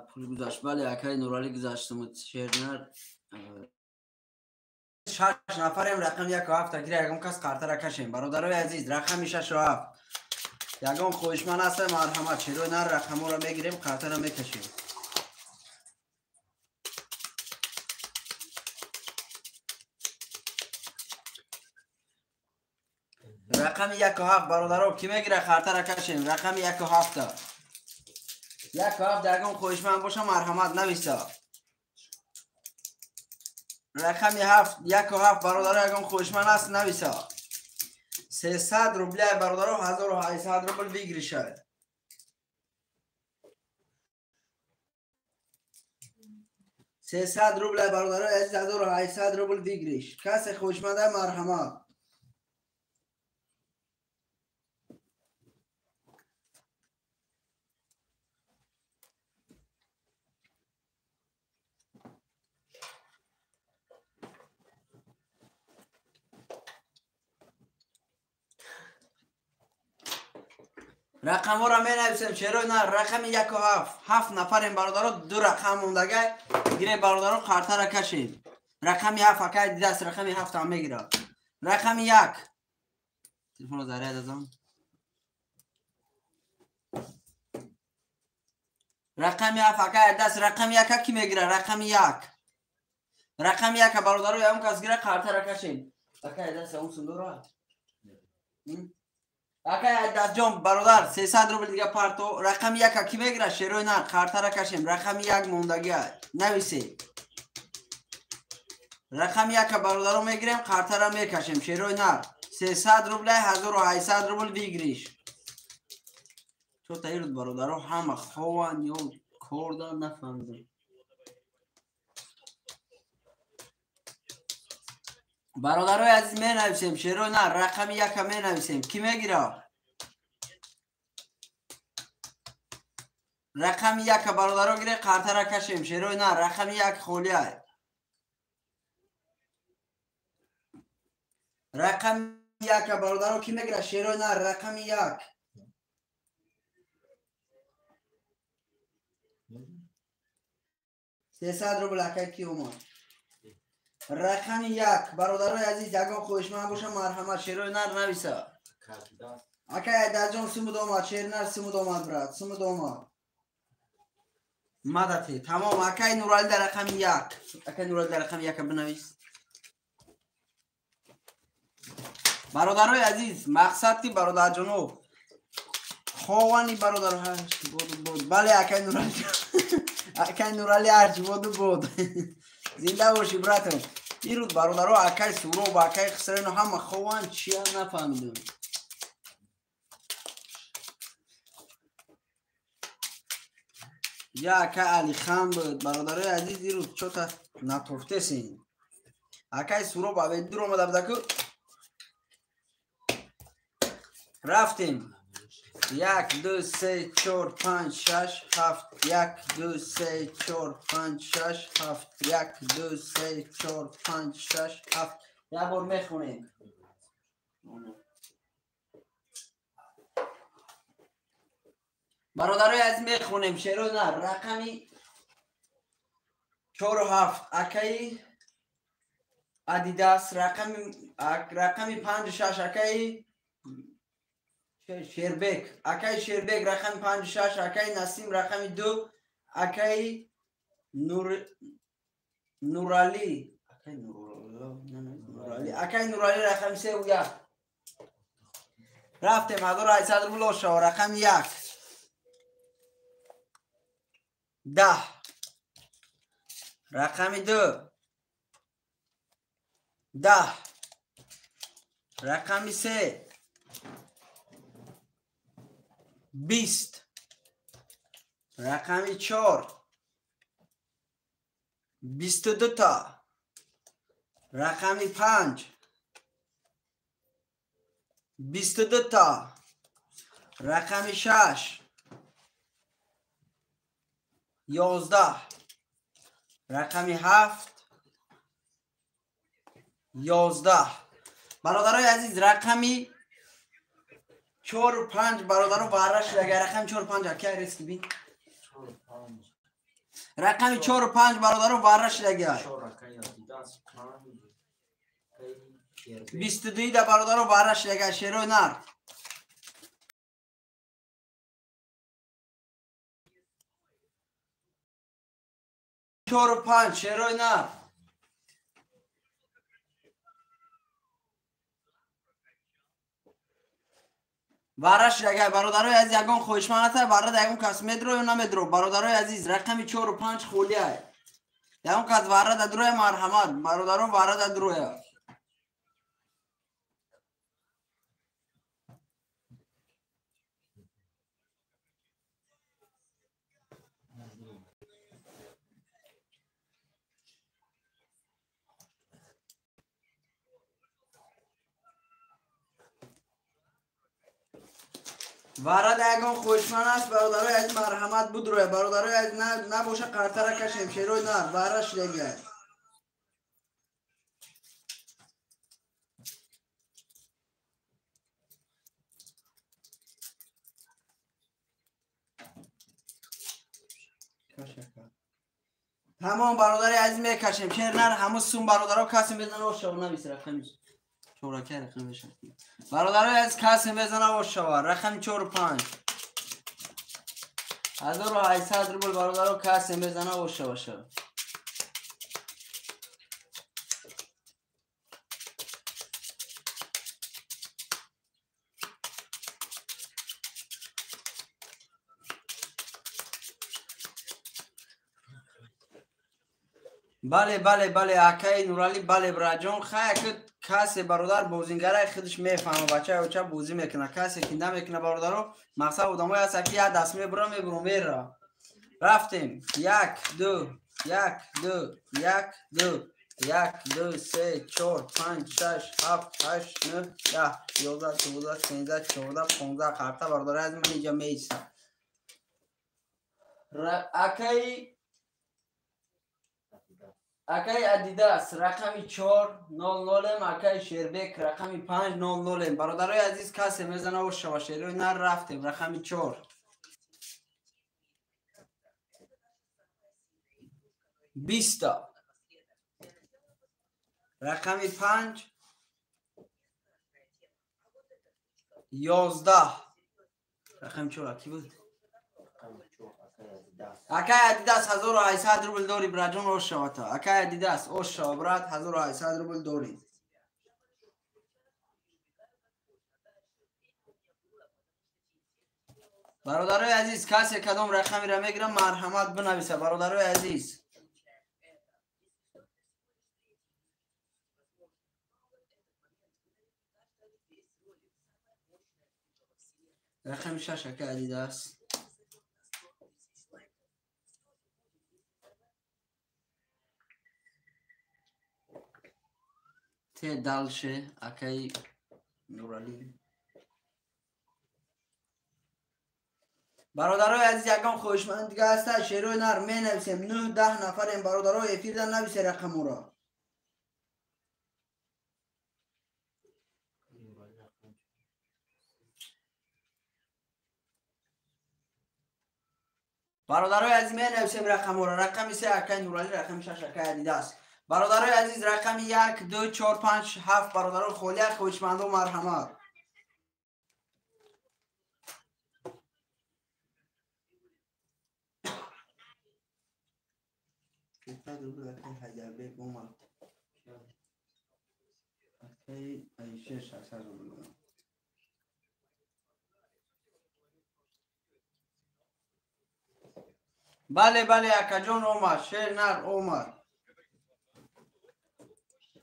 Пул гузашт, бале, акаи Нуралӣ гузаштумуд, шернар. Шаш нафарем, рақами 1 7 гира, ягон кас қартара кашем. Бародарои азиз, рақами 6 7 ягон хоҳишманд аста, марҳамат, шерои нар, рақамҳоро мегирем, қартара мекашем. Рақами 1 7, бародаро, ки мегира, хартара кашем. Рақами 1 7-та, 1 7 ягон хоҳишманд боша, марҳамат, нависа. Рақами ҳафт, 1 7, бародаро, ягон хоҳишманд аст, нависа. 300 рубля, бародаро, 1800 рубл выигрыш а. 300 рубля, бародаро азиз, 1800 рубл выигрыш. Касе хоҳишманда, марҳамат. Рақамҳоро менависем, черо на, рақами 1 7. Ҳафт нафарем, бародаро, ду рақам мондагай, гирем, бародаро, қартара кашем. Рақами 7, акай дидаст, рақами 7-ам мегирад. Рақами 1, телефонро заряд азам. Рақами 7, акай даст, рақами 1-а ки мегира? Рақами 1, рақами 1-а, бародаро, ягон кас гира, қартара кашем. Акай даст он сундора. Акай Даҷон, бародар, 300 рубл дига парто. Рақами 1-а ки мегира, шерои нар, қартара кашем. Рақами 1 мондагия, нависе. Рақами 1-а, бародаро, мегирем, қартара мекашем, шерои нар. 300 рубля, 1800 рубл выигрыш. Чо таируд, бародаро, ҳама хован ё корда, нафаҳмидам. Бародарои азиз, менависем, шерои нар, рақами 1-а менависем. Ки мегира? Рақами 1-а, бародаро, гире, қартара кашем, шерои нар. Рақами 1 холия. Рақами 1-а, бародаро, ки мегира, шерои нар, рақами 1. 300 рубл акай ки омад. Рақами 1 бародарои азиз, ягон хоҳишманд боша марҳамат, шерои нар нависа. Акай Айдарҷон сумуд омад, шери нар сумуд омад, брат, сумуд омад. Мадате, тамом. Акай Нурали дар рақами 1. Акай Нурали дар рақами 1 бинавис. Бародарои азиз, мақсад ки бародарҷоно ховани бародар ҳашт буд буд. Бале, акай Нурали. Акай Нурали ҳашт буд буд. Зинда бошӣ, братам. Ирӯз бародаро акай Суроб, акай Хусрайно ҳама хован, чия нафаҳмидам. Я акай Алихан буд. Бародарои азиз, ирӯз чота натофтесин. Акай Суроб аведур омада будаку. Рафтем. 1 2 3 4 5 6 7 1 2 3 4 5 6 7 1 2 3 4 5 6 7. Як бор мехонем. Бародарои азиз, мехонем шеъро на рақами 4 7 акаи Адидас, рақами 5 6 акаи Шербек, акаи Шербек рақами 5 6, акаи Насим рақами 2, акаи Нурали, акаи Нурали, акаи Нурали рақами 3 1. Рафтем, 1800 рубл ошо, рақами 1. 10. Рақами 2. 10. Рақами 3. 20. Рақами 4. 22 та. Рақами 5. 22 та. Рақами 6. 11. Рақами 7. 11. Бародарои азиз, рақами 4 5 бародаро вара шуда. Агар рақами 4 5 акай рески бин. Рақами 4 5 бародаро вара шуда. Агар 22 да бародаро вара шуда. Агар шерои нар. Чор панҷ шерои нар. Вараш агар бародарои азиз ягон хоҳишманд ҳаста, вара да ягон кас медро ё намедро. Бародарои азиз, рақами 4 5 холия. Ягон кас вара да дуроя, марҳамат. Бародарон, вара да дуроя. Вара да ягон хоҳишманд аст, бародарои азиз, марҳамат будроя. Бародарои азиз, набоша қартара кашем, шерои нар, вара шудагиай. Тамом, бародари азиз, мекашем. Шер нар ҳамун сум бародаро касе мезана ошава навис рақами чорака рақам мешавад. Бародарои азиз, касе мезана ошава рақами 4 5. 1800 рубл бародаро касе мезана ошава шава. Бале, бале, бале, акаи Нурали, бале, браҷон, хай касе бародар бозингараи худаш мефаҳма, бачаи оча бозӣ мекуна, касе ки намекуна бародаро, мақсад одамое ҳаст ки як даст мебура, мебуру мера. Рафтем. 1 2 1 2 1 2 1 2 3 4 5 6 7 8 9 10 11 12 13 14 15 қарта бародари аз ман инҷа меистам. Акаи Адидас рақами 4 00, акаи Шербек рақами 5 00. Бародарои азиз, касе мезана ошава шерои нар. Рафтем, рақами 4. 20та. Рақами 5 11. Рақами 4 ки буд? Акай Адидас 1800 рубл дори, браҷон, ош шавата. Акай Адидас, ош шава, брат, 1800 рубл дори. Бародарои азиз, касе кадом рақамеро мегирам, марҳамат бинависа, бародарои азиз. Рақами 6 акай Адидас. Те дальше, акай Нурали. Бародарои азиз, ягон хоҳишманд дига ҳаста? Шерои нар менависем. 9-10 нафарем, бародарои, эфирда нависе рақаморо. Бародарои азиз, менависем рақаморо. Рақами 3 акай Нурали, рақами 6 акай Адидас. Бародарои азиз, рақами 1, 2, 4, 5, 7 бародаро холия, хоҳишмандо марҳамат. Акай омад. Акай Айше 600 рубл. Бале, бале, акаҷон омад, шер нар омад.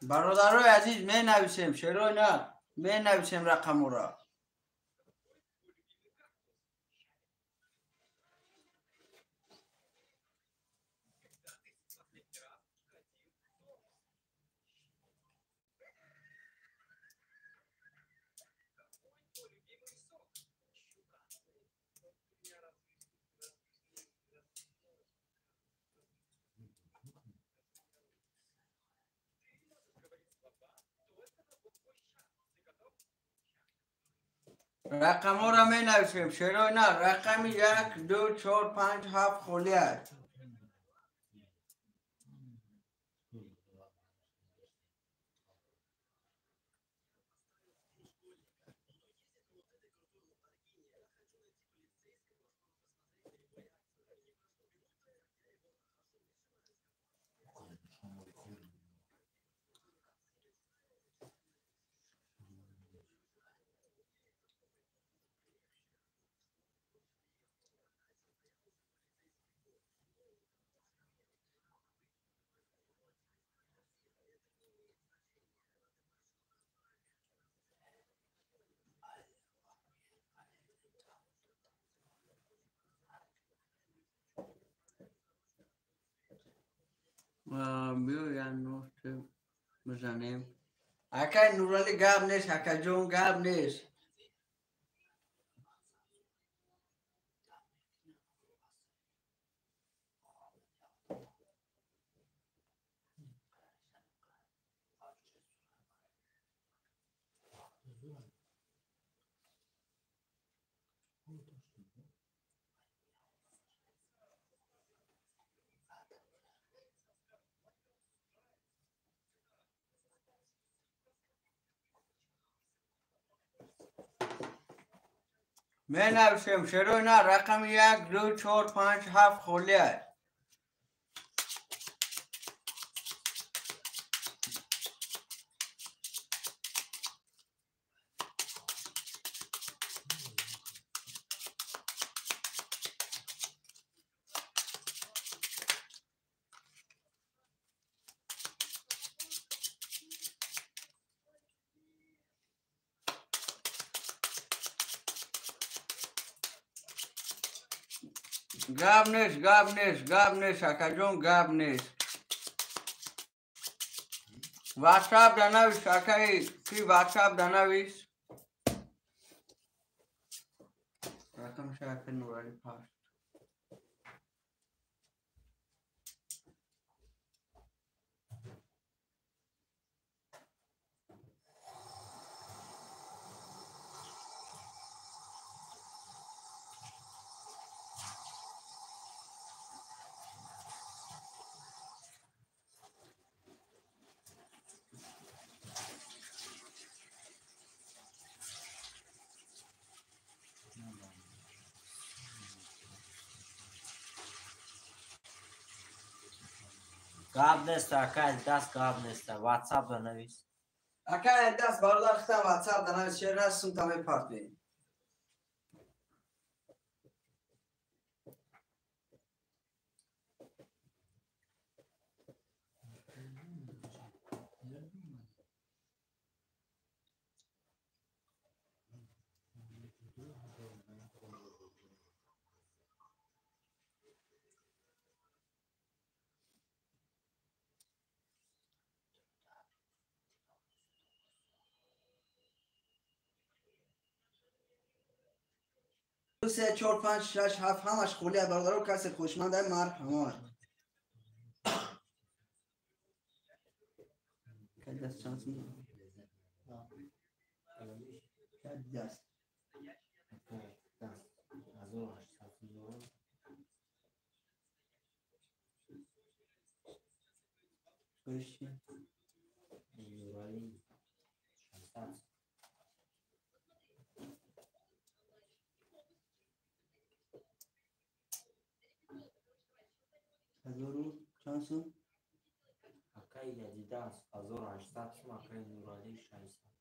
Бародарои азиз, менависем, шерои нар, менависем рақаморо. Рақамҳоро менависем, шерои нар. Рақами 1, 2, 4, 5, 7 холӣ аст. Биё, бизанем. Акай Нурали, гап нест, акаҷон, гап нест. Менависем, шерои нар. Рақами 1, 2, 4, 5, 7 холӣ аст. Гап нест, гап нест, гап нест, акаҷон, гап нест. Ватсап данавис, акаи, ки ватсап данавис. Рақам шака Нурали паст. Гап нест, акай даст гап нест. WhatsApp да навис. Акай даст бародар хитам WhatsApp да навис, шер расум та мепартвем. 3 4 5 6 7 ҳамаш холия бародаро касе хушманд ай марҳамат. Даст чанд сум? Даст. 8. Ҳазору чанд сум? Акай Адидас 1800 сум, акай Нурали 600.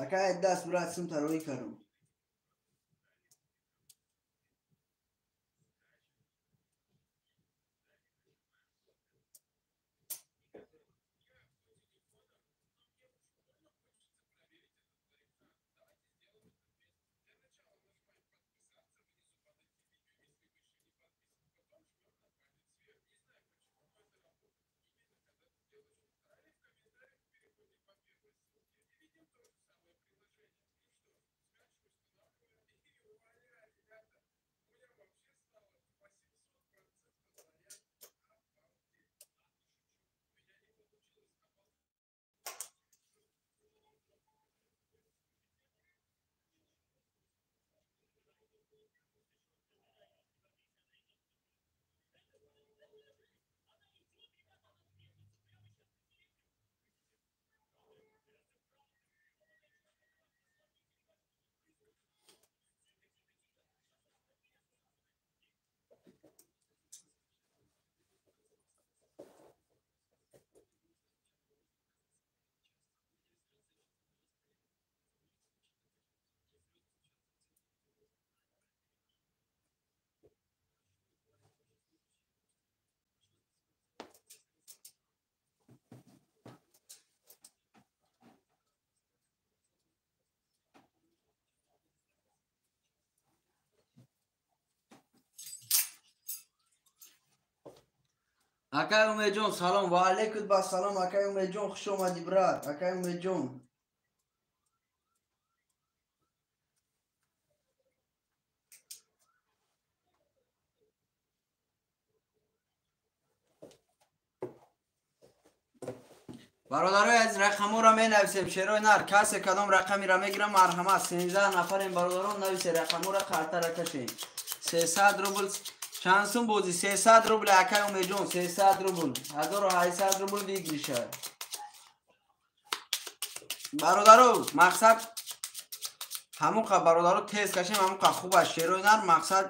Акай даст брат сум тарои кардам. Акай Умедҷон салом ва алайкум ба салом. Акай Умедҷон хуш омадӣ брат. Акай Умедҷон. Бародарои азиз рақамҳоро менависем. Шерои нар касе кадом рақамеро мегирам марҳамат. 13 нафарем бародарон, нависе рақамҳоро қартара кашем. 300 рубл чанд сум бозӣ? 300 рубл акай Умедҷон, 300 рубл. 1800 рубл выигрыша. Бародаро мақсад ҳамуқа бародаро тез кашем, ҳамуқа хуб аст. Шерои нар мақсад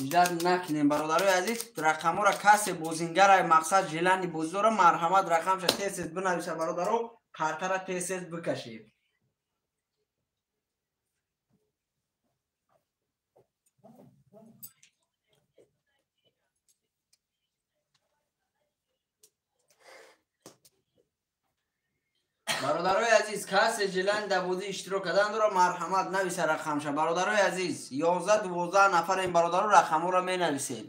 ждат накунем бародарои азиз. Рақамҳоро касе бозингарай мақсад желани бозӣ дора марҳамат рақамша тез тез бинависа бародаро, қартара тез тез бикашем. Бародарои азиз касе желани дар бозӣ иштирок кардан дора марҳамат нависа рақамша. Бародарои азиз 11-12 нафарем бародаро, рақамҳоро менависем.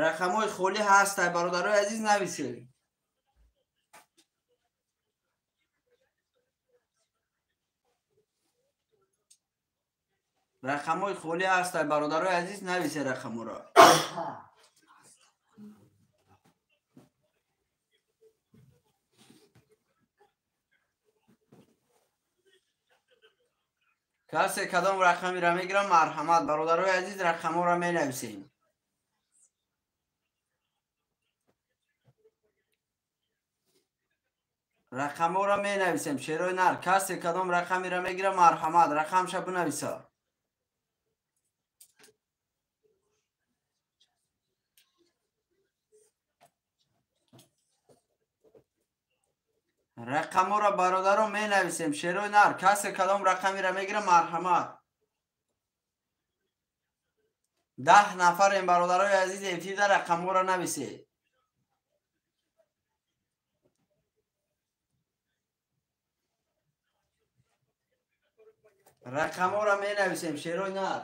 Рақамҳои холӣ ҳастай бародарои азиз, нависем. Рақамҳои холӣ ҳастай бародарои азиз, нависе рақамҳоро. Касе кадом рақамиро мегирам, марҳамат, бародарои азиз, рақамҳоро менависем. Рақамҳоро менависем, шерои нар. Касе кадом рақамиро мегирам, марҳамат, рақамша бинависа. Рақамҳоро, бародаро, менависем, шерои нар. Касе кадом рақамиро мегирам, марҳамат. 10 нафарем, бародарои азиз, эфирда, рақамҳоро нависед. Рақамҳоро менависем, шерои нар.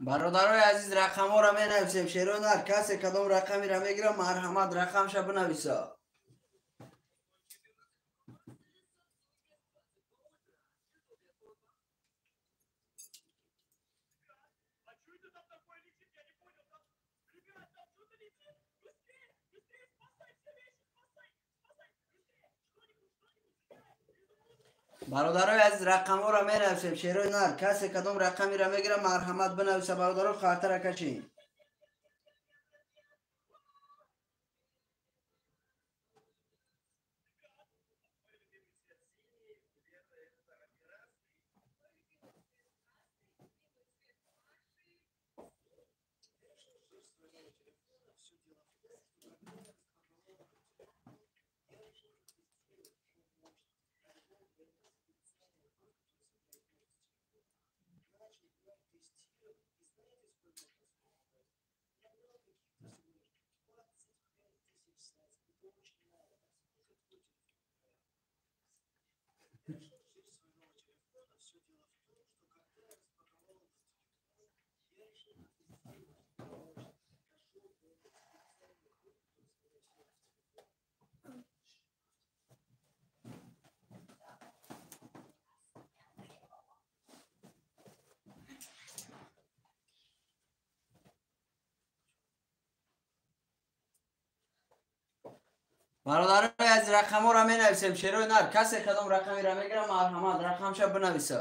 Бародарои азиз, рақамҳоро менависем, шерои нар. Касе кадом рақамиро мегирам, марҳамат, рақамша бинависа. Бародарои азиз, рақамҳоро менависем, шерои нар. Касе кадом рақамиро мегирам, марҳамат, бинависа, бародаро, хатара кашем. Бародарои азиз, рақамҳоро менависем, шерои нар. Касе кадом рақамиро мегирам, марҳамат, рақамша бинависа.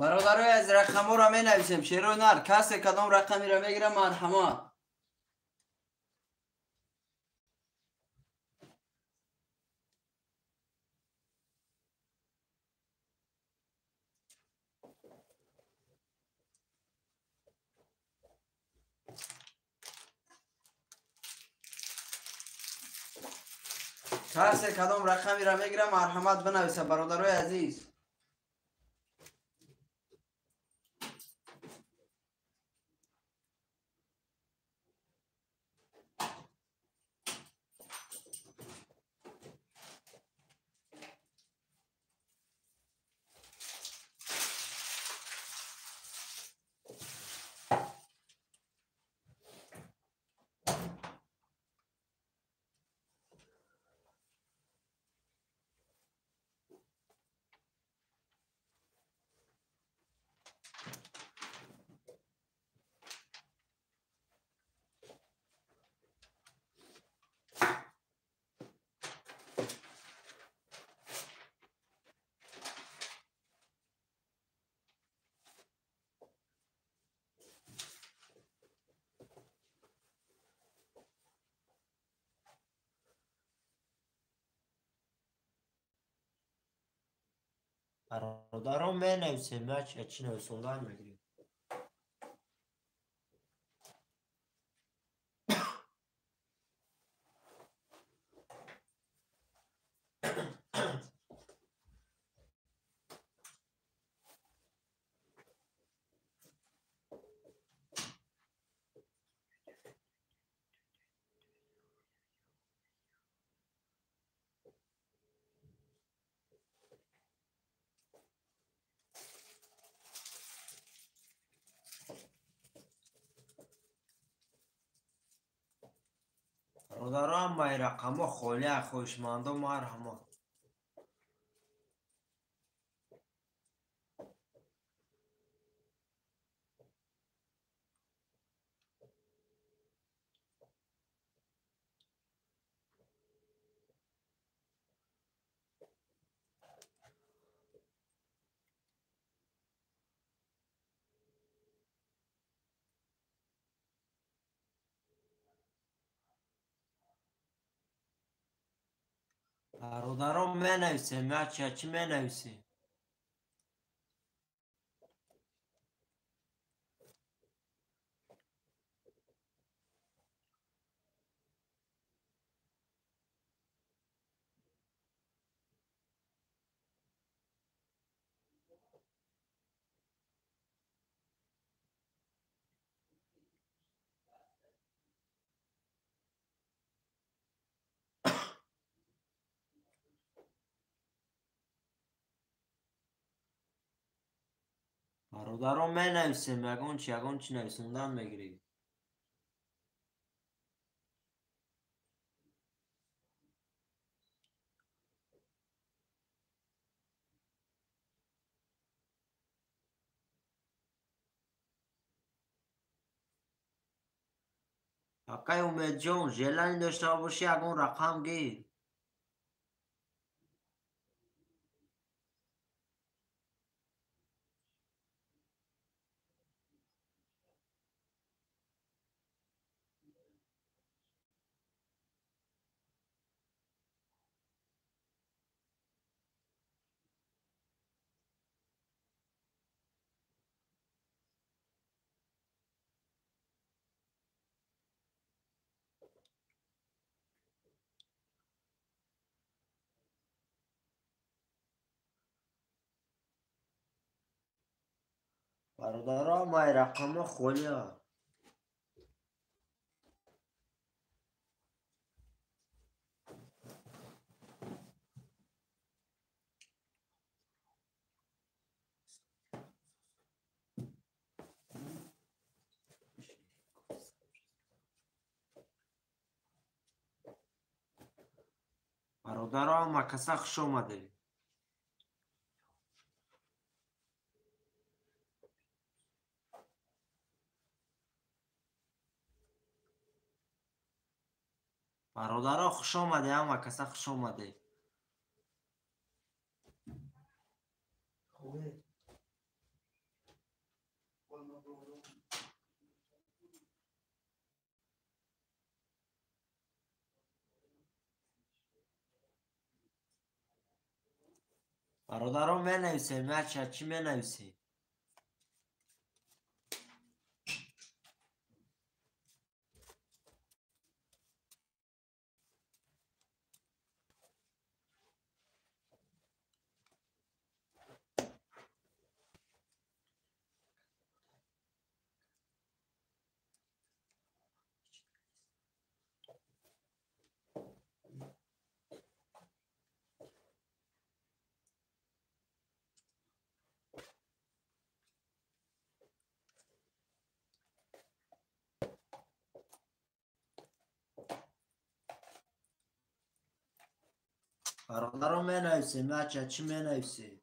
Бародарои аз рақамҳоро менависем, шерои нар. Касе кадом рақамиро мегирам, марҳамат. Касе кадом рақамиро мегирам, марҳамат, бинависа, бародарои азиз. Бародарон, менависем, чӣ нависондан мегирем. Бародаро, ҳамаи рақамҳо холия, хоҳишмандо марҳамат. Бародаро, менависем, яча чӣ менависем? Бародаро, менависем, ягон чи, ягон чи нависондан мегирӣ. Акай Умедҷон, желание дошта бошӣ, ягон рақам гир. Бародаро, ҳамаи рақамҳо холия. Бародаро, ҳама каса хуш омадед. Бародаро, хуш омадед, ҳама каса хуш омадед. Бародаро, менависем, яча чӣ менависем? Бародаро, менависем, яча чӣ менависем?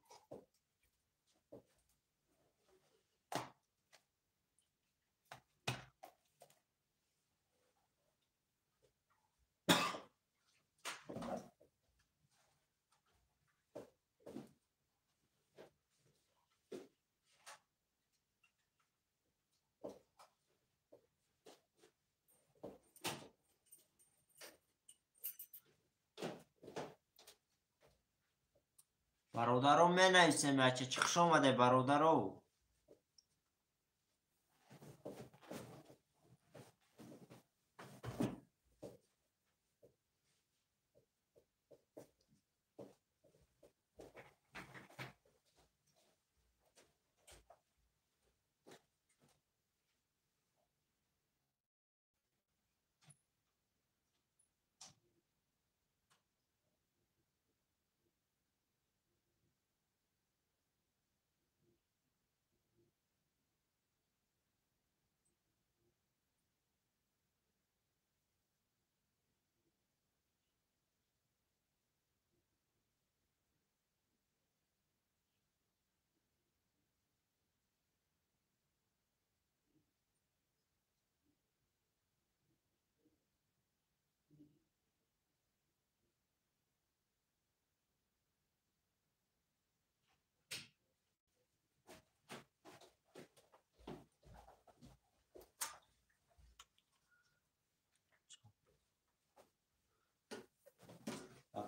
Бародаро, менависем, яча чӣ хуш омадед, бародаро.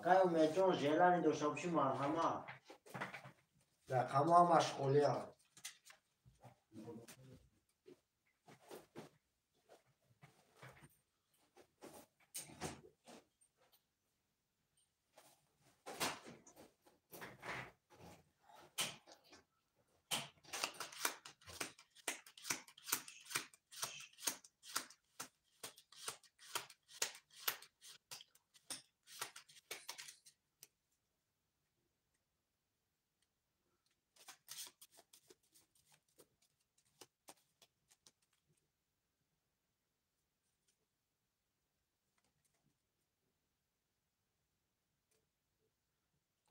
Акай Умедҷон, желание дошта бошӣ, марҳамат. Рақамҳо ҳамаш холианд.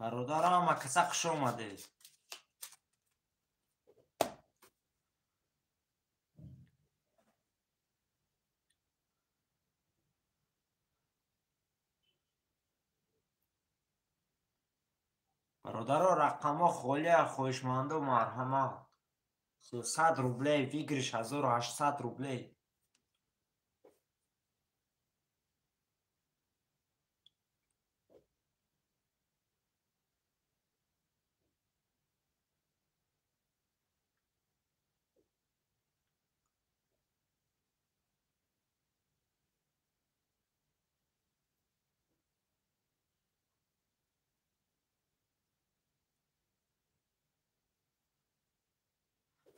Бародарам, каса хуш омадед. Бародаро, рақамҳо холия, хоҳишманду марҳамат. 300 рублей, выигрыш 1800 рублей.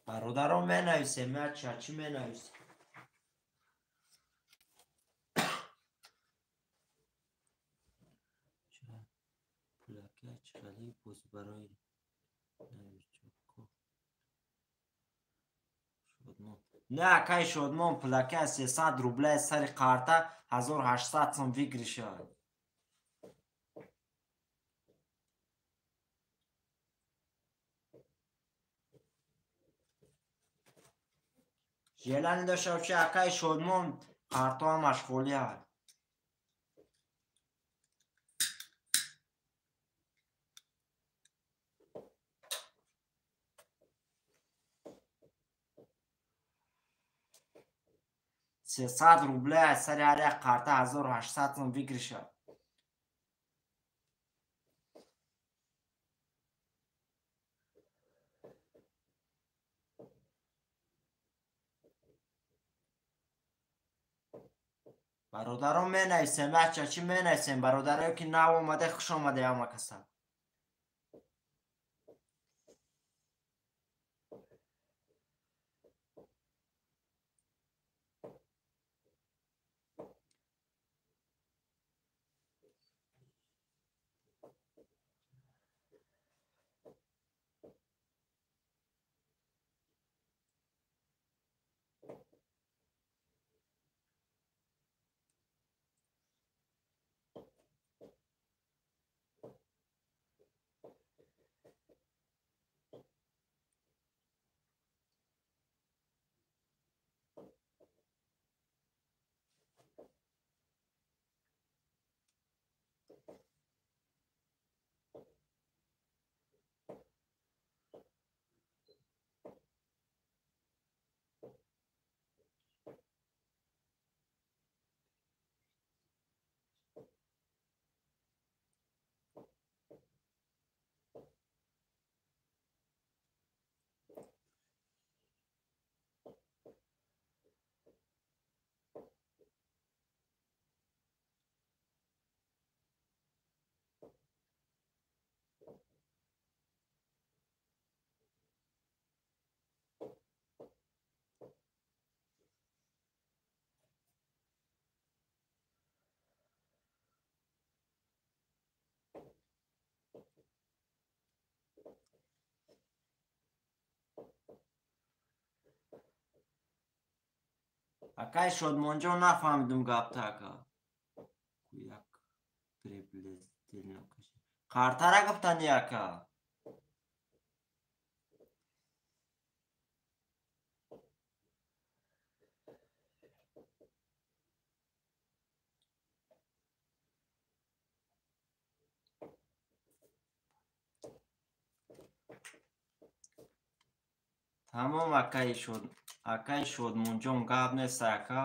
Бародаро, менависем, яча чӣ менависем? Пулаки чӣ боз барои новичокҳо? Шодмон. Не, акай Шодмон, пулаки 300 рублей сари карта 1800 сом выигрыш а. Желание дошта бошӣ, акай Шодмон, картҳо ҳамаш холианд. 300 рублей аз сари ҳар як карта 1800 сом выигрыш а. Бародаро, менависем, бача чӣ менависем? Бародарое ки нав омаде, хуш омаде ҳама каса. Акай Шодмонҷон, нафаҳмидум гапта, ака. Як картара гуфтани, ака. Тамом, акаи шод, акаи Шодмонҷон, гап нест, ака.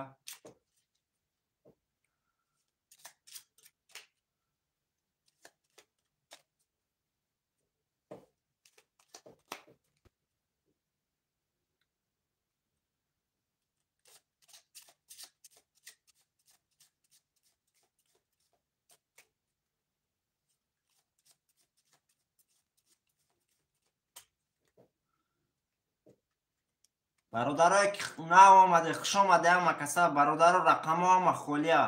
Бародарое ки нав омаде, хуш омаде ҳама каса. Бародаро, рақамҳо ҳама холия.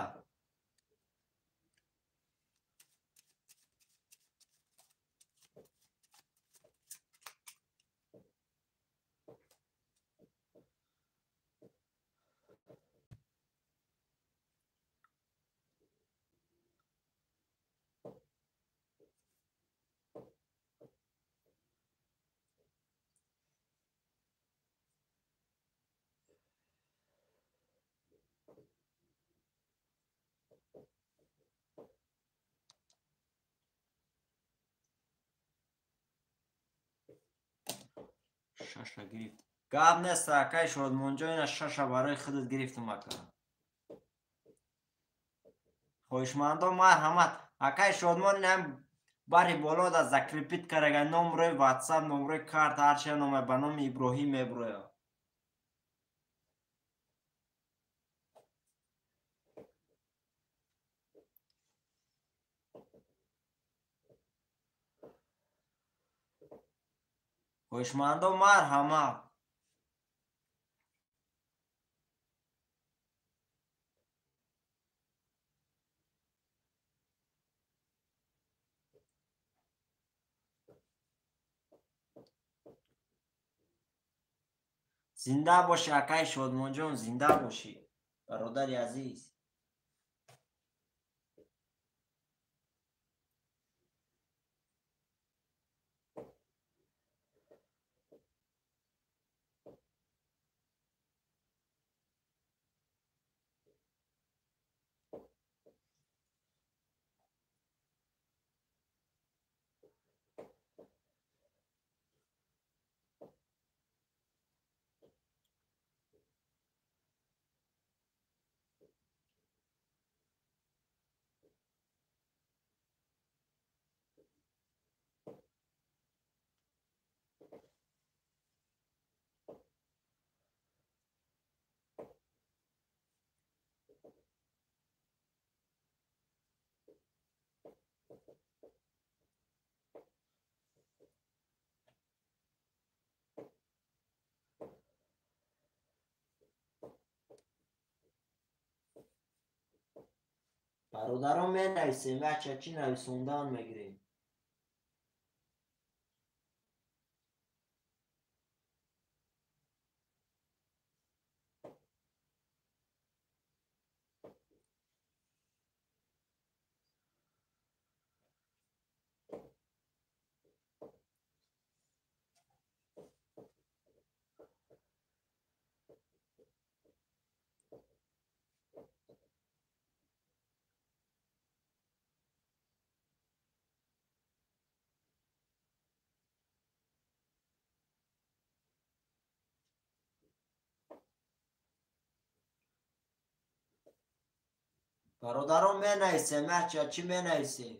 Шаша гирифт. Гап нест, акай Шодмонҷон, ина шаша барои худат гирифтум, ака. Хоҳишмандо марҳамат. Акай Шодмон, инам бари боло да закрепить карага номрои WhatsApp, номрои карта, ҳарчи номе ба номи Иброҳим меброя. Хоҳишмандо марҳамат. Зинда бошӣ, акай Шодмонҷон, зинда бошӣ, бародари азиз. Бародарон, менависем, бача, чӣ нависондан мегирем? Бародарон, менависем, бача, чӣ менависем?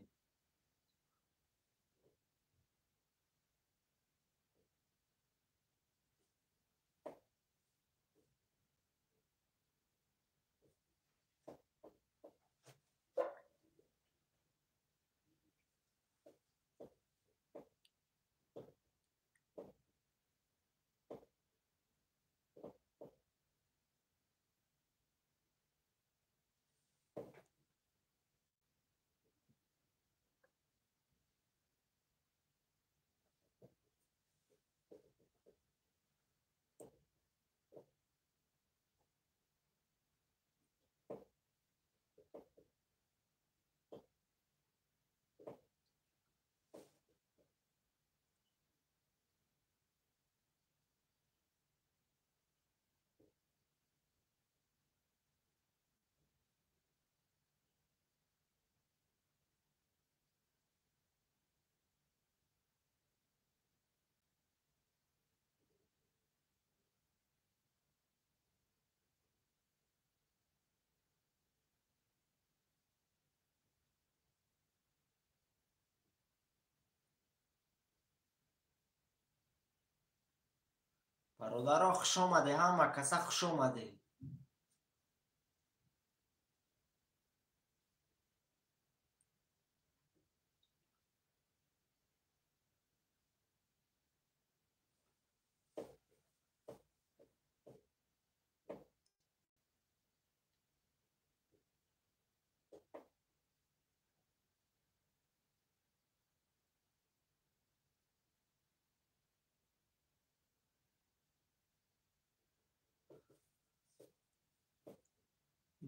Бародаро, хуш омаде, ҳама каса хуш омаде.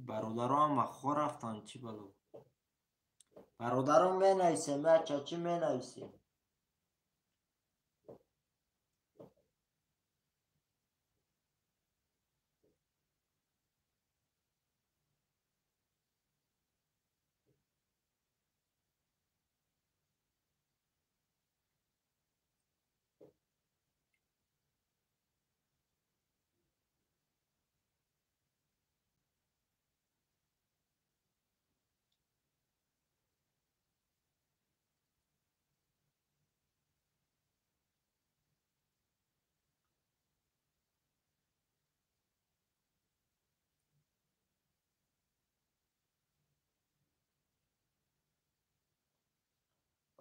Бародаро ҳама хор рафтанд, чӣ бало? Бародаро менависем, бача, чӣ менависем?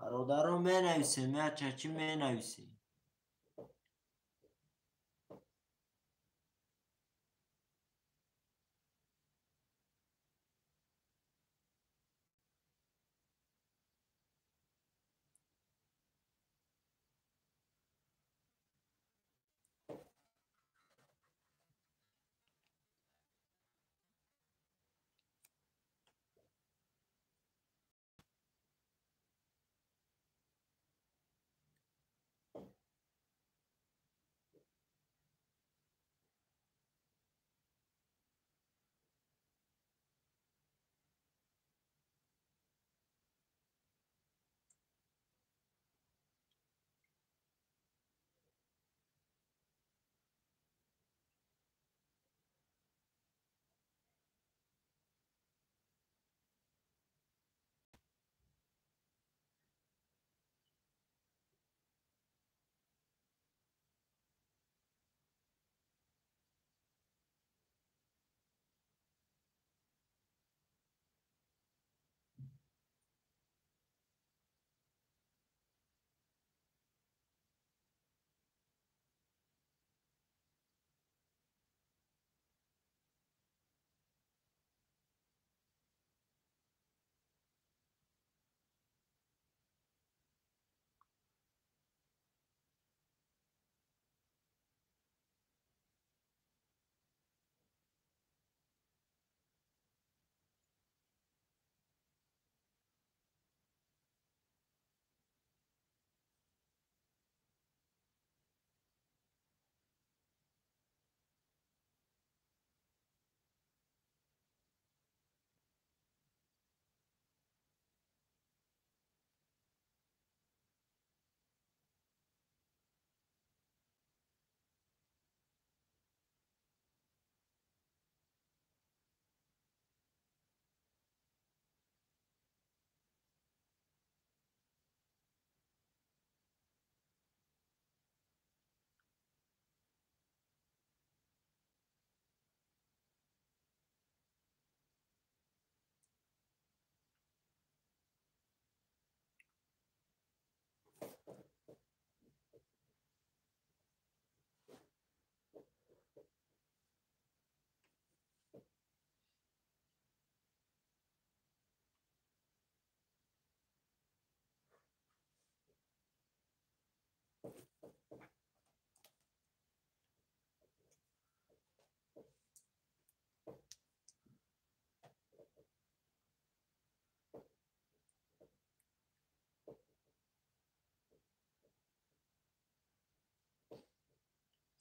Бародаро менависем, бача, чӣ менависем?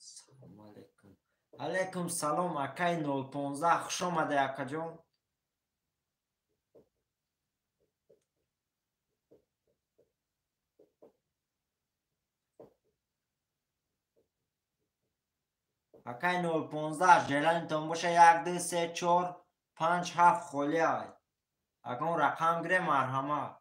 Салом алейкум. Алейкум салом, акай 015, хуш омаде, акаҷон. Акай 015, желанитон боша 1 2 3 4 5 7 холӣ ай. Агон рақам гире, марҳамат.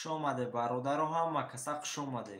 Хуш омаде, бародаро, ҳама каса хуш омаде.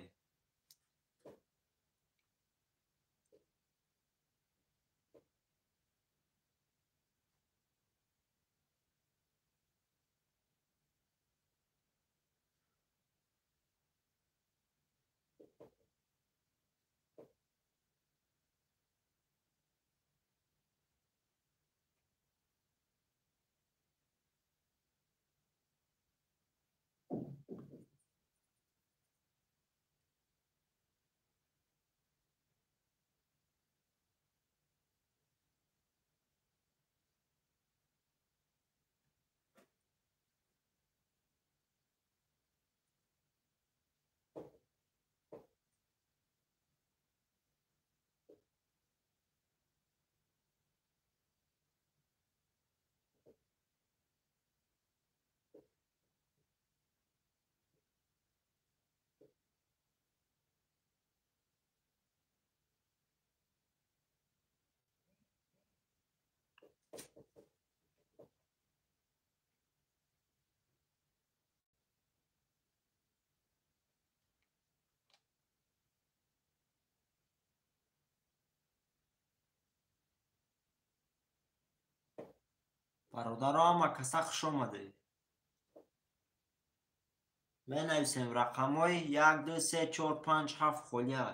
Бародаро, ҳама каса хуш омаде. Менависем рақамҳои 1, 2, 3, 4, 5, 7 холия.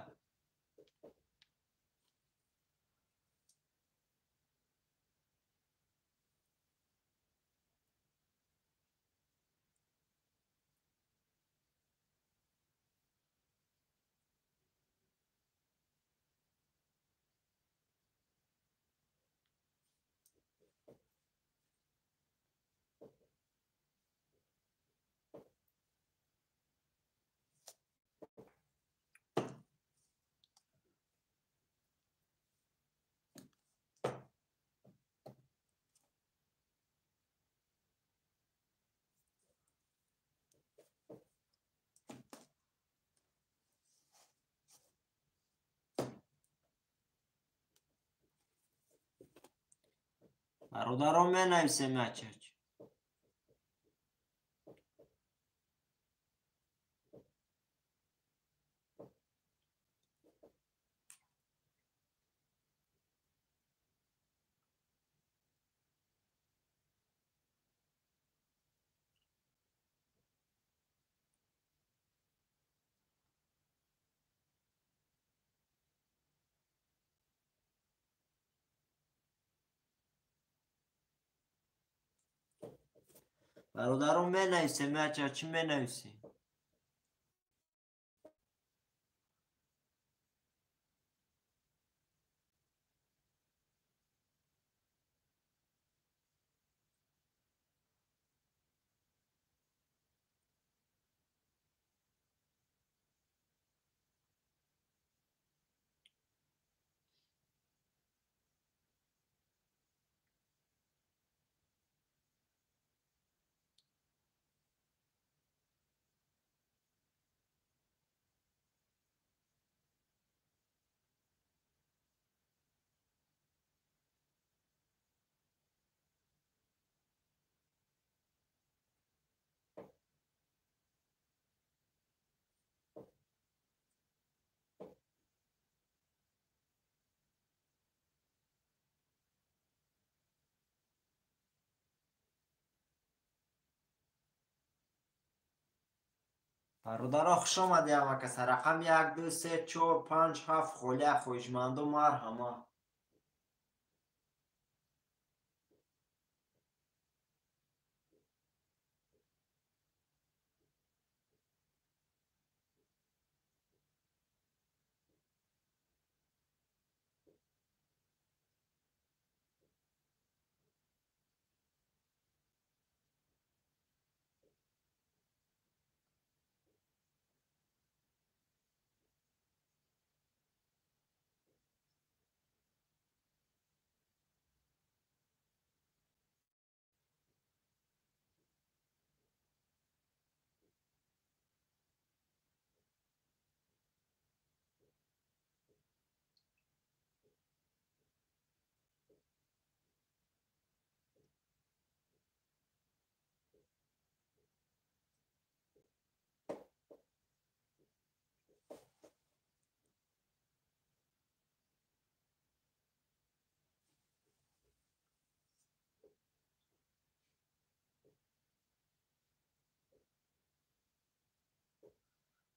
Бародаро, менависем ячач. Бародаро, менависем яча, чӣ менависем? Бародаро, хуш омаде ҳама каса. Рақам 1, 2, 3, 4, 5, 7 холия. Хоҳишмандо, марҳама.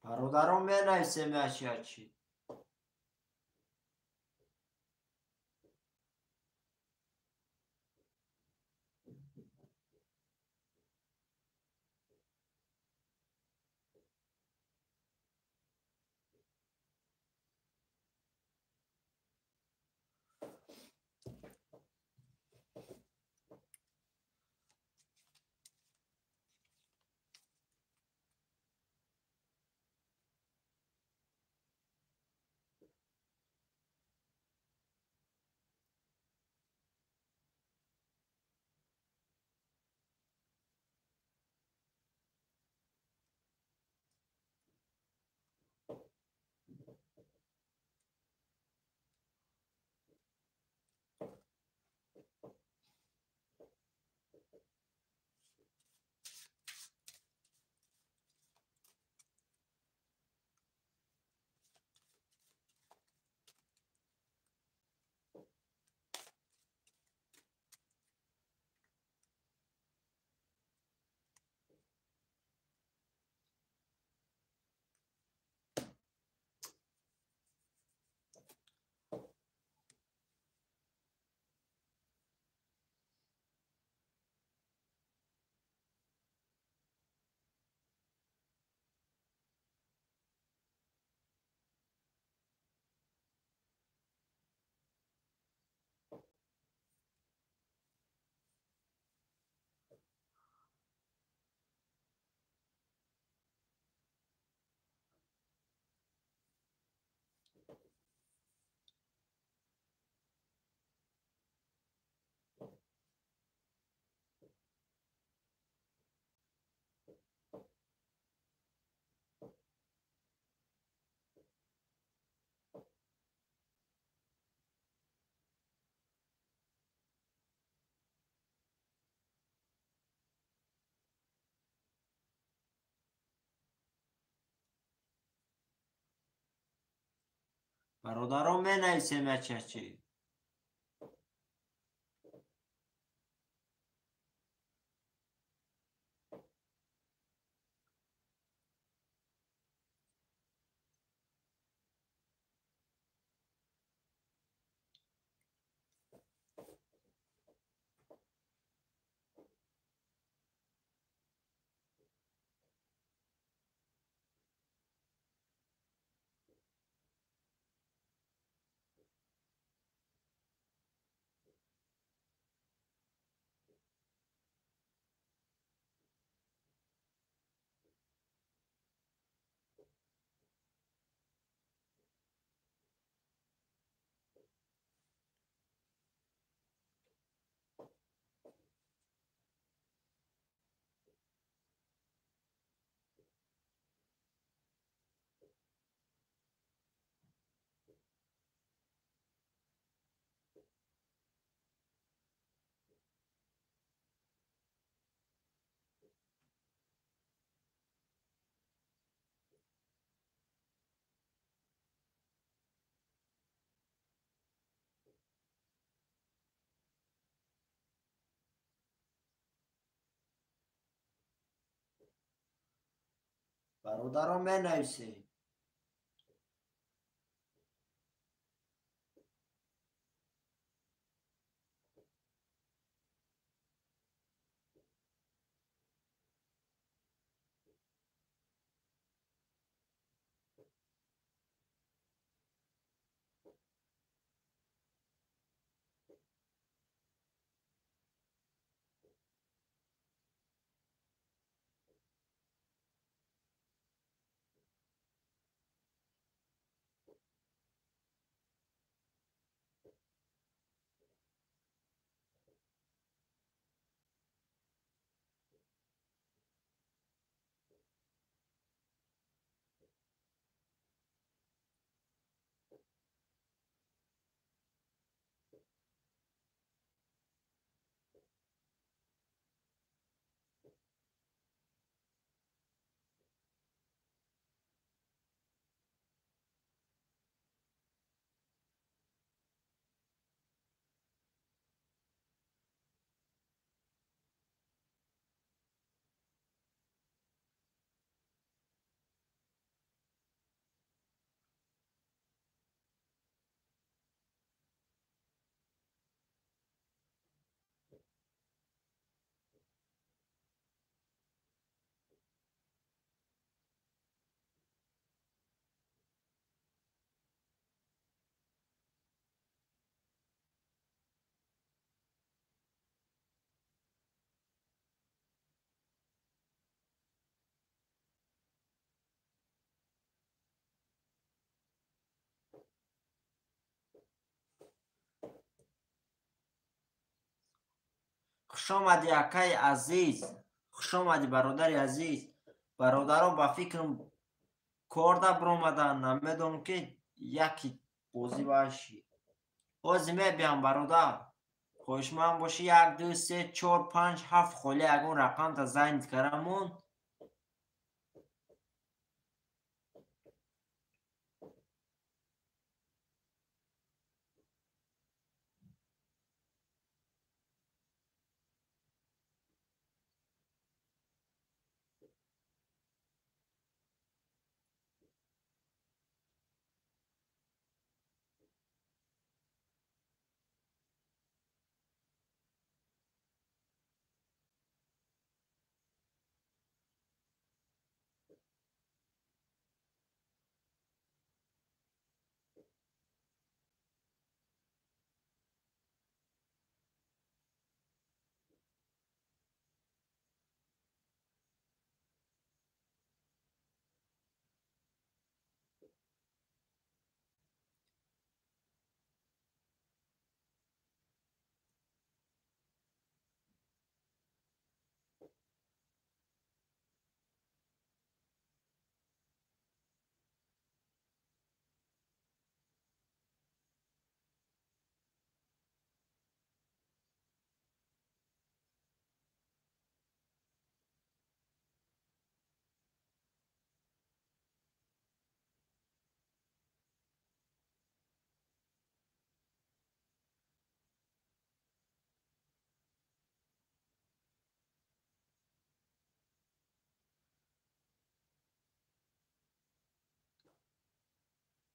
Бародарон, менависем ячи. Бародарон, менависем ячи. Бародарон, менависем. Омадӣ, акаи азиз, хуш омадӣ, бародари азиз. Бародаро ба фикрам корда биромадан, намедонам ки яки бозӣ баши. Ҳозир мебиям, бародар. Хоҳишманд бошӣ 1 2 3 4 5 7 холӣ ягон рақамта занг карамон.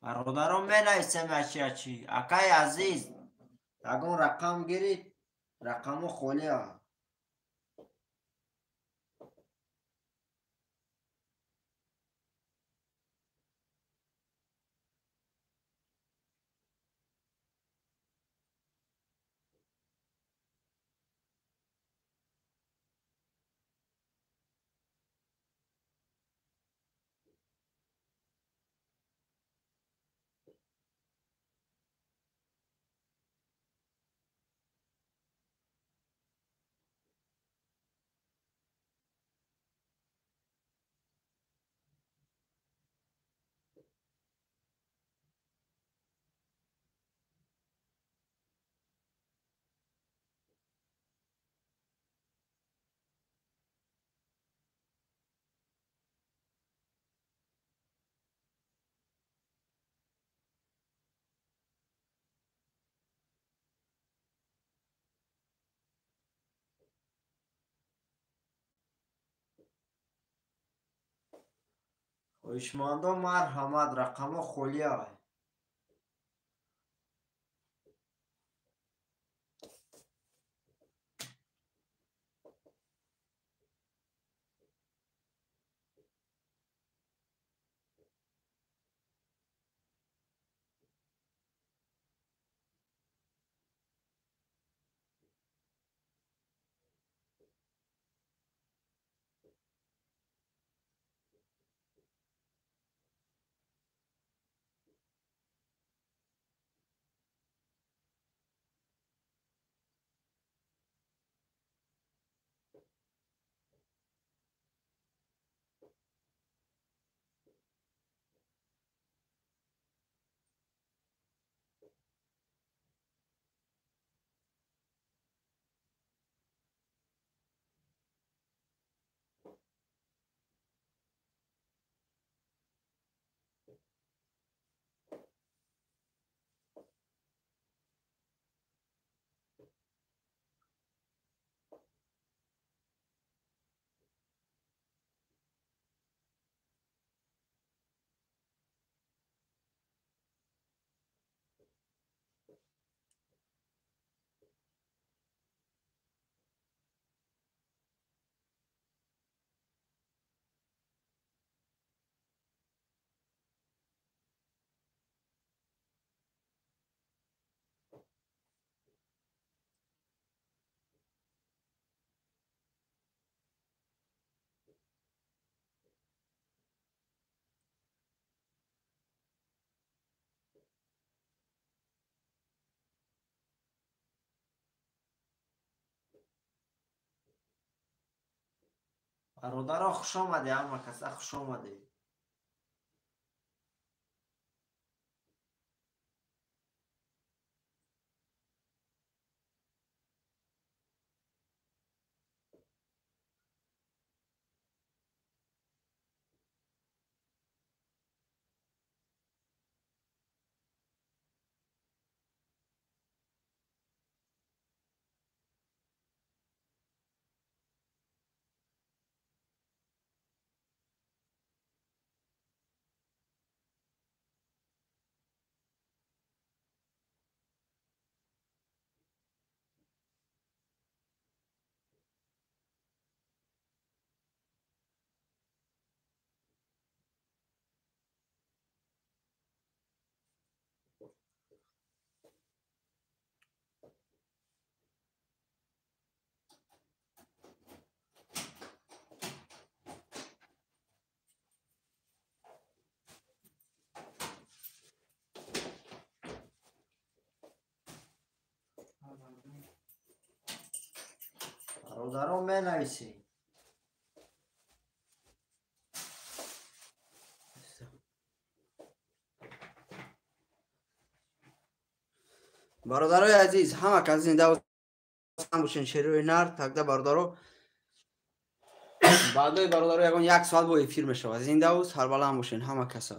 Бародарон менависем ячи. Акаи азиз, ягон рақам гирид, рақамҳо холиа. Хоҳишмандо марҳамат, рақамҳо холиа. Бародаро, хуш омадед, ҳама каса хуш омадед. Бародарон, менависед. Бародарои азиз, ҳама кас зинда бошен, шерои нар. Тогда, бародаро, баъдои бародаро ягон як соат бо эфир мешавад. Зиндаву сарбаланд бошен ҳама каса.